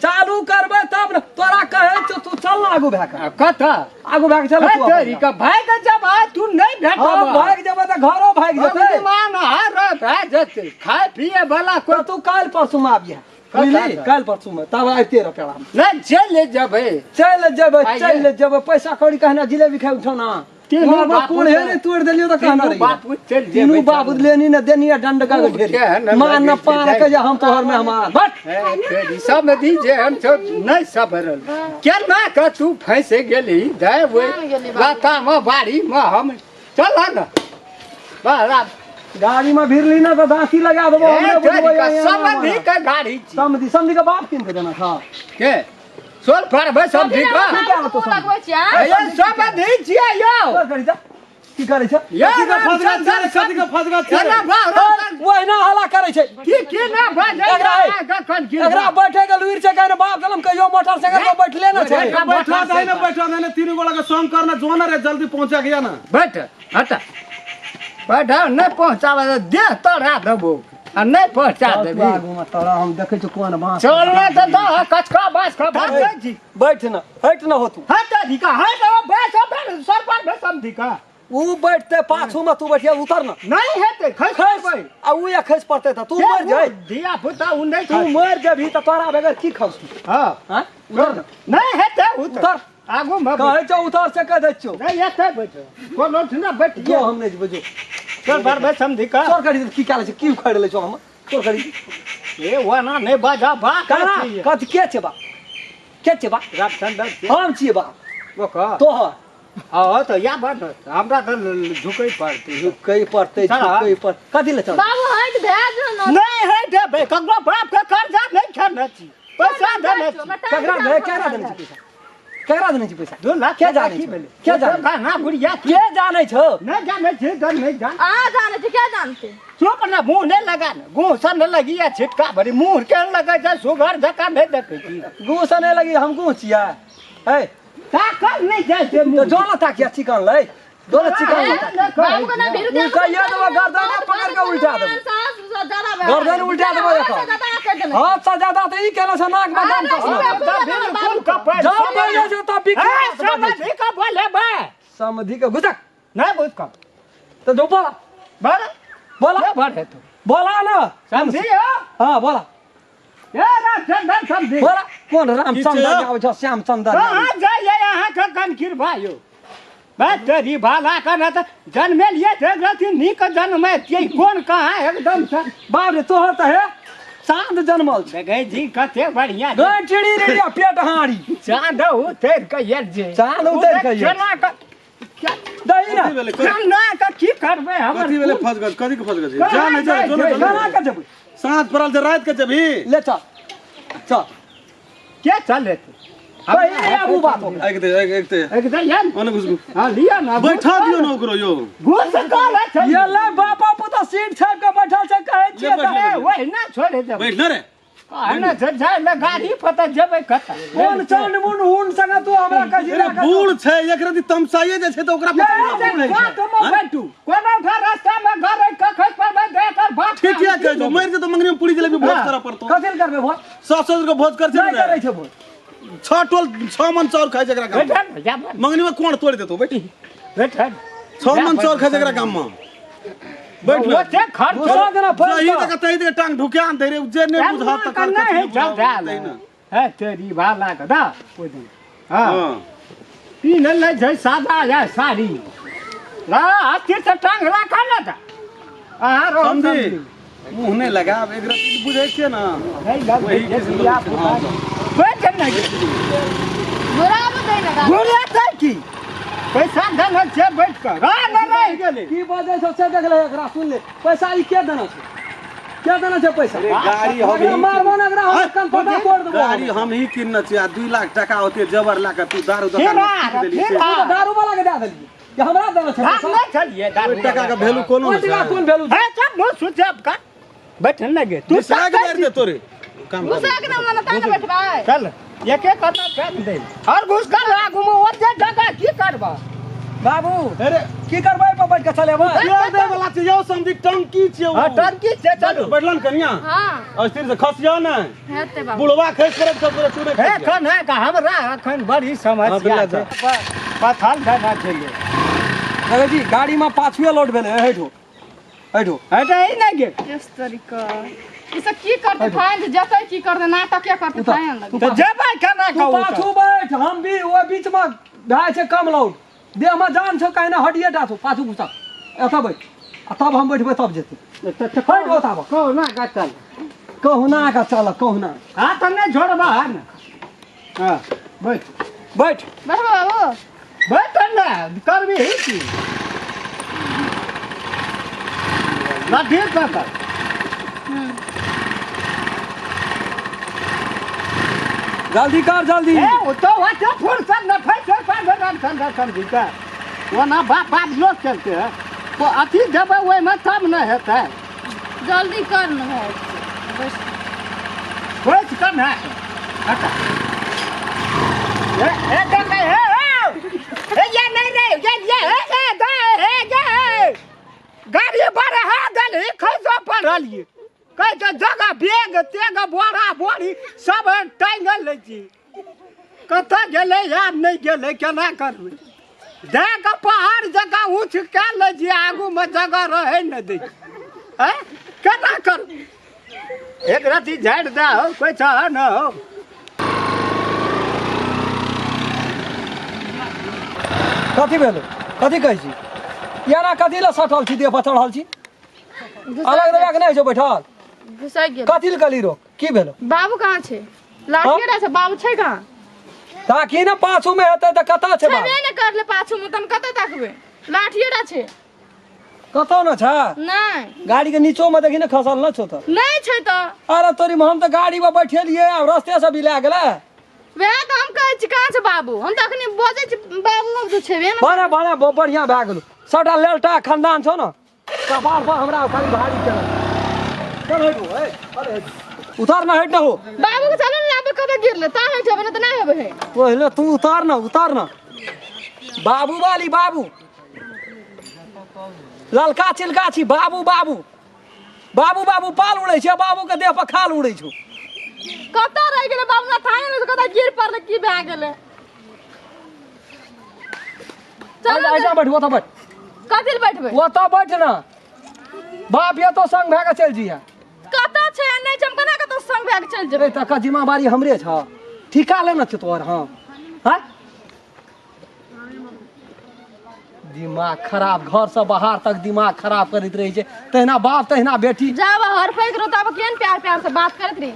चालू करबै तब ने तोरा कहै छौ तू चल ना आगू भए कऽ कतऽ आगू भए कऽ चल तू तेरी के भाग जब आ तू नहीं हम भेटब भागि जेबै तऽ घरो भागि जेतै मान हार भए जेतै खाय पिए वाला तो तू काल्हि परसू में आबिहे बुझली काल्हि परसू में तब आबिते रह पेड़ा में नहीं चलि जेबै चलि जेबै चलि जेबै पैसा कौड़ी कहना जिलेबी खाइ उठौ ना तीनू बाबा बापू कोन हे ने तोड़ देलियो तऽ कहना तीनू रही बापू चलि जेबै तीनू बाबू लेनी ने देनी दंड का ढेरी मान न पान के जे हम तोहर मेहमान बट हे, तेरी समधि जे हम छौ नहीं सभरल केना के तू फंसि गेली दे ओहि गेली बाबू। लतामे बाड़ीमे हम चल न बड़ा गाड़ी में भिरली ना तऽ दाँती लगा देबो हे, हमरे तेरी बुझबो के यहाँ समधि के गाड़ी छी समधी समधी के बाप किन के देना था के सोल फरबै समधि के मुँह लगबै छियै आँय? हे, समधि छियै यौ तोर करी छ की करै छ यौ कथी के फसगा छै रे, कथी के फसगा छै केना भऽ रहल? ओहिना हल्ला करै छै की केना भऽ जाइ एकरा हे, कखन की एकरा बैठे के लुरि छै कहने बाप जलम कहियो मोटरसाइकिल पर बैठले ना छै बैठा दे ना बैठा दे ना तीनू गोला के संग करना जो ना रे जल्दी पहुंचा गया ना बैठ हट बैठ नहि पहुँचाबे तऽ देह तोड़ा देबो आ नहि पहुँचा तू देबी आगू में तोरा हम देखै छियौ कोन बाँस चल ने तऽ दह कचका बाँस के भागै छी बैठ न हट न हो तू हट अधिका हट बैस बैस सर पर बैस अधिका ऊ बैठते पाछू में तू बैठिया उतर न नहि हेतै खसि खसि पड़बै आ ऊ या खसि पड़तै तऽ तू मर जाय धिया पुता उ नहि तू मर जेबही तऽ तोरा बगैर की खाउ तू हँ आँय उतर न नहि हेतै उतर उतर आगू मे कहै छौ उतर से कह दै छियौ नहि हेतै बैठ कोनो ठिना बैठ जो हम नहि जेबै जो चल पर बैस समधिका तोर करी की कए लै छै की उखाड़ि लै छौ हम तोर करी ए ओना नहि बाजा बा कना कथी के छै बा के छै बा रामचंद्र हम छियै बा ओकर तोहर हँ तऽ या बा ने हमरा तऽ झुकै पड़तै झुकै पड़तै झुकै पड़ कथी ले चल बाबू हटि भए जो ने नहि हटि देबै ककरो बाप के कर्जा नहि खेने छी पैसा देने छी केकरा दे केकरा देने छी पैसा केकरा देने छी पैसा 2 लाख के जानै की छौ? भेलै के जानै? गहना गुड़िया के जानै छौ नहि जानै छी तऽ नहि जान अहाँ जानै छी क्या जानते चुप ने मुँह नहि लगा ने मुँह सँ नहि लगी आ छिटका भरी मुँह के लगै छै सुगर जकाँ नहि देखै छी गुह से नहि लगी हम गुह छियै है ताकल नहि जाइ छै तऽ मुँह जो ने ताकिया चिकन लै दोनो चिकन लता बाबू के ना भीरू उ कहिया देबो गर्दन पकड़ के उल्टा देबो सास से ज्यादा गर्दन उल्टा देबो एकर। ज्यादा कर देने हाथ से ज्यादा तऽ ई केने से नाक में दम कसना बिल्कुल कपड़ जब बोले छै तब बिक ए समझी का बोले बे समधि के घुसक नहीं बुझ का तऽ जो बोला बोल बोला ये बोल है तू बोला ना समझी हो हाँ बोला ए रामचंद्र समझी बोला कोन रामचंद्र की छै? आबै छौ श्यामचंद्र कहाँ जाइए यहाँ के कनखीर भाइयो बस तेरी भाला का न त जन्मे लिए थे गलती नीक जन्मे के कोन कहाँ एकदम से बाप रे तोहर तऽ हे चाँद जन्मल छै देखै जी कते बढ़िया गै चिड़ी रे पेट हाड़ी चाँद उतर के आयल जे चाँद उतरि के आयल। केना के दही ना कथी भेलै केना के की करबै हमर कथी भेलै फस गेल कथी के फस गेल जा नहि जा जो ने केना के जेबै साँझ पड़ल छै राति के जेबही ले चल चल के चले कही आबू बात ओकरा। एक दे एक एक दे एक दे यार ओने घुस हां लिया ना बैठा दियौ ने ओकरो यौ घुस काल छै ये ले बापा पुता सीट छापि के बैठल छै कहै छियै ले तऽ बैठ ए वही ना छोड़े देब बैठ ने रे कहना छै जाय ले गाड़ी पता जेबै कतऽ कोन चंड मुंड हुन संगे तू हमरा कहि अरे बूढ़ छै एक रति तमसाइए जे छै तऽ ओकरा ये बात में बैठू कोनो ठा रास्ता में घर के खस पर देकर बात ठीक है कहै छौ मरि जेतौ मंगनी में पूरी जलेबी भोज करऽ पड़तौ कथी लए करबै भोज 700 के भोज कर छै नहि ने करै छै भोज छह टोल 6 मन चाउर खाइ छै एकरा गाम में। बैठल जा मंगनी में कोण तोड़ि देतौ बैठ बैठल 6 मन चाउर खाइ छै एकरा गाम में बैठ ने ओते खर्च दूसरा दिना सही फैल तक तही तक टांग ढुकिया दे रे जे नहि बुझा तकर नहीं कथी चल बुझाओ, तही ने। है तेरी भाला के दा ओइ दिन हां हाँ पीन ले छै सादा या साड़ी ला अस्थिर से टांग राखा ना ता अहाँ रहो समझी मुँह नहि लगाब एक रति बुझै छियै ने नहीं लग वही किस्म दिया के हाँ। बैठ नहीं घुराबो दै ने गाड़ी। घुरे छै की पैसा देने छै बैठ कर रह न रहि गेलै की बजै छौ से देख ले एकरा सुन ले पैसा ई के देना छै के देना छै पैसा अरे गाड़ी हम एकरा ही मारबो ने एकरा हम कन पता तोड़ देबो गाड़ी हम ही किनने छियै आ 2 लाख टका होते जबर ला के तू दारू फिर दोकान आ, में देली फिर से। आ। तू तऽ दारू वाला के दए देलियै कि हमरा देना छै हम पैसा नहीं चलिए दारू ओहि टका के वैल्यू कोनो ओहि नहि टका छै कोन वैल्यू है सब मुँह सुझाब का बैठन लगे तू घुसा के मारि दे तोरे काम कर घुसा के ना मने ता ने बैठबै चल एक एक कदम फेंक दे और घुस कर आगू में ओते जगह की करबा बाबू अरे की करबै पर बैठ के चलेबै तेल दै वाला छै यौ समझी टंकी छै हां टंकी छै चलू बैठलन कनिया हां अस्थिर से खसिया ने हेतै बाबू बुढ़वा खसि पड़त सब तोरे तू नहि हे खसिया। एखन है का हमरा एखन बड़ी हाँ, समस्या बिल्ला छै पथल देना छै देखै छी गाड़ी में पाछुए लोड भेलै हेठो हेठो हटे ही नहीं गे किस तरीका ई सब की करते फाइन जतै की करते नाटक करते फाइन लगे तो जेबै केना तू कहू पाछू बैठ हम भी ओहि बीच में भए छै कम लोड देह में जान छौ कहने हड्डिए टा छौ पाछू घुसा एतऽ बैठ आ तब हम बैठबै तब जेतै हट बताब कहुना का चल कहुना का चल कहुना हाँ तो नहीं छोड़बा है ना हाँ बैठ बैठ बैठबै बाबू बैठ ना करबी ही की ना ढेर का कर जल्दी कर जल्दी ए वो तो वहाँ फुर्सत न फैसे पर रामचंद्र समझी का वो ना बाप बाप लोग चलते हैं तो अथी देबै ओहिमे तब न हेतै जल्दी कर न भाई बस बैठ कऽ ने हटा ए ए देख ए ए ए ये नहीं रे ये ये ए ए दे ए ये गाड़ी पर हा दल खसो पड़ल ये कहै छै जगह बेग तेग बोरा बोरी सब टांगल लै छी कतऽ गेलै आब नहि गेलै केना करबै दए कऽ पहाड़ जकाँ ऊँच कए लै छी आगूमे जगह रहै नहि दै छै आँय केना करबै एक रत्ती झाड़ि दए हौ कोइ छह न हौ कथी भेलै कथी कहै छी एना कथी लए सटल छी देह पर चढ़ल छी अलग दबाके नहि होइ छै बैठल घुसै गेल कथी लए कहली रोक की भेलो बाबू कहाँ छै लाठी रहे छै बाबू छै कहाँ ताकि ने पाछू में हेतै तऽ कतऽ छै बाबू छेबे ने करले पाछू में तम कतऽ ताकबै लाठिए टा छै कतऽ ने छै नहि गाड़ी के नीचो में देखी ने खसल न छौ तऽ नहि छै तऽ अरे तोरी में हम तऽ गाड़ी में बैठेलियै आब रस्ते से बिला गेलै वएह तऽ हम कहै छी कहाँ छै बाबू हम तऽ अखनी बजै छी बाबू बाबू तऽ छेबे ने भने भने बढ़िआँ भए गेलौ सबटा लेलटा खानदान छौ ने कपार पर हमरा खाली भारी केलक चल हट हो, ए, अरे हट। उतार ना हट ना हो बाबू के चलो ने लाबे कतऽ गिरले ता हट जेबै ने तऽ नहि हेबै हे पहिले तू उतार ना उतार ना बाबू वाली बाबू ललका चिलका छी बाबू बाबू बाबू बाबू पाल उड़ै छै बाबू के देह पर खाल उड़ै छौ। कतऽ रहि गेलै बाबू? हमरा थाहे नहि कतऽ गिर पड़लै, की भए गेलै? चल ऐसा बैठ, ओतऽ बैठ। कथी लए बैठबै? ओतऽ बैठ ना, बाप ये तो संग भए के चलि जइहे। कतऽ छै नहि छै, हम केना कतऽ संग भए के चलि जेबै? तकर जिम्मेवारी हमरे छ, ठीका लेने छै तोहर हम। हाँ दिमाग खराब, घर से बाहर तक दिमाग खराब करैत रहै छै, तहिना बाप तहिना बेटी। जाब हरफैत रहो तब केहन प्यार प्यार से बात करैत रही,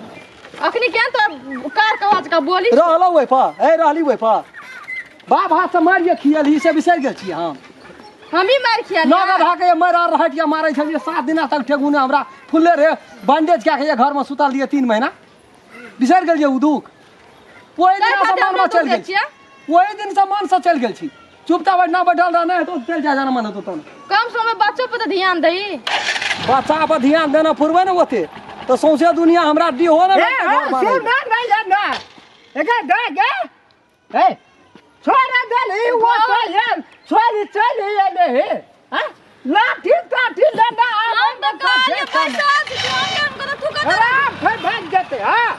अखनी केहन तो कार के आवाज का बोली रहलौ ओहि पर, ए रहली ओहि पर, बाप हाथ से मारिए खियलही से बिसरि गेल छी हम। हमही मारि खियलियै। नौ गधा के मारि आर रहटिया मारै छलियै 7 दिना तक, ठेगुने हमरा फुल्ले रे बैंडेज कए के घर में सुतल रहियै 3 महीना, बिसरि गेलियै ओ दुख। ओहि ताहि दिन से खातिर मन हमरा में चलि दुख गेल दै छियै? ओहि दिन से मन से चलि गेल छी। चुपचाप बैठना बैठल रह, नहि तो चलि जा जाना मन हेतौ तहन। कम समय बच्चो पर तऽ ध्यान दही। बच्चा पर ध्यान देना फुरबै ने ओते तऽ सौंसे दुनिया हमरा डीहो ने ए, भेटतै घर हाँ, बार। सुन ना, नहीं जा ना। एके दे गे। ए, छोड़ देली, वो तो ये, छोड़ चल ये ले हे। हाँ? लाठी ताठी लेना आबै हम तऽ ने कहलियै तऽ पैसा छै, तू हम काम करऽ, तू कतऽ अरे, फिर भाग जेतै, हाँ?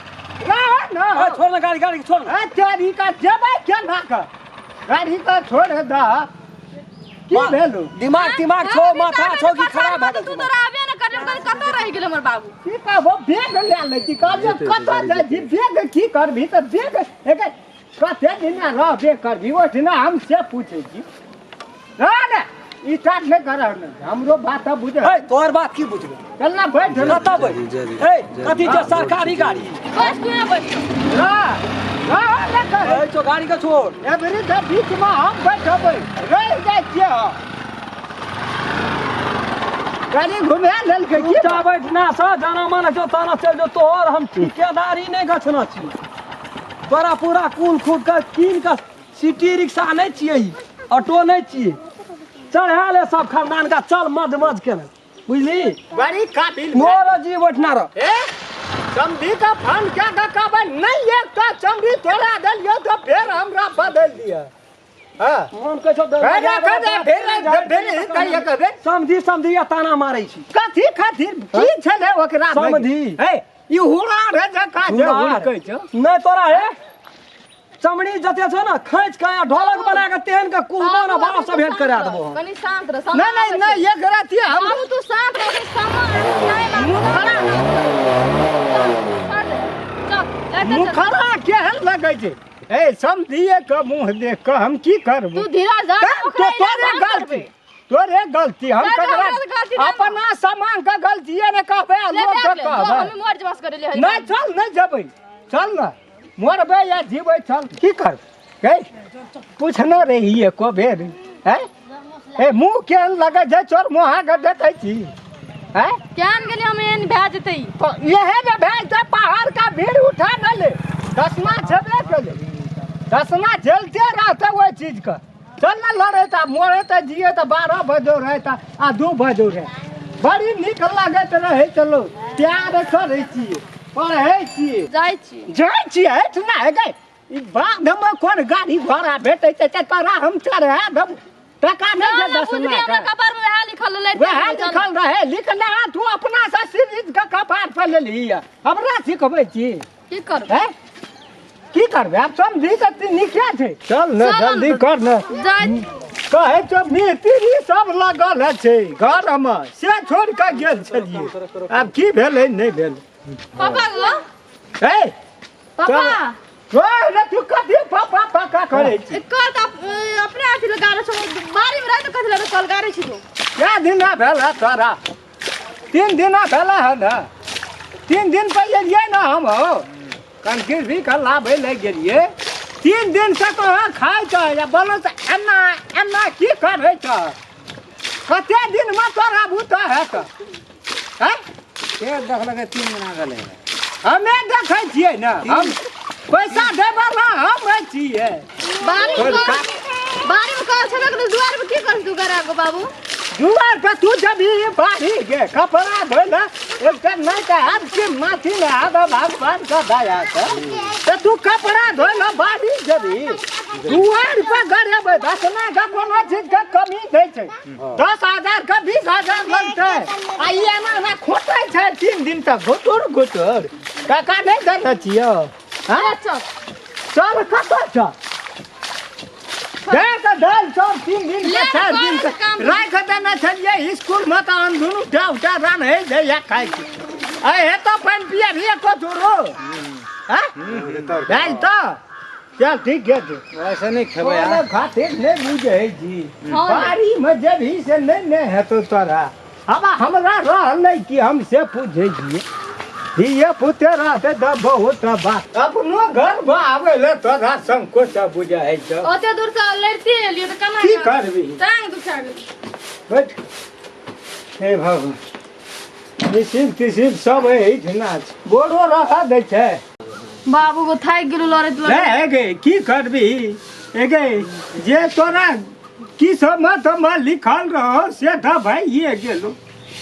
रह ना। ए, छोड़ ना गाड़ी, गाड़ी छोड़ ना। ए, तेरी का जेबै केना कऽ? गाड़ी का छोड़ दह। की भेलौ? दिमाग तिमाग छौ, माथा छौ कि खराब भए गेल तू छौ? तो रहबे ने करली, हम कहलियै कतऽ रहि गेल हमर बाबू? की कहबो, बैग लए लै छी, कहलियै कतऽ जाइ छी, बैग की करबही तऽ बैग एके कते दिना रहबे करबही ओहिठिना, हम से पूछै छी। रह ने, ई टाट नहि करह ने, हमरो बात बुझ। ए, तोहर बात की बुझबै? चल ना बैठ ना। कतऽ बैठ? ए, कथी छै सरकारी गाड़ी? बस तू यहाँ बैठ। रह, रह ने कर। ए, तो गाड़ी के छोड़। एबरी के बीच में हम बैठबै, रहि जाइ छियै हम। गाड़ी घुमा लेलकै की? चुपचाप बैठना सँ जाना मन छौ ताना चलि जो, तोहर हम ठिकेदारी नहि गछना छी। तोरा पूरा कुल खूब के कीन के सिटी रिक्शा नहि छियै, ई ऑटो नहि छियै, चढ़ा ले सब खानदान का, चल मज मज के ने, बुझली? बड़ी काबिल मोर जी बैठना रह। ए, समधी का फन क्या का कहबै, नहीं एकटा चमड़ी तोड़ा देलियौ तऽ फेर हमरा बदलि दिअ। हाँ। मन कहै छौ फेर फेर फेर फेर कहिया कहबै? समधी समधी या ताना मारै छी। कथी खातिर की छलै ओकरा? समधी। ए, ई हुड़ा रे जकाँ जे हुड़कै छौ। नहि तोरा हे चमड़ी जते छौ ने खैच के आ ढोलक बना के तेहन के कुहबो ने बाप से भेंट करा देबो हम। कनी शांत रह। नहीं नहीं नहीं, एक राति हम बाबू तू शांत रह, कनी सामान नहीं मुखरा छोड़ दे। चल, लए के चल। मुखरा केहन लगै छै? ए समधिये के मुँह देख कऽ हम की करबो? तू धीरज धर, तब ओकरा तो तोरे इलाज गलती, करबै। तोरे गलती, हम नहीं, ककरा हमरा गलती नहीं। अपना सामान के गलतिये ने कहबै आ ले लोक बैग के ले, जो कहबै। हमे मर जबास करे ले। नहीं चल, नहीं जेबै, चल ना, मरबै या जीबै, चल की करबै? गै पूछने रही एको बेर हैं? ए मुँह केहन लगै छै चोर मुँहा के देखै छी हैं? केहन गेलियै हम एहन भए जेतै? तो इहे ने भेल छै, पहाड़ का भीड़ उठा न ले, दसमा छेबे केलै, दसमा झेलते रहतै ओहि चीज के। चल ना लड़े त मरे त जिए त 12 बजो रहे त आ 2 बजो रहे, बड़ी नीक लागैत रहै। चलो प्यार करै छियै, पढ़ै छियै, जाइ छी, जाइ छियै। हट ना हे गै, ई बाधमे कोन गाड़ी घोड़ा भेटै छै ते तोरा हम चढ़ा देब। टका नहि चल दे ना, दसमा बुझलियै हमरा के। कपार में वएह लिखल रहै। वएह लिखल रहे, लिखना तू अपना से सीरीज के कपार पर लेलही, हमरा सिखबै छी? की करबै? हैं? की करबै आब? समझी तऽ नीके छै, चल ने। चल जल्दी ने। कर ने। जाइ। कहै छौ मिस्त्री सब लगल छै घरमे, से छोड़ि कऽ गेल छलियै, आब की भेलै नहि भेलै। पापा गो। ए पापा। ओए रे, तू कथी पापा पापा करै छी? कल तऽ अपने अथी लगा रहल छौ, बाड़ी में रहै तऽ कथी लगा कल गारै छी तू? कए दिना भेल है तोरा? 3 दिना भेल है ने? 3 दिन पर एलियै ने हम, हो कनकिर भी कल लाबै लए गेलियै, 3 दिन से कहाँ खाइ छ या बोलो तऽ एना एना की करै छ? कते दिनमे तोरा बूता हेत हैं? के देखलकै 3 दिना गेलै? हमे देखै छियै ने, हम पैसा देबला हम छियै। बाड़ी में कल, बाड़ी में कल छेबे करै, दुआर में की करै तू गरा गो बाबू? दुआर पे तू जब ई बाड़ी गे कपड़ा धोइले एकटा नहि तऽ हाथ के माथी मे हाथ भगवान के दया से तऽ तू कपड़ा धोइले बाड़ी जबी। दुआर पर गरेबै दसना के कोनो चीज के कमी नहि छै। 10,000 के 20,000 लगतै आ ई एना एना खोटै छै 3 दिन तक घुटुर घुटुर। काका नहि देने छियौ? हँ? चल। चल कतऽ चल? दे तऽ दालि चाउर 3 दिन के ले, 4 दिन के कर काम। राखि देने छलियै स्कूलमे तऽ अन दुनू टा उटा रान्है दैया खाइ छै। आइ हेतौ पानि पिया भी एको चूरो? हँ? दालि तऽ चल ठीक है। ऐसे नहीं खेबै। कोनो खातिर नहि बुझै छी। हँ। बाड़ीमे जेबही से नहि ने हेतौ तोरा। आब हमरा रहल नहि कि हम से पूछै छियै। धिये पुते रहतै तऽ बहुत बात। अपनो घरमे आबै लए तोरा संकोच बुझाइ छौ। ओते दूर से लड़ते एलियै तऽ केना की करबही? टांग दुखा गेल। बैठ। हे भगवान, मिसिल तिसिल सब एहिठिना छै। गोरो रहऽ दै छै। बाबू गो थाकि गेलु लड़ैत लड़ैत। हे गे की करबही? हे गे जे तोरा की सब मे लिखल रहो से तऽ भइए गेलो।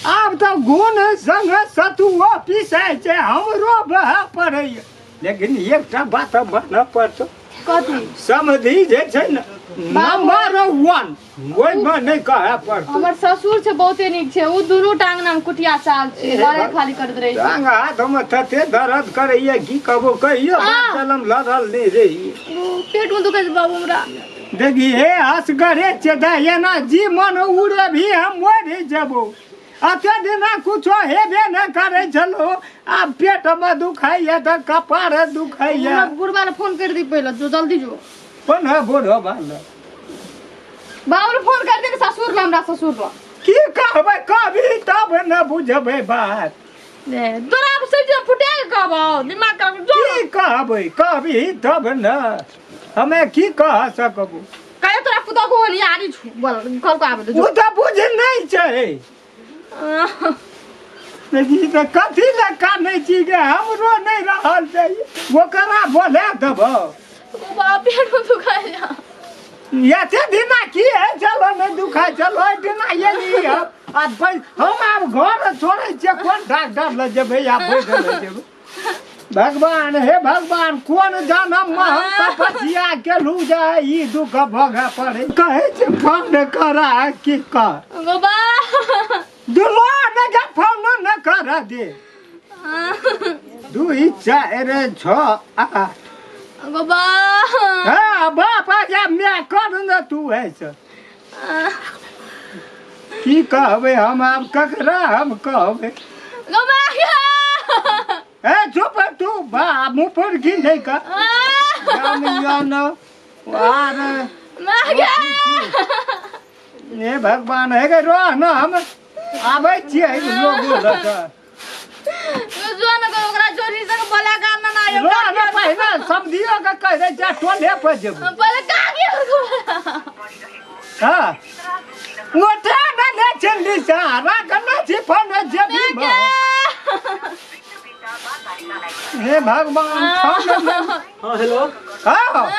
आब तऽ गुण संग सतुओ पिसाइ छै, हमरो बहऽ पड़ैए। लेकिन एकटा बात मानऽ पड़तौ। कथी? समधि जे छै ने नंबर 1, ओहिमे नहि कहऽ पड़तौ। हमर ससुर छै बहुते नीक छै। उ दुनू टांग नाम कुटिया चाल छै, लड़ै खाली करैत रहै छै। टांग हाथ हम तते दर्द करैए की कहबो। कहियो बात चलम लड़ल नहि रहियै। उ पेट में दुखै छै बाबू हमरा। देखी हे असगरे चेदा एना जी मन उड़े भी हम मरि जेबो। अते दिना कुछो हेबे न करै छलो, आब पेट में दुखाइए तऽ कपार दुखाइए। हमरा बुढ़बा ले फोन कर दी पहिले, जो जल्दी जो। कोन है बूढ़ो बाल? बाबू ले फोन कर दे ने ससुर ले, हमरा ससुर ले। की कहबै? कहबी तब न बुझबै बात। ए, तोरा आब सब चीज फुटा के कहबौ, दिमाग खराब जो। की कहबै? कहबी तब न हमे की कह सकबो। कहे तोरा पुतोह को होनियारी छु, बोल घर को आबे दे जो। ओ तऽ बुझ नहि छै। लेकिन तऽ कथी लए कानै छी गे? हमरो नहि रहल छै, ओकरा बोला देबो। ओ बाप पेट में दुखाइ जा। एते दिना की है चलो नहि दुखाइ चलो एहि दिना एली हम आ हम आब घर छोड़ै छियै। कोन डॉक्टर लग जेबै या वैद्य लग जेबै? भगवान हे भगवान, कोन जनम मे हम तपस्या केलहुँ जे ई दुख भोगऽ पड़े। कहै छै फोन करा की कर गो बा दुलो ने के फोन न करा दे। 2 4 6 8 गो बा। हाँ बाप आ जा मैं कर न तू ऐसे की कहबै हम आब? ककरा हम कहबै? गो बा। ए चुप तू बा मुँह पर की नहीं कर हम यन आर हे भगवान। हे गे रह न, हम आबै छियै लोगो लऽ कऽ। जो न ओकरा जोरी से बोला का ना ना। रह न, पहिने समधियो के कहि दै छियै टोले पर जेबै। पहिले का गेल? हाँ ओटा न ले चली सा राख न छी फोन जेबी में। हे भगवान, फोन न। हाँ हेलो। हाँ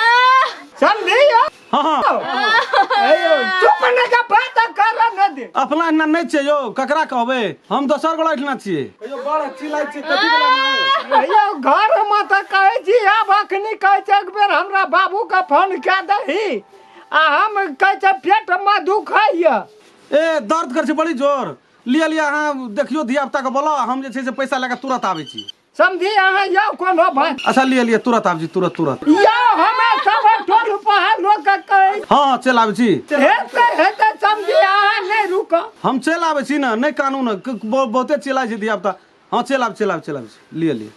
समझियो। हाँ हाँ। अयो चुप न के बात कर न दे। अपना एना नहि छियै यौ, ककरा कहबै? हम दोसर गोला एहिठिना छियै। यौ बड़ चिल्लाइ छियै, कथी वला नहि? यौ घर में तऽ कहै छी आब अखनी कहै छै एक बेर हमरा बाबू के फोन कए दही आ हम कहै छै पेट में दुखाइए। ए दर्द करै छै बड़ी जोर। लिअ लिअ, अहाँ देखियौ धिया पुता के बोलाउ, हम जे छै से पैसा लए कऽ तुरंत आबै छी। समझी अहाँ यौ कोनो बात। अच्छा लिअ लिअ, तुरंत आबै छी, तुरंत तुरंत। यौ हमे सब टोल पहाड़ लोक के कहै। हाँ हाँ चलि आबै छी। हेतै हेतै समझी अहाँ नहि रुकऽ। हम चलि आबै छी ने, नहि कानू ने, बहुते चिल्लाइ छै धिया पुता। हाँ चलि आबै, चलि आबै, चलि आबै छी। लिअ लिअ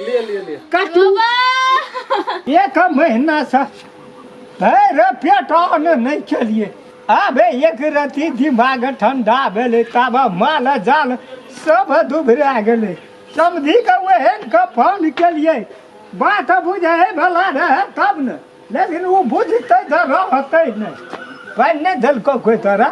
लिअ लिअ लिअ। काटू एक महीना से भरि पेट अन्न नहि खेलियै। आबे एक रति दिमाग ठंडा भेलै तब माल जाल सब दुभरा गेलै। समझी के ओहन के फोन केलियै, बात बुझै भला रहै तब ने, लेकिन ओ बुझतै तऽ रहतै नहि। पानि नहि देलकौ कोइ तोरा?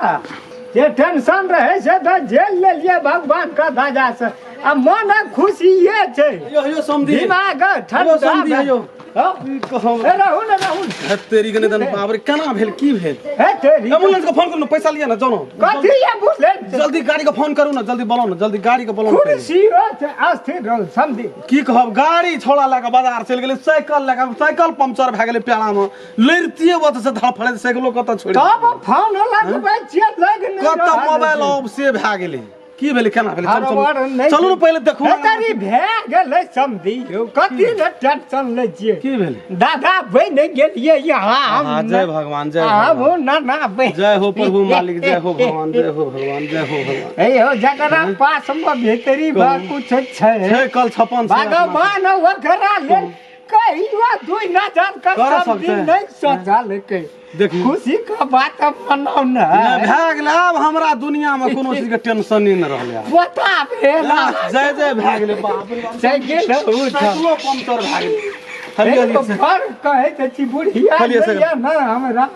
जे टेंशन रहै से तऽ झेल लेलियै भगवान के दया से, आ मन खुशिये छै। यौ यौ समधी। दिमाग यौ ठंडा समधी। भेल। यौ हाँ की कहब ए रहू ने रहू हे तेरी के निधन बाप रे केना भेल की भेल हे तेरी एम्बुलेंस के फोन करू ना पैसा लिया ना जाओ ना कथी एम्बुलेंस जल्दी गाड़ी के फोन करू ना जल्दी बोलाओ ना जल्दी गाड़ी के बोलाओ ना पहिले। कुर्सी हो अस्थिर रहू समझी की कहब गाड़ी छोड़ा लए के बाजार चलि गेलै साइकिल लए के साइकिल पंक्चर भए गेलै पेड़ा मे लड़ितियै ओतऽ से धड़फड़ैत साइकिलो कतऽ छोड़ि तब फोन लगबै छियै लग नहि कतऽ रहल मोबाइल छै। ऑफ से भए गेलै की भेलै केना भेलै चलू हड़बड़ चलू नहि चलू ने पहिले देखू हे तारी भए गेलै समझी यौ कथी ने टेंशन लै छियै की भेलै दादा बनि गेलियै यहाँ हाँ हम जय भगवान जय आब भगवान ना ना बनि जय हो प्रभु मालिक जय हो भगवान जय हो भगवान जय हो भगवान हे हो जकरा पास मे भीतरी बा कुछ छै छै कल 56 छै अपना। भगवान ओकरा लेल कहियो दुई नजर के कर समझी सकते। नहीं सोचलकै देखियौ। खुशी के बात मनाउ ने नहि, भए गेलै आब हमरा दुनिया मे कोनो चीज के टेंशन नहि रहलै आब। पोता भेल जय जय भए गेलै बाप रे बाप। साइकिल उठल साइकिलो पंक्चर भए गेलै हरियर हरियर से। घर कहैत छी बुढ़िया खलिए से। नहि ने हमरा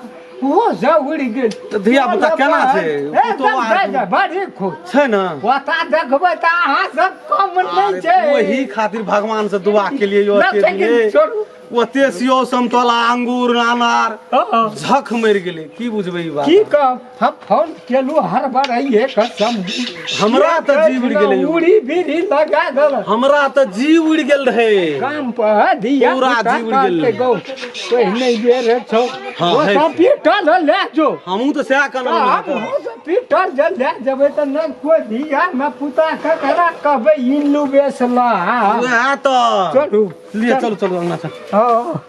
ओहो सब उड़ि गेल तऽ धिया-पुता केना छै? पुतोहु एकदम आर जय जय, बड़ी खुश छै ने पोता देखबै तऽ अहाँ सब कम नहि छै ओही खातिर भगवान से दुआ के लिए नहि, ओते लेकिन दिए छोड़ू। ओते सियो समतोला अंगूर अनार हँ। झख मरि गेलै की बुझबै ई बात की कहब हम फोन केलू हर बार अइए कसम हमरा तऽ जी उड़ि गेलै यौ। उड़ी बीड़ी लगा देलक हमरा तऽ जी उड़ि गेल रहै काम पर धिया पूरा पुता जी उड़ि गेल कहलकै, गौ पहिने बेर छौ हँ, ओ है। सब पीटल ले जो हमहूँ तऽ सएह कहलहुँ हम हॉस्पिटल जे ले जेबै तऽ न कोइ धिया न पुता ककरा कहबै इल्लू बेसला वएह तऽ चलू लिए चलू चलू अंगना चलू हँ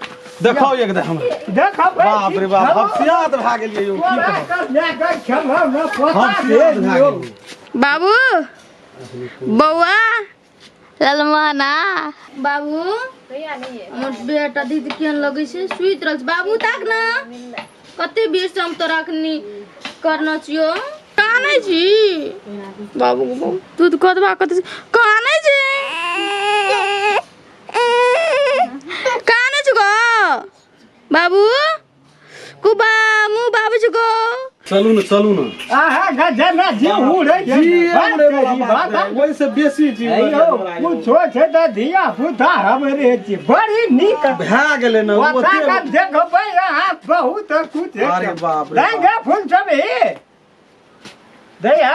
देखाउ एक दे हमरा देखबै बाप रे बाप हफसियात भए गेलियै यौ की तोरा कहब कर लए कऽ खेलौ न पोता हफसियात भए भेल यौ गेलियै बाबू बौआ ललमोहना बाबू हमर बेटा दीदी केहन लगै छै सुति रहल छै बाबू ताक ना कते बेर से हम तोरा अखनी करना छियो कानै छी बाबू बाबू दूध कदबा कते कानै छी कानै छी गो बाबू कुबा मुँह बाबू छी गो चलू ने चलू ने अहाँ गजना जी उड़ै छै जी बात उड़ै करी, वाला बात बात है। ओहिसँ बेसी जी हे यौ कुछो छै तऽ धिया पुता हमरे छी बड़ी नीक भए गेलै ने ओता ओते के देखबै अहाँ बहुत कुछ अरे बाप रे देंगे फूल सब हे दैया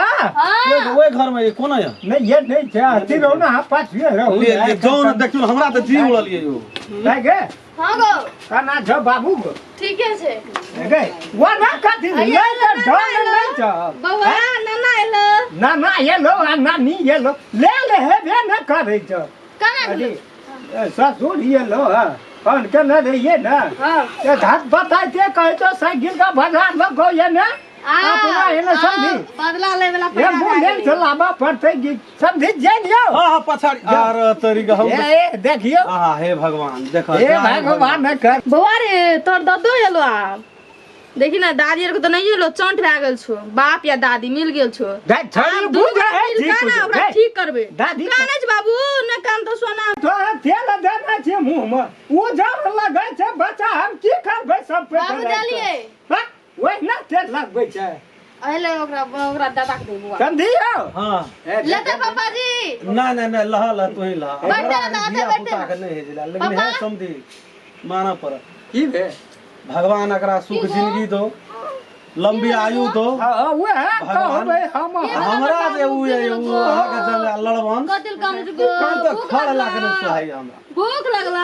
ओहि घर मे कोना यऽ नहीं ये नहीं छै अथी रहू ना अहाँ पाछुए रहू ले ले जाउ ने देखियौ ने, हमरा तऽ जी उड़ल यौ देंगे हाँ गो केना छौ बाबू गो ठीके छै गे वो ना कथी अइया, नहीं तऽ नाना ढंग नहीं एलो। छौ बौआ नाना एलो नाना एलो आ नानी एलो ले ले हेबे न करै छौ कहाँ अरे गेलो ए, ससुर एलो हँ फोन केने रहियै ने हाँ ए धात बताइते कहै छौ साइकिल का बाजार लगो ये ने अपना एने समझी बदला ले वाला ये पैदा भए एम्बुलेंस गेलै। लाबऽ पड़तै कि समझी जानियौ हाँ हाँ पछाड़ी आर तरीका हम ए ए, देखियौ आहा हे भगवान देखो हे भगवान न कर बौआ रे तोर ददो एलो आब देखी ना दादी आर के तऽ नहीं एलो चंट भए गेल छो बाप या दादी मिल गेल छो दाइ छड़ी आब दुनू बुझै गोटा है मिल जी कऽ ना कुछ ओकरा दाइ, ठीक करबै दादी कानै छै बाबू ने कान तऽ सोना तोरा तेल देने छै मुँह मे ओ जब लगै छै बच्चा हम की करबै सब पैसा बाबू लए कऽ? देलियै हाँ, ओहिना तेल लगबै छै एले ओकरा ओकरा दादा के दे बौआ समझियौ हाँ लेते पापा जी ना ना ना लह लह तू ही लह बैठे ना, धिया बैठे पुता ना। के नहीं है जिला लेकिन पापा। है समझी माना पड़त की भेल भगवान एकरा सुख जिंदगी दो लंबी आयु दो हाँ, वएह भगवान। कहबै हम हमरा जे उ ये उ अहाँके जंगा लड़वन कतिल काम छै गो कान तऽ भूख खड़ लगला लागे नहि सोहाइ हमरा भूख लगला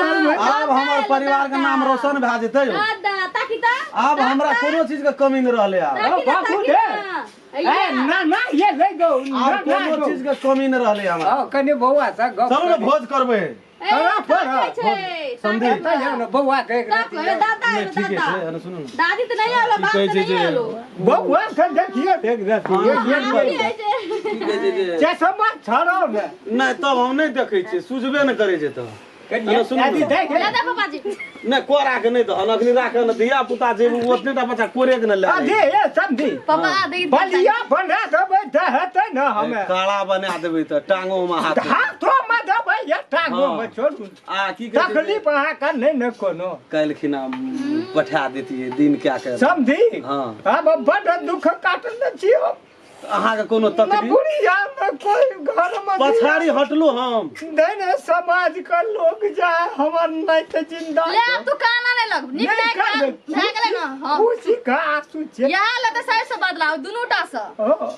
आब हमर परिवार के नाम रोशन भए जेतै यौ। दादा ताकी ता आब हमरा कोनो चीज के कमी नहि रहलै आब ताकी ना, बाबू ताकी रे। ना। ए ना ना ये ले गो ना आब ना कोनो गो चीज के कमी नहि रहलै हमरा हाँ, कनि बौआ से गप चलू ने भोज करबै ए, करा पर। ताकै छै, समझी? ताकै जाउ ने बौआ के एक ताक, रति ए, दादा नहि एलो, ठीके दादा। छै एने सुनू ने दादी तऽ नहि आलो की बाप कहै तऽ छै नहि जे- आलो बौआ के देखियो एक रति ये आब ये की होइ छै की कहै छै जे चश्मा छड़ो ने नहि तब हम नहि देखै छियै सुझबे नहि करै छै तऽ कनि एने सुनू दादी ने। देख दादा पापा जी नहि कोरा के नहि दहन अखनी राख ने धिया पुता जे ओतने टा बच्चा कोरे के ने लए अरे ये समझी पापा देख बलिया बना देबै तऽ हेतै ने हमे काला बना देबै तऽ टांगो मे हाथ हाथो मे देबै या टांगो मे हाँ। छोड़ू आ की कहै छै जे तकलीफ अहाँके नहि ने कोनो काल्हिखिना पठा देतियै दिन कए के समझी हाँ। आब बड्ड दुःख काटने छी हम अहाँके कोनो तकलीफ बुढ़िया में कोई घर में पछाड़ी हटलू हम नहीं नहीं समाज का लोग जाए हमर नहीं तो जिंदा ले आब तू काना नहीं लग नीक नहीं नहीं कानब। भए गेलै ने हां खुशी का आंसू छै इएह लते साइड से बदलाव दुनू टा से ओ,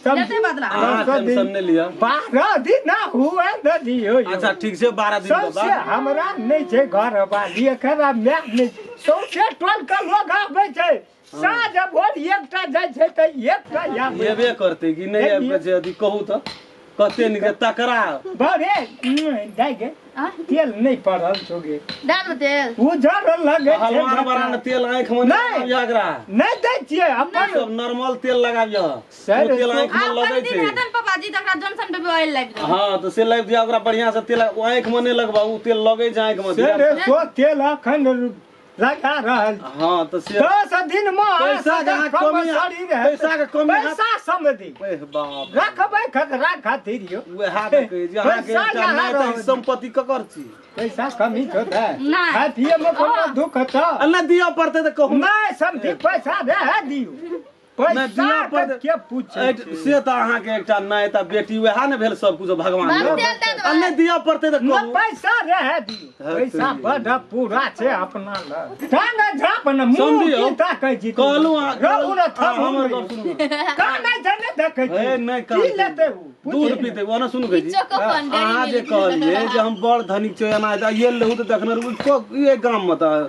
सब लेतै बदला अहाँ टेंशन नहि लिअ 12 दिन ना हुए न दियो यौ। अच्छा ठीक छै 12 दिन के सबसे बाद हमरा नहि छै घर वाली एकरा माय नहि छै। सौंसे टोल के लोग आबै छै साँझ भोर एकटा जाइ छै तऽ एकटा आबै एबे करतै कि नहि आबि के छै अथी कहू तऽ कते नीक तकरा बरे दाइ गे तेल नहि पड़ल छौ गे दए देबै तेल उजर लगै छै हलवान बड़ा ने तेल आँखि में नहि। लगाबियह एकरा नहि दै छियै अपन सब नॉर्मल तेल लगाबियह सर, ओ तेल आँखि में आब लगै कनि दिन छै हेतै ने पापाजी तऽ ओकरा जॉनसन बेबी ऑयल लागि जायत हाँ तऽ से लाबि दिअ ओकरा बढ़िआँ से तेल ओ आँखि में नहि लगबा ओ तेल लगै छै आँखि में से रे सो तेल अखन लगा रहल छी। हाँ तऽ से 10 दिन में पैसा के अहाँ कमी पैसा के कमी पैसा समझी एह बाप रखबै खतरा खातिर यौ वएह तऽ कहै छी अहाँके पैसा एकटा यहाँ नहि तऽ ई रहल। सम्पत्ति ककर छी पैसा कमी छौ तऽ नहि। खाय पिए में कोनो दुख छौ आ नहि दिअ पड़तै तऽ कहू नहि समझी पैसा रह दियौ नहि पैसा दिअ के पड़तै के पूछै से तऽ अहाँके एकटा नहि तऽ बेटी वएह ने भेल सब कुछ भगवान बाबू तेल दए आ नहि देबै दिअ पड़तै तऽ न कहू पैसा रह दियौ हँ, पैसा तऽ- बड पूरा छै अपना लग टांग झाप न मुँह समझियौ। की ताकै छी तू? कहलहुँ अहाँ रहू न अहाँ थम्हू हमर न। गप सुनू कानै छै ने देखै छी हे नहि की लेतै उ दूध पीते ओना सुनू कहै छी चोको फन डेरी अहाँ जे मिल्क। कहलियै जे हम बड़ धनिक छियै एना ये लेहू तऽ देखने रहू ये गाममे तऽ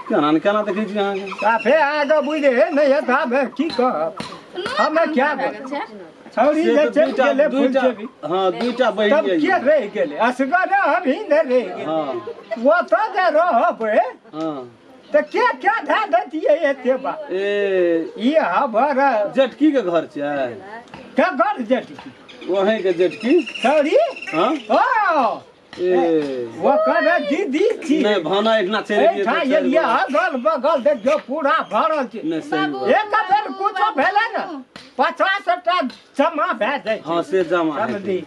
केना ने केना देखै छी अहाँके साफे अहाँके बुझे नहि हेत आबे की कहब नूनो हमे कम क्या भए गेल छै छौरी से जे तऽ चलि दुइटा गेलै फूल दुइटा जेबी हँ दुइटा तब बहिन के यऽ रहि गेलै असगरे हमही ने रहि गेलै हँ ओतऽ जे रहबै हँ तऽ के के धए दैतियै एते बात ए ई हमर जेठकी के घर छै के घर जेठकी वहीं के जेठकी छौरी हँ ओ ए ओकर दीदी छी नहि भाना एकना चलि गेलियै एहिठाम तऽ चलि एलियै गेलहुँ। अगल बगल देखियौ पूरा भरल छै नहि सही बात एक बेर कुछो भेलै ने 50 टा जमा भए जाइ छै हँ से जमा हेतै। समझी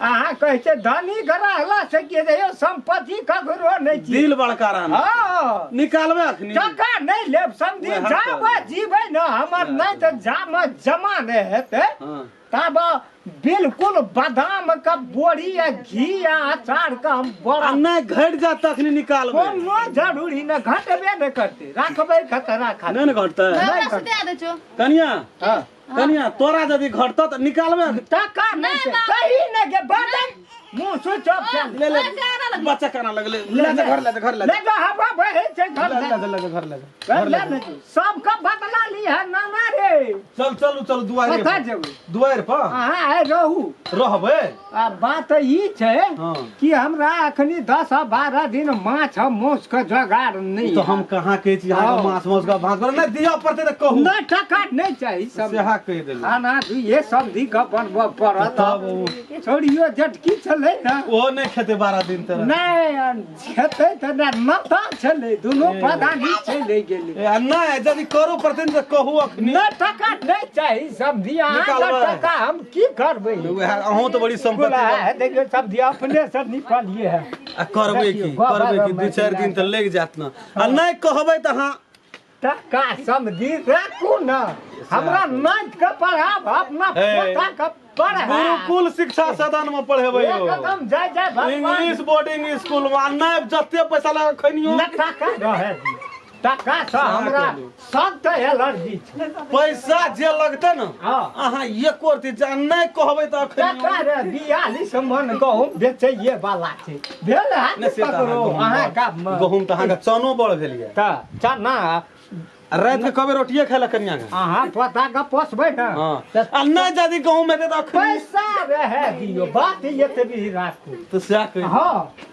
अहाँ कहै छै धनी रहला से के रहियो संपत्ति ककरो नहि छी दिल बड़का रहना हँ निकालबै अखनी टका नहि लेब समझी वएह जाब कहलियै। जीबै ने हमर नहि तऽ जाम जमा नहि हेतै हँ तब बिल्कुल बादाम के बोरी या घी या अचार के हम आ बड़ा नहि घटि जायत तखनी निकालबै कोनो जरूरी नहि घटबे नहि करतै राखबै खतरा खातिर नहि ने घटतै ओकरा सुता दै छौ कनिया हँ कनिया तोरा यदि घटतौ तऽ निकालबै टका नहि छै कही नहि के बदन मुँह स्विच ऑफ कए ले ले बच्चा काना लगले ले जा घर ले जा घर ले ले जा हवा बहै छै घर जा ले ले जा ले जा घर ले जा घर ले ने सबके बदला ली है नाना रे चल चलू चलू दुआरे कतऽ पर जेबै दुआरि पर अहाँ आइ रहू रहबै आ बात ई छै हँ। कि हमरा अखनी 10 आ 12 दिन माछ आ माउस के जोगाड़ नहि तऽ हम कहाँ कहै छी अहाँके हँ। माछ माउस के भात पर नहि दिअ पड़तै तऽ कहू नहि टका नहि चाही सब सएह कहि देलहुँ खाना दुइये सब्जी के बनबऽ पड़त तब ओ- छोड़ियो झटकी छलै ने ओहो नहि खेतै 12 दिन तक नहि खेतै तऽ नहि माता छलै दुनू पदानी चलि गेलै ए, आ नहि यदि करू पड़तै ने तऽ कहू अखनी नहि टका नहि चाही सब्जी अहाँके निकालबै। टका हम की करबै वएह अहूँ तऽ बड़ी सम्पत्ति बोला है देखियौ सब्जी अपने से निकालिए है आ करबै की देखियौ, गोबर करबै की मे 2-4 दिन तऽ लागि जायत ने आ नहि कहबै तऽ अहाँ टका समझी राखू ने हमरा नाति के पढ़ाब अपना हे। पोता के पढ़ाब गुरुकुल शिक्षा सदन में पढ़ेबै यौ एकदम जय जय भगवान इंग्लिश बोर्डिंग स्कूल में आ नहि जते पैसा लगा खैनियो न टका रहे दियौ। टका से हमरा सख्त एलर्जी छै पैसा जे लगतै ने हँ। अहाँ एको रत्ती जे नहि कहबै तऽ अखन टका रे 42 मन गहूम बेचैये वाला छै भेल है नहि से तऽ ककरो अहाँ अहाँ गाममे गहूम तऽ अहाँके चनो बड़ भेल यऽ तऽ चना आ राति के कबे रोटिए खाय लए कनिया के अहाँ पोता के पोसबै ने हँ तऽ आ नहि यदि गहूम हेतै तऽ अखन पैसा रहे दियौ बात एतबी राखू तऽ सएह कहि हँ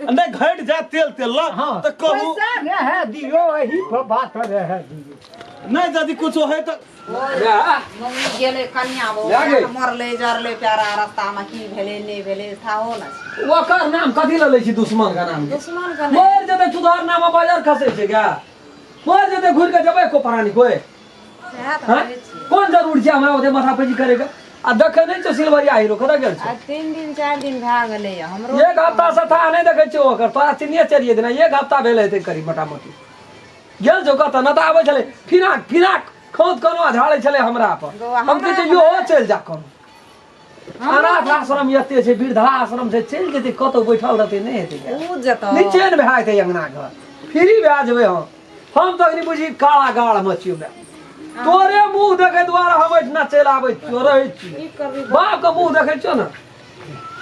आ नहि घटि जायत तेल तेल लग हँ तऽ कहू पैसा रहे दियौ एही पर बात रहे दियौ नहि यदि कुछो है तऽ मम्मी गेलै कनिया बहू लए गेल। मरलै जरलै प्यारा रास्तामे की भेलै नहि भेलै थाहो ने छै ओकर नाम कथी लए लै छी दुश्मन के नाम दुश्मन के नहि मरि जेतै चुधार नाम बाजार खसै छै गा मरि जेतै घुरि के जेबै को प्राणी कोइ सएह तऽ हँ कहै छियै कोन जरूर छै हमरा ओते माथा पैची करे के आ देखै नहि छौ सिल्वरिया हीरो कतऽ गेल छै आ 3 दिन 4 दिन भए गेलै हमरो एक हफ्ता से था नहि देखै छियौ ओकर तोरा चिन्हिए चलिए देना एक हफ्ता भेल हेतै करीब मोटा मोटी गेल छौ कतऽ नहि तऽ आबै छलै फिनाक फिनाक खोद कोनो झाड़ै छलै हमरा पर। गौआ, हम कहै छियै यो चलि जा कोनो अनाथ आश्रम एते छै, वृद्धा आश्रम छै, चलि जेतै कतौ बैठल रहतै, नहि हेतै गे। उ जेतौ। निचेन भए जेतै, अंगना घर फ्री भए जेबै। हम तऽ अखनी बुझी काला गाड़ मे छियौ माय। तोरे मुँह देखै दुआरे हम एहिठिना चलि आबै छियौ, रहै छियौ। की करबी? बाप के मुँह देखै छियौ ने,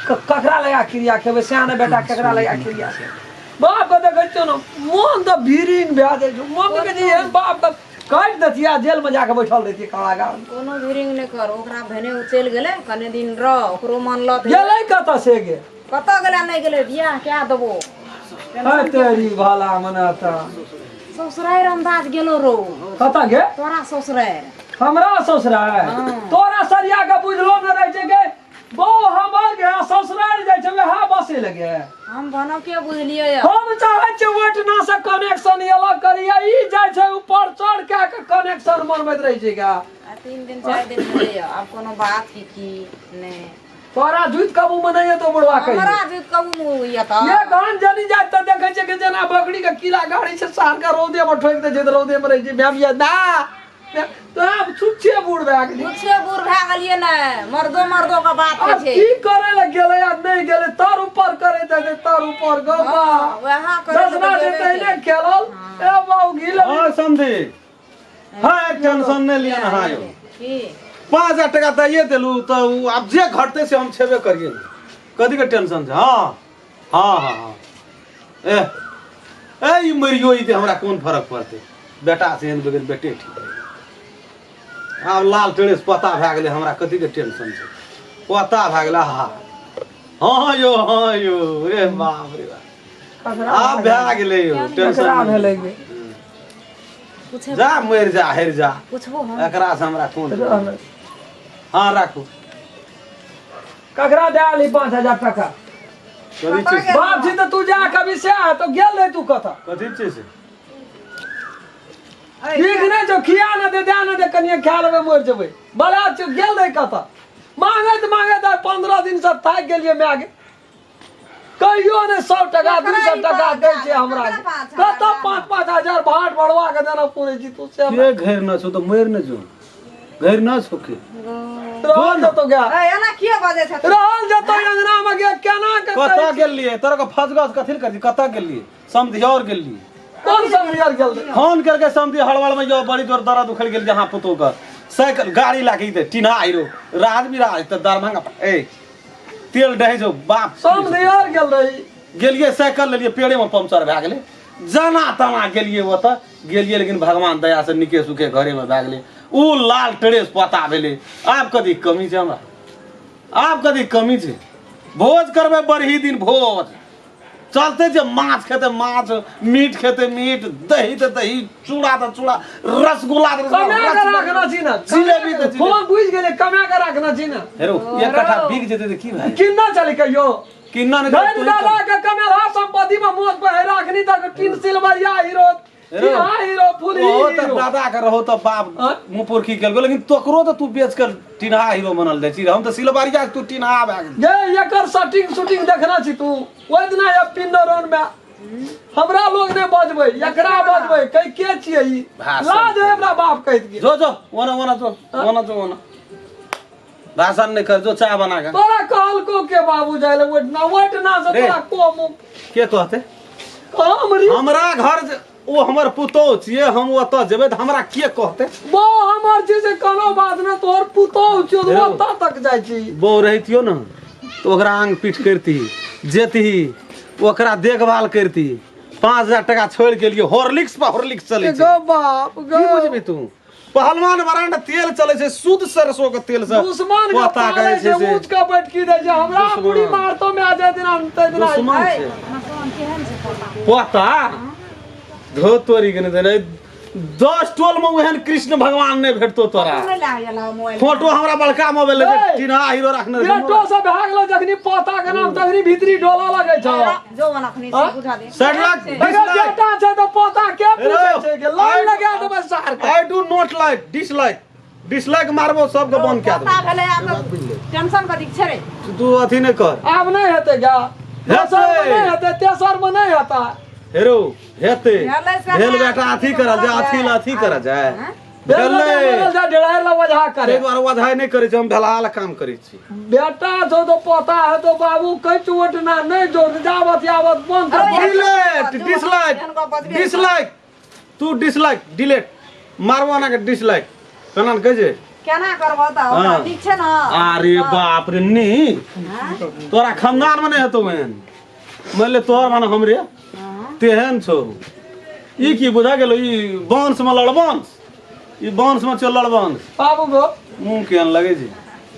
ककरा लगा क्रिया खेबै सियाने बेटा, केकरा लगा क्रिया खेबै? बाप के देखै छियौ ने, मोन तऽ भीरिंग भए जाइ छौ। मम्मी के जे एहन बाप के काटि देतियै आ जेलमे जाके बैठल रहितियै कारागार मे। कोनो भीरिंग नहि कर ओकरा। भने ओ चलि गेलै, कने दिन रह, ओकरो मन लत। गेलै कतऽ से गे? कतऽ गेलै? नहि गेलै, बियाह कए देबो। है तेरी भला मना तऽ। ससुरारि अन्दाज गेलो रो। कतऽ गे? तोरा ससुरारि। हमरा ससुरारि? तोरा सरिया के बुझलो ने रहै छै गे। बौ हमर गे ससुरारि जाइ छै वएह बसे लगे। हम भनौ के बुझलियै यऽ। हम चाहै छियै ओहिठिना से कनेक्शन अलग करियै, ई जाइ छै ऊपर चढ़ के के कनेक्शन बनबैत रहै छै गा। आ 3 दिन 4 दिन भेलै यऽ, आब कोनो बात की की नहि। तोरा जुति कबू में नहीं हेतौ बुढ़वा कहियो। हमरा जुति कबू में ये तऽ। ये गान जनी जाय तऽ देखै छियै कि जेना बकरी के कीला गाड़ी छै, सार के रौदे में ठोकि दै छै तऽ रौदे में रहै छै। मैम ये ना तो आब छुच्छे बूढ़ भए गेली। छुच्छे बूढ़ भए गेलियै ने, मर्दो मर्दो के बात होइ आब छै। की करे लए गेलै आ नहि गेलै, तर ऊपर करे देतै, तर ऊपर गौ बा। हँ, वएह करे लए दसना तऽ छै गेबे तहिने केलै। खेलल ए बाबू घी लगी। हाँ समझी, हाँ टेंशन नहीं लिया ना। हाँ यौ। की? 5000 टका दैये देलू तऽ उ आब जे घटतै से हम छेबे करियै ने, कथी के टेंशन छै? हाँ हाँ हाँ हाँ ए ए ई मरियो ई हमरा कोन फरक पड़तै? बेटा से एहन बगैर बेटे ठीक रहै। आब लाल टेरेस पता भए गेलै, हमरा कथी के टेंशन छै? पता भए गेलै। हा हाँ यौ, हाँ यौ, रे बाप रे बाप, आब भए गेलै यौ टेंशन। ककरा नहि। भेलै गे? पूछे जा मरि जा, हेर जा। पूछबो हम। एकरा से हमरा कोन? हाँ राखू। ककरा दए आली 5000 टका? कथी छै से? बाप छी तऽ तू जा कभी से आ तो गेल रही तू कतऽ? कथी छै से? ठीक नहि छौ, खिया ने दे, दए ने दे, कनिए खा लेबै मरि जेबै। बड़ा छौ, गेल रही कतऽ? मांगैत मांगैत आइ 15 दिन से थाकि गेलियै माय गे, कहियो ने 100 टका 200 टका दै छै हमरा। कतऽ 5-5 हजार भाट भरवा के देना पड़ै छै तू से के घर न छौ तऽ मरि न जो, घर न छौ के रहल जतो गया। ए, एना किए बजै छथिन? रहल जतो अंगना में गे, केना के कतऽ कहै छी? गेलियै? तोरा के फसगस कथी लए करै? कतऽ गेलियै? समधियौर गेलियै। कोन समधियौर गेल रही? फोन करके समधि हड़बड़ में जो बड़ी जोर दर्द उखड़ गेल जहाँ पुतोह के साइकिल गाड़ी लाके इधर टीना आइरो राजविराज तऽ दरभंगा ए तेल डहे जो बाप। समधियौर गेल रही? गेलियै, साइकिल लेलियै, पेड़े में पंक्चर भए गेलै, जना तना गेलियै ओतऽ गेलियै, लेकिन भगवान दया से निके सुखे घरे में भए गेलै। उ लाल ड्रेस पता भेलै। आब कथी कमी छै हमरा? आब कथी कमी छै? भोज करबै बरही दिन, भोज चलते जे माछ खेतै माछ, मीट खेतै मीट, दही तऽ दही, चूड़ा तऽ चूड़ा, रसगुल्ला तऽ कमा के रसगुल्ला, राखना छी ने। जिलेबी तऽ जिलेबी। फोन बुझि गेलै, कमा के राखना छी ने। हेरो एक कट्ठा बिक जेतै तऽ की भए जेतै? किन्ना चली कहियो? किन्ना नहि। धन दादा के कमेलहा संपत्ति में मोज पर राखनी तक टीन सिल्वरिया हीरो हेरो। टीना हीरो फुल ओहो तऽ हीरो। दादा के रहो तऽ बाप आँय? मुँह पुरखी केलको, लेकिन तोकरो तऽ तू बेच कर टिनहा हीरो बनल जाइ छी। हम तऽ सिलवारिया के, तू टिनहा भए गेल। गे एकर शटिंग शूटिंग देखना छी तू? ओहि दिना ये पिन्नो रोन में हमरा लोग नहि बजबै, एकरा बजबै कै के छियै ई? भाषण। लाज है हमरा बाप कहैत के। जो जो ओना ओना जो ओना जो ओना भाषण नहि कर, जो चाय बना के। तोरा कहलको के बाबू जाय ले ओहिठिना? ओहिठिना से रे। तोरा को मुँह के कहते? हम री हमरा घर ओ हमर पुतोह छियै, हम ओतऽ जेबै तऽ हमरा के कहते? बो हमर छै से कोनो बात नहि, तोहर पुतोह छियौ तऽ हेरो। ओतऽ तक जाइ छी। बो रहितियो ने तऽ ओकरा आंग पीठ करती जेतही, ओकरा देखभाल करती। 5000 टका छोड़ि के लिए हॉर्लिक्स पर हॉर्लिक्स चलै छै। गो बाप गो। की बुझबी तू? पहलवान ब्रांड तेल चलै छै, शुद्ध सरसों के तेल से दुश्मन के पोता पालै कहै छै, छै से। ऊँच के बैठकी दै छै हमरा। दुश्मन। बुढ़ी मारतो में आ जाय दिना तै दिना। दुश्मन छै। मकान केहन छै पोता? पोता धो तोरी के नहि, 10 टोल में ओहन कृष्ण भगवान नहि भेटतो तोरा। नहि लए गेल मोबाइल फोटो हमरा बड़का मोबाइल ए! टीना हीरो रखने रहै। बेटो सब भए गेलो जखनी पोता के नाम तखनी भीतरी डोला लगै छौ। जो मन अखनी से बुझा दे। 60 लाख 20 अगर लाख। बेटा छै तऽ पोता के पूछै छै के लाइन लगा देबै सार के। I do not like, dislike, dislike मारबो, सबके बंद कए पोता देबो। भेलै आब तऽ टेंशन कथी छै रे? तू अथी नहि कर। आब नहि हेतै गा, दोसर मे नहि हेतै, तेसर मे नहि हेतै। हेरो हेतै। भेलै से भेल बेटा अथी करल जाय, अथी ला अथी करल जाय। हाँ? भेलै। डेढ़ाई ला वजह करे ताहि दुआरे वजह नहि करै छी हम, भेलाहा लए काम करै छी। बेटा छौ तो पता है तो बाबू कहीं चोट ना नहीं जोड़ जावत यावत बंद कर। डिलीट डिसलाइक डिसलाइक, तू डिसलाइक डिलीट मारबो ना के डिसलाइक केना ने कहै छै? केना करबह तऽ ओकरा हाँ। नीक छै ने। अरे बाप रे, नी तोरा खानदान में नहीं हेतौ एहन, मान ले तोहर माने हमरे तेहन छौ। ई की बुझा गेलो, ई बांस में लड़बंस, ई बांस में छौ लड़बंस। बाबू गो मुँह केहन लगै छै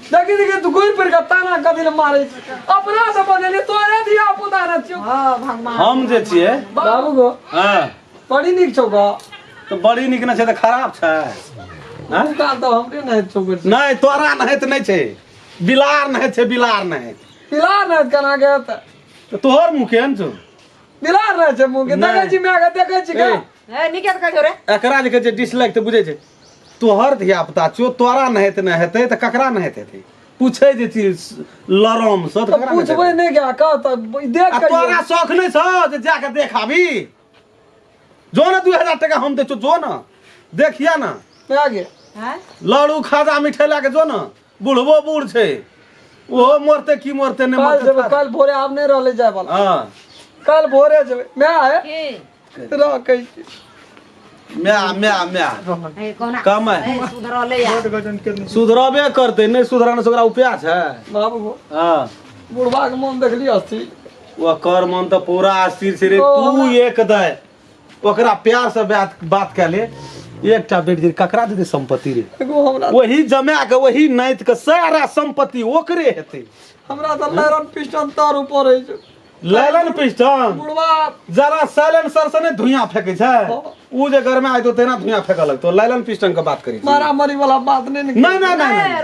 देखी देखी, तू घुरि फिर के ताना कथी ले मारै छी? अपना से बनेली तोरे धिया पुता ने छियौ। हाँ भगवान, हम जे छियै बाबू गो हाँ बड़ी नीक छौ गो। तऽ बड़ी नीक नहि छै तऽ खराब छै? हाँ? काल तऽ हमरे नहि छौ बेटी। नहि तोरा नहैत नहि छै, बिलार नहैत छै, बिलार नहैत। बिलार नहि केना के हेतै? तऽ तोहर मुँह केहन छौ? बिलार नहि छै मुँह के। नहि। देखै छी माय के, देखै छी के। ए, ए नीके तऽ कहै छौ रे। एकरा जे कहै छै डिसलाइक तऽ बुझै छै तोहर धिया पुता छौ, तोरा नहैत नहि हेतै तऽ ककरा नहैत हेतै? पूछै जे छी लरम सँ तऽ तऽ ककरा नहैत पूछबै हेतै? नहि क्या कह तऽ देख आ के तोरा शौख नहि छौ जे जाके देख आबी? जो ने 2000 टका हम दै छौ, जो ने देखिया ने। माय गे। हैं? लड़ू खाजा मिठाई लए के जो ने, बुढ़बो बूढ़ छै, ओहो मरते की मरते नहि काल्हि मरते। जेबै, काल्हि भोरे, आब नहि रहलै जाय वाला। हाँ काल्हि भोरे जेबै माय हे। की रह कहै छी। म्या म्या म्या ए कोना कम है। ए सुधरलै या सुधरबे करतै, नहि सुधरने से ओकरा उपाय छै? बाबू गो हाँ बुढ़बा के मन देखली अस्थिर। ओकर मन तऽ पूरा अस्थिर छै रे। तो तू एक दे ओकरा प्यार से बात बात कए ले, एकटा बेटी जे ककरा देतै संपत्ति रे? एगो हमरा वही जमा के वही नाइत के सारा संपत्ति ओकरे हेतै। हमरा तऽ लैरन पिस्टन तर ऊपर रहै छै। लैलन पिस्टन बुढ़बा जरा साइलेंसर से नहि धुइयां फेकै छै, उ जे गरमा आयतो तेना धुइयां फेकऽ लगतो। लैलन पिस्टन के बात करै छी। मारामारी वाला बात नहीं ने। नहीं नहीं नहीं नहीं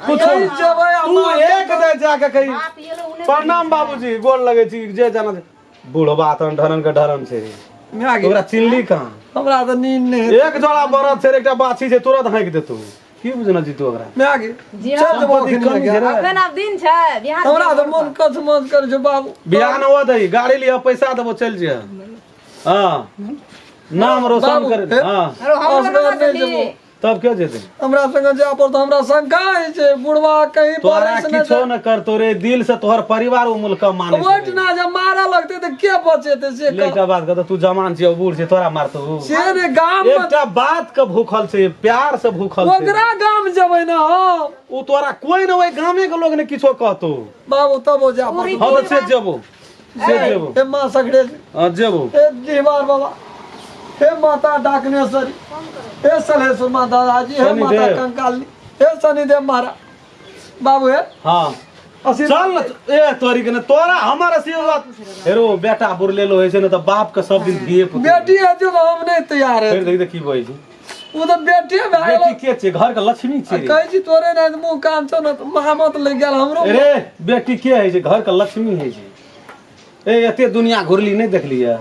कुछो यही जेबै आ तू मार एक दे जाके कही बाप ये लोग उन्हें प्रणाम बाबूजी, गोर लगै छी। जे जाना छै। बुढ़बा तहन ढरन के ढरन छै। माय गे। ओकरा चिन्हली कहाँ? हमरा तऽ नींद नहि हेतै। एक जोड़ा बरद छै, एकटा बाछी छै, तुरंत हाँकि देतौ। की बुझना जीतू ओकरा? माय गे, जी चल जेबो संपत्ति अखनी कमी छै रे। अखन आब दिन छै बिहान। हमरा तऽ मन कचमच करै छै बाबू। बिहान हुआ दही गाड़ी लिअ, पैसा देबो, चलि जइह। हाँ नाम रोशन बाबू, कर। हे। हाँ अरे हमरो असगर ना नहि चली। जेबो। तब के जेतै? हमरा संगे जाय पड़तौ, हमरा शंका होइ छै बुढ़वा कहीं तोरा बरस नहि किछो न करतो रे, दिल से तोहर परिवार ओ मुल्क मानै छै। ओहिठिना जे मारऽ लगतै तऽ के बचेतै से ले कह। एकटा बात कहतो, तू जवान छी, बूढ़ छै, तोरा मारतो उ? से ने गाम मे एकटा बात के भूखल छै, प्यार से भूखल छै। ओकरा गाम जेबै ने हम। उ तोरा कोई ने ओहि गामे के लोग ने किछो कहतो। बाबू तब ओ जाय पड़तौ। हम तऽ से जेबो, से जेबो। हे माँ सगरे, हाँ जेबो। हे दीवार बाबा, हे माता डाकनेश्वरी, हे सलेश्वर माता दादाजी, हे शनिदेव। माता कंकाली, हे शनिदेव महाराज बाबू हे हाँ आशीर्वाद चल न, ए तोरी के ने तोरा हमर आशीर्वाद। हेरो बेटा बुरलेलो होइ छै ने तऽ बाप के सब दिन धिये पुते। बेटी है जो हम नहीं तैयार है। फेर देख देख की बजै छै। ओ तऽ बेटे भए गेल। बेटी के छै? घर के लक्ष्मी छै रे। कहै छी तोरे नहि तऽ मुँह कान छौ ने तऽ महामत लागि गेल हमरो। रे बेटी के होइ छै? घर के लक्ष्मी होइ छै। ए एते दुनिया घुरली नहि देखलियै?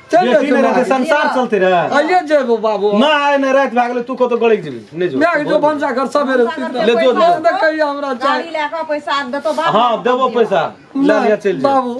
चल बेटी जाइ नहि रहतै छी। संसार चलते रहे? आइए जेबो बाबू। ना आइ नहि, राति भए गेलै, तू कतौ गड़कि जेबही, नहि जो। मैं जो भनसा घर सबेरे ले जो, तऽ कहिया हमरा गाड़ी चाही। लए कऽ पैसा देतो बाप। हाँ देबो पैसा, लए लिअ, चलि जो। बाबू